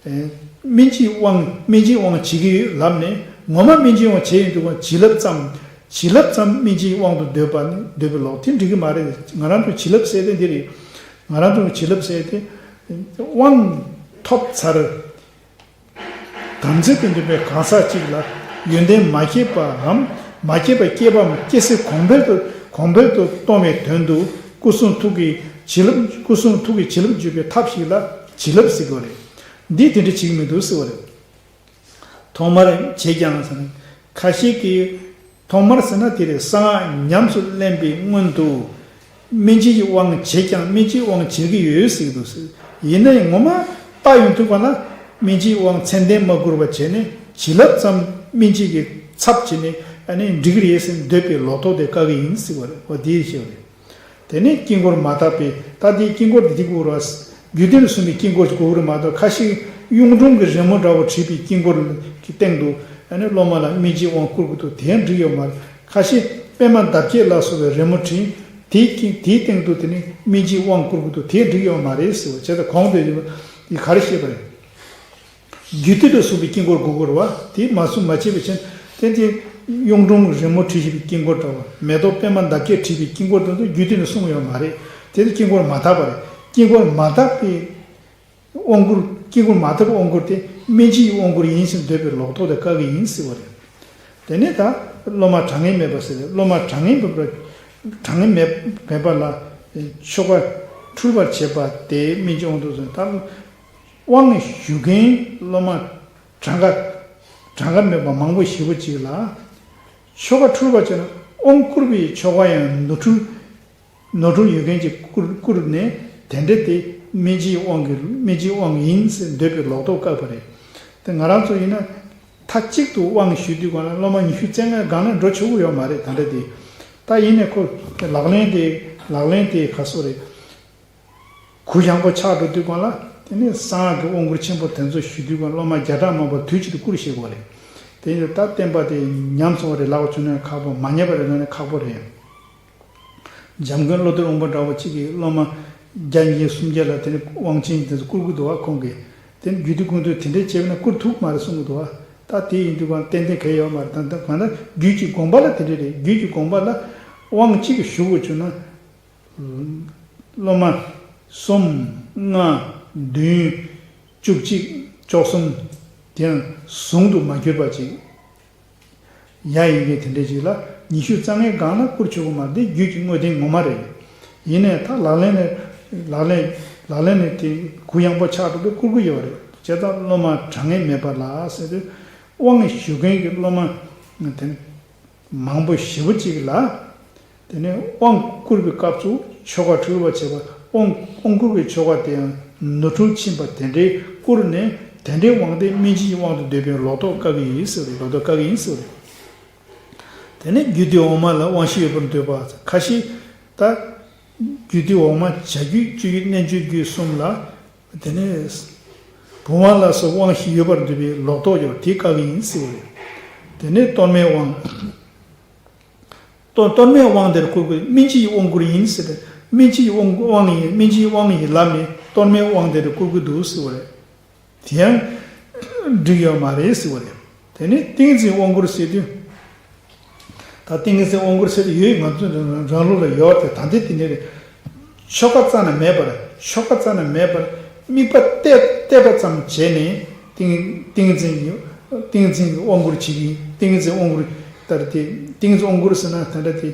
ཨེ། སྨིན་བྱེད་དབང་སྨིན་བྱེད་དབང་བྱེད་ཀྱི་ཡོད་ལབ་ནས། ངོ་མ་སྨིན་བྱེད་དབང་བྱས་ཡོད་དུས་བྱིན་རླབས་ཙམ། བྱིན་རླབས་ཙམ་སྨིན་བྱེད་དབང་དུ་འདོད་པ་ནི་འདོད་པའི་ལོག་དེ་འགྲིག་གི་མ་རེད། ང་རང་ཚོ་བྱིན་རླབས་ཟེར་དེ་འདི་རེད། ང་རང་ཚོ་བྱིན་རླབས་ཟེར་དེ་དབང་ཐོབ་ཚར། དམ་ཚིག་ཏུ་འདུས་པའི་གང་ཟག་ཅིག་ལ་ཡོན་ཏན་མ་སྐྱེས་པའམ་མ་སྐྱེས་པ་སྐྱེས་པའམ་སྐྱེ་སྲིད་གོང་འཕེལ་དུ་གོང་འཕེལ་དུ་གཏོང་བའི་དོན་དུ་སྐུ་གསུང་ཐུགས་ཀྱི་བྱིན་རླབས། སྐུ་གསུང་ཐུགས་ཀྱི་བྱིན་རླབས་འཇུག་པའི་ཐབས་ཤིག་ལ་བྱིན་རླབས་ཟེར་དགོས་རེད། འདིས་དེ་འདྲ་བྱེད་ཀྱི་མི་འདུག་ཟེར་བ་རེད། ཐོག་མར་བྱས་ཀྱང་ཟེར་ན། ཁ་ཤས་ཀྱིས་ཐོག་མར་ཟེར་ན་དེ་རེད། གསང་སྔགས་ཉམས་སུ་ལེན་པའི་སྔོན་དུ། སྨིན་བྱེད་ཀྱི་དབང་བྱས་ཀྱང་སྨིན་བྱེད་དབང་བྱེད་ཀྱི་ཡོད་ཟེར་གྱི་འདུག་ཟེར། ཡིན་ན་ཡང་ངོ་མ་བལྟ་ཡོང་དུས་གང་ལ་སྨིན་བྱེད་དབང་མཚན་ལྡན་མ་བསྐུར་བ་བྱས་ནས་བྱིན་རླབས་ཙམ་སྨིན་བྱེད་ཀྱི་ཚབ་བྱས་ནས་ཨ་ནི་འགྲིག་གི་རེད་ཟེར་འདོད་པའི་ལོག་རྟོག་དེ་བཀག་གི་ཡིན་ཟེར་བ་རེད། འོ་དེའི་ཞེས་པ་རེད། དེ་ནས་དཀྱིལ་འཁོར་མ་དག་པའི། ད་དེའི་དཀྱིལ་འཁོར་དེ་འདི་དགོས་རེད་བ། རྒྱུད་སྡེ་ནས་གསུངས་པའི་དཀྱིལ་འཁོར་གྱི་དགོས་ཀྱི་རེད་མ་གཏོགས། ཁ་ཤས་གཡུང་དྲུང་གི་རི་མོ་འདྲ་བོ་བྲིས་པའི་དཀྱིལ་འཁོར་གྱི་སྟེང་དུ་ཨ་ནི་སློབ་མ་ལ་སྨིན་བྱེད་དབང་བསྐུར་དགོས་འདུག་དེ་ཡང་འགྲིག་ཡོད་མ་རེད། ཁ་ཤས་པད་མ་འདབ་བརྒྱད་ལ་སོགས་པའི་རི་མོ་བྲིས། དེའི་དཀྱིལ་དེའི་སྟེང་དུ་དེ་ནི་སྨིན་བྱེད་དབང་བསྐུར་དགོས་འདུག་དེ་ཡང་འགྲིག་ཡོད་མ་རེད་ཟེར་བ། བྱས་ཙང་གོང་དུ་ཡོད་པ་ཡིས་ག་རེ་བཤད་པ་རེད། རྒྱུད་སྡེ་ལ་སོགས་པའི་དཀྱིལ་འཁོར་དགོས་ཀྱི་རེད་བ། དེ་མ་གསུངས་མ་བྱས་པའི་ཕྱིར། དེ་དེ་གཡུང་དྲུང་རི་མོ་བྲིས་བཞག་པའི་དཀྱིལ་འཁོར་འདྲ་བ། མེ་ཏོག་པད་མ་འདབ་བརྒྱད་བྲིས་པའི་དཀྱིལ་འཁོར་དེ་ཚོ་རྒྱུད་སྡེ་ནས་གསུངས་ཡོད་མ་རེད། དེ་དེ་དཀྱིལ་འཁོར་མ་དག་པ་རེད། དཀྱིལ་འཁོར་མ་དག་པའི་དབང་བསྐུར། དཀྱིལ་འཁོར་མ་དག་པའི་དབང་བསྐུར་དེ་སྨིན་བྱེད་ཀྱི་དབང་བསྐུར་ཡིན་ཟེར་འདོད་པའི་ལོག་རྟོག་དེ་བཀག་གི་ཡིན་ཟེར་བ་རེད། དེ་ནས་ད་སློབ་མ་གྲངས་ངེས་མེད་པ་ཟེར་རེད། སློབ་མ་གྲངས་ངེས་མེད་པ། གྲངས་ངེས་མེད་མེད་པ་ལ་ཆོ་ག་འཁྲུལ་པར་བྱེད་པ་དེ་སྨིན་བྱེད་དབང་དུ་སོང་ད། དབང་ཞུ་མཁན་སློབ་མ་གྲངས་ཀ་གྲངས་ཀ་མེད་པ་མང་པོ་ཞེ་པོ་ཅིག་ལ། ཆོ་ག་འཁྲུལ་པ་བྱས་ན་དབང་བསྐུར་བའི་ཆོ་ག་ཡང་ནོར་འཁྲུལ། ནོར་འཁྲུལ་ཡོད་མཁན་གྱིས་བསྐུར་བསྐུར་ནས་དེ་འདྲ་དེ་སྨིན་བྱེད་དབང་གི་སྨིན་བྱེད་དབང་ཡིན་ཟེར་འདོད་པའི་ལོག་རྟོག་བཀག་པ་རེད། དེ་ང་རང་ཚོ་ཡིན་ན་མཐའ་གཅིག་ཏུ་དབང་ཞུ་དུས་གང་ལ་སློབ་མ་ཉི་ཤུ་རྩ་ལྔའི་སྒང་ལ་འགྲོ་ཆོག་གི་ཡོད་མ་རེད། ད་འདྲ་དེ། ད་ཡིན་ནའི་ཁོ་ལག་ལེན་དེ་ལག་ལེན་དེ་ག་སོ་རེད། གུ་ཡངས་པོ་ཆགས་འགྲོ་དུས་སྒང་ལ་དེ་ནས་གསང་སྔགས་ཀྱི་དབང་བསྐུར་ཆེན་པོ་དེ་ཚོ་ཞུ་དུས་སྒང་སློབ་མ་བརྒྱ་ཕྲག་མང་པོ་དུས་གཅིག་ཏུ་བསྐུར་ཤེས་དགོས་རེད། དེ་ཡིན་དུས་ད་བསྟན་པ་དེ་ཉམས་སོང་བ་རེད་ལབ་པ་བྱུང་ན་ཁག་པོ། མ་ཉམས་པ་རེད་ལབ་ན་ཁག་པོ་རེད། འཇམ་མགོན་བློ་གཏེར་དབང་པོ་འདྲ་བོ་གཅིག་གིས་སློབ་མ་བརྒྱ་ཉིས་སུམ་བརྒྱ་ལ་དེ་ནི་དབང་ཆེན་དེ་ཚོ་བསྐུར་གི་འདུག་བ། ཁོང་གིས་དེ་ནི་རྒྱུད་སྡེ་ཀུན་བཏུས་དེ་འདྲས་བྱས་པ་ན་བསྐུར་ཐུབ་མ་རེད་གསུང་གི་འདུག་བ། ད་དེ་ཡིན་དུས་གང་ཏན་ཏན་གལ་ཡོད་མ་རེད། ད་ལྟ་གང་ལྟར་རྒྱུད་ཀྱི་དགོངས་པ་ལ་དེ་འདྲས་རེད། རྒྱུད་ཀྱི་དགོངས་པ་ལ་དབང་གཅིག་གིས་ཞུ་དགོས་བྱུང་ན། སློབ་མ་གསུམ། ལྔ། བདུན། བཅུ་གཅིག་བཅུ་གསུམ། དེ་ཡང་ཟུང་དུ་མ་གྱུར་པ་ཅིག་ཡ་ཡིན་མཁན་དེ་འདྲས་ཅིག་ལ་ཉི་ཤུ་རྩ་ལྔའི་སྒང་ལ་བསྐུར་ཆོག་གི་མ་རེད། འདི་རྒྱུད་ཀྱི་དངོས་བསྟན་ངོ་མ་རེད། ཡིན་ནའི་ད་ལག་ལེན་ནས་ལག་ལེན་ལག་ལེན་ནས་དེ་གུ་ཡངས་པོ་ཆགས་འགྲོ་དུས་བསྐུར་གི་ཡོད་རེད། བྱས་ཙང་སློབ་མ་གྲངས་ངེས་མེད་པ་ལ་ཟེར་དུས་དབང་ཞུ་མཁན་གྱི་སློབ་མ་དེ་མང་པོ་ཞེ་པོ་ཅིག་ལ། དེ་ནས་དབང་བསྐུར་བའི་སྐབས་སུ་ཆོ་ག་འཁྲུལ་བར་བྱེད་པ། དབང་དབང་བསྐུར་བའི་ཆོ་ག་དེ་ཡང་ནོར་འཁྲུལ་ཕྱིན་པ་དེ་འདྲའི་བསྐུར་ནས་དེ་འདྲའི་དབང་དེ་སྨིན་བྱེད་ཀྱི་དབང་དུ་འདོད་པའི་ལོག་རྟོག་བཀག་གི་ཡིན་ཟེར་རེད། ལོག་རྟོག་བཀག་གི་ཡིན་ཟེར་རེད། དེ་ནས་རྒྱུད་སྡེ་འོག་མ་ལ་དབང་བཞི་ཡོད་པར་འདོད་པ། ཁ་ཤས་ད་རྒྱུད་སྡེ་འོག་མ་བྱ་རྒྱུད་སྤྱོད་ཡུལ་རྣལ་འབྱོར་རྒྱུད་གསུམ་ལ། དེ་ནས་བུམ་དབང་ལ་སོགས་དབང་བཞི་ཡོད་པར་འདོད་པའི་ལོག་རྟོག་ཡོད་པ་དེ་བཀག་གི་ཡིན་ཟེར་བ་རེད། དེ་ནས་གཏོར་མའི་དབང་། གཏོར་གཏོར་མའི་དབང་དེར་བསྐུར་དགོས། སྨིན་བྱེད་ཀྱི་དབང་བསྐུར་ཡིན་ཟེར་ཏེ། སྨིན་བྱེད་ཀྱི་དབང་དབང་ཡིན། སྨིན་བྱེད་ཀྱི་དབང་ཡིན་ལབ་ནས་གཏོར་མའི་དབང་དེར་བསྐུར་གྱི་འདུག་ཟེར་བ་རེད། དེ་ཡང་འགྲིག་ཡོད་མ་རེད་ཟེར་བ་རེད། དེ་ནས་ཏིང་འཛིན་དབང་བསྐུར་ཟེར་དུས། ད་ཏིང་འཛིན་དབང་བསྐུར་ཟེར་དུས་ཡོད། ང་ཚོ་རང་ལུགས་ལ་ཡོད་དེ། ད་ལྟའི་དེ་འདྲ་རེད། ཆོ་ག་རྩ་ནས་མེད་པར། ཆོ་ག་རྩ་ནས་མེད་པར་དམིགས་པ་གཏད་གཏད་པ་ཙམ་བྱས་ནས་ཏིང་ཏིང་འཛིན་གྱི་ཏིང་འཛིན་གྱི་དབང་བསྐུར་བྱེད་ཀྱི་ཡིན། ཏིང་འཛིན་དབང་བསྐུར་ལྟར་དེ་ཏིང་འཛིན་དབང་བསྐུར་ཟེར་ན་ད་ལྟ་དེ།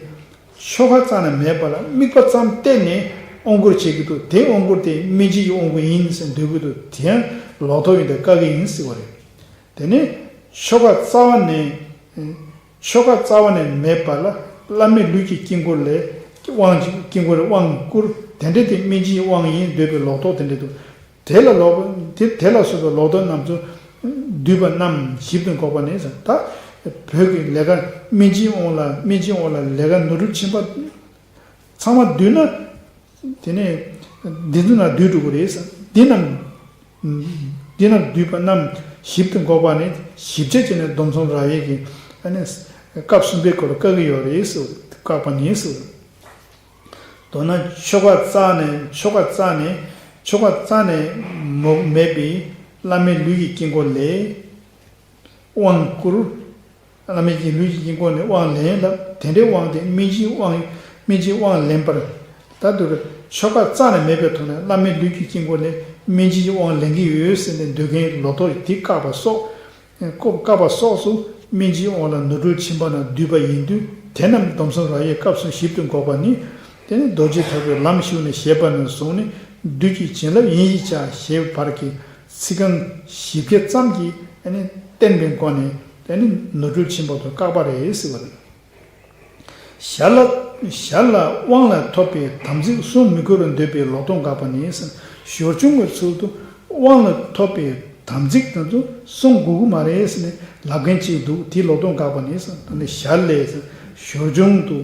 ཆོ་ག་རྩ་ནས་མེད་པ་ལ་དམིགས་པ་ཙམ་གཏད་ནས་དབང་བསྐུར་བྱེད་ཀྱི་འདུག་དེ་དབང་བསྐུར་དེ་སྨིན་བྱེད་ཀྱི་དབང་བསྐུར་ཡིན་ཟེར་འདོད་ཀྱི་འདུག་དེ་ཡང་ལོག་རྟོག་ཡིན་ཏེ་བཀག་གི་ཡིན་ཟེར་བ་རེད། དེ་ནས་ཆོ་ག་རྩ་བ་ནས་ཆོ་ག་རྩ་བ་ནས་མེད་པ་ལ་བླ་མེད་ལུས་ཀྱི་དཀྱིལ་འཁོར་ལས་དབང་དཀྱིལ་འཁོར་ལས་དབང་བསྐུར། དེ་འདྲ་དེ་སྨིན་བྱེད་ཀྱི་དབང་ཡིན་འདོད་པའི་ལོག་རྟོག་དེ་འདྲ་འདུག་དེ་ལ་ལོག་དེ་དེ་ལ་སོགས་པའི་ལོག་རྟོག་རྣམས་སུ་འདུས་པ་རྣམས་ཞིབ་ཏུ་འགོག་པ་ནི་ཟེར། ད་བོད་ཀྱི་ལས་ཀ་སྨིན་བྱེད་དབང་ལ་སྨིན་བྱེད་དབང་ལ་ལས་ཀ་ནོར་འཁྲུལ་ཕྱིན་པ་ཚང་མ་བསྡུས་ན། དེ་ནས་འདི་ཚོ་ན་བསྡུས་འགྲོ་གི་རེད་ཟེར། འདི་རྣམས་འདི་རྣམས་བསྡུས་པ་རྣམས་ཞིབ་ཏུ་འགོག་པ་ནི་ཞིབ་དཔྱད་བྱས་ནས་སྡོམ་གསུམ་རབ་དབྱེ་གི་ཨ་ནི་སྐབས་གསུམ་པའི་སྐོར་ལ་བཀག་གི་ཡོད་རེད་ཟེར། བཀག་པ་ནི་ཟེར། མདོར་ན་ཆོ་ག་རྩ་ནས་ཆོ་ག་རྩ་ནས་ཆོ་ག་རྩ་ནས་མོ་མེད་པའི་བླ་མེད་ལུས་ཀྱི་དཀྱིལ་འཁོར་ལས་དབང་བསྐུར། བླ་མེད་ཀྱི་ལུས་ཀྱི་དཀྱིལ་འཁོར་ནས་དབང་ལེན་ལ་དེ་འདྲའི་དབང་དེ་སྨིན་བྱེད་དབང་སྨིན་བྱེད་དབང་ལེན་པར། ད་དུ་ཆོ་ག་རྩ་ནས་མེད་པའི་ཐོག་ནས་བླ་མེད་ལུས་ཀྱི་དཀྱིལ་འཁོར་ནས་སྨིན་བྱེད་དབང་ལེན་གྱི་ཡོད་ཟེར་ནས་འདོད་མཁན་ལོག་རྟོག་དེ་བཀག་པ་སོགས། བཀག་པ་སོགས་སུ་སྨིན་བྱེད་དབང་ལ་ནོར་འཁྲུལ་ཕྱིན་པ་ན་བསྡུས་པ་ཡིན་དུས་དེ་རྣམས་སྡོམ་གསུམ་རབ་དབྱེ་སྐབས་སུ་ཞིབ་ཏུ་འགོག་པ་ནི། དེ་ནི་རྡོ་རྗེ་ཐེག་པའི་ལམ་ཞུགས་ནས་ཞེས་པ་ནས་བཟུང་ནས་བདུད་ཀྱི་བྱིན་རླབས་ཡིན་ཞེས་བྱ་ཞེས་བར་གྱི་ཚིག་རྐང་བཞི་བརྒྱ་ཙམ་གྱིས་བསྟན་པའི་སྒོ་ནས་ནོར་འཁྲུལ་ཕྱིན་པ་དང་བཀག་པ་རེད་ཟེར་བ་རེད། ཞར་ལ་ཞར་ལ་དབང་ལ་ཐོབ་པའི་དམ་ཚིག་སྲུང་མི་དགོས་པར་འདོད་པའི་ལོག་རྟོག་འགག་པ་ནི། ཞོར་བྱུང་གི་ཚུལ་དུ་དབང་ལ་ཐོབ་པའི་དམ་ཚིག་དེ་ཚོ་སྲུང་དགོས་ཀྱི་མ་རེད་ཟེར་ནས་ལབ་མཁན་ཅིག་འདུག་དེའི་ལོག་རྟོག་འགག་པ་ནི། ད་ནི་ཞར་ལས་ཞོར་བྱུང་དུ་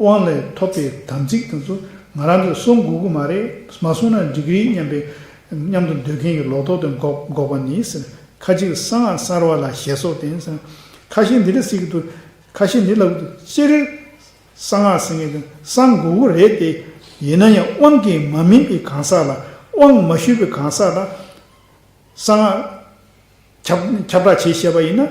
དབང་ལ་ཐོབ་པའི་དམ་ཚིག་དེ་ཚོ་ང་རང་ཚོས་སྲུང་དགོས་ཀྱི་མ་རེད། མ་སྲུང་ན་འགྲིག་གི་རེད་སྙམ་པའི་སྙམ་དུ་འདོད་མཁན་གྱི་ལོག་རྟོག་དེ་འགོག་འགོག་པ་ནི། ཁ་ཅིག་གསང་སྔགས་གསར་བ་ལ་ཞེས་སོགས་དེ་ཡིན་ཟེར། ཁ་ཤས་འདི་འདྲ་ཟེར་གྱི་འདུག་ཁ་ཤས་འདི་ལབ་ཀྱི་འདུག་སྤྱིར་གསང་སྔགས་ཟེར་མཁན་དེ་གསང་དགོས་ཀྱི་རེད་དེ། ཡིན་ན་ཡང་དབང་གིས་མ་སྨིན་པའི་གང་ཟག་ལ། དབང་མ་ཞུས་པའི་གང་ཟག་ལ་གསང་སྔགས་ཁྱབ་ཁྱབ་བསྒྲགས་བྱེད་ཤེས་པ་ཡིན་ན།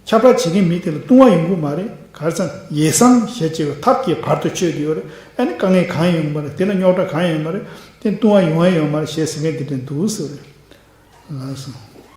ཁྱབ་བསྒྲགས་བྱེད་མཁན་མི་དེ་ལ་ལྟུང་བ་ཡོང་གི་མ་རེད། ག་རེ་ཟེར་ན་ཡེ་གསང་ཞེས་བྱ་བའི་ཐབས་ཀྱི་བར་དུ་ཆོད་དེ་ཡོད་རེད། ཨ་ནི་དཀའ་ངལ་གང་ཡང་ཡོང་གི་མ་རེད། དེ་ལ་རྙོག་དྲ་གང་ཡང་ཡོང་གི་མ་རེད། དེ་ལྟུང་བ་ཡོང་ཡང་ཡོང་མ་རེད་ཞེས་ཟེར་མཁན་དེ་འདྲ་འདུག་ཟེར་བ་རེད། ལགས་སོ།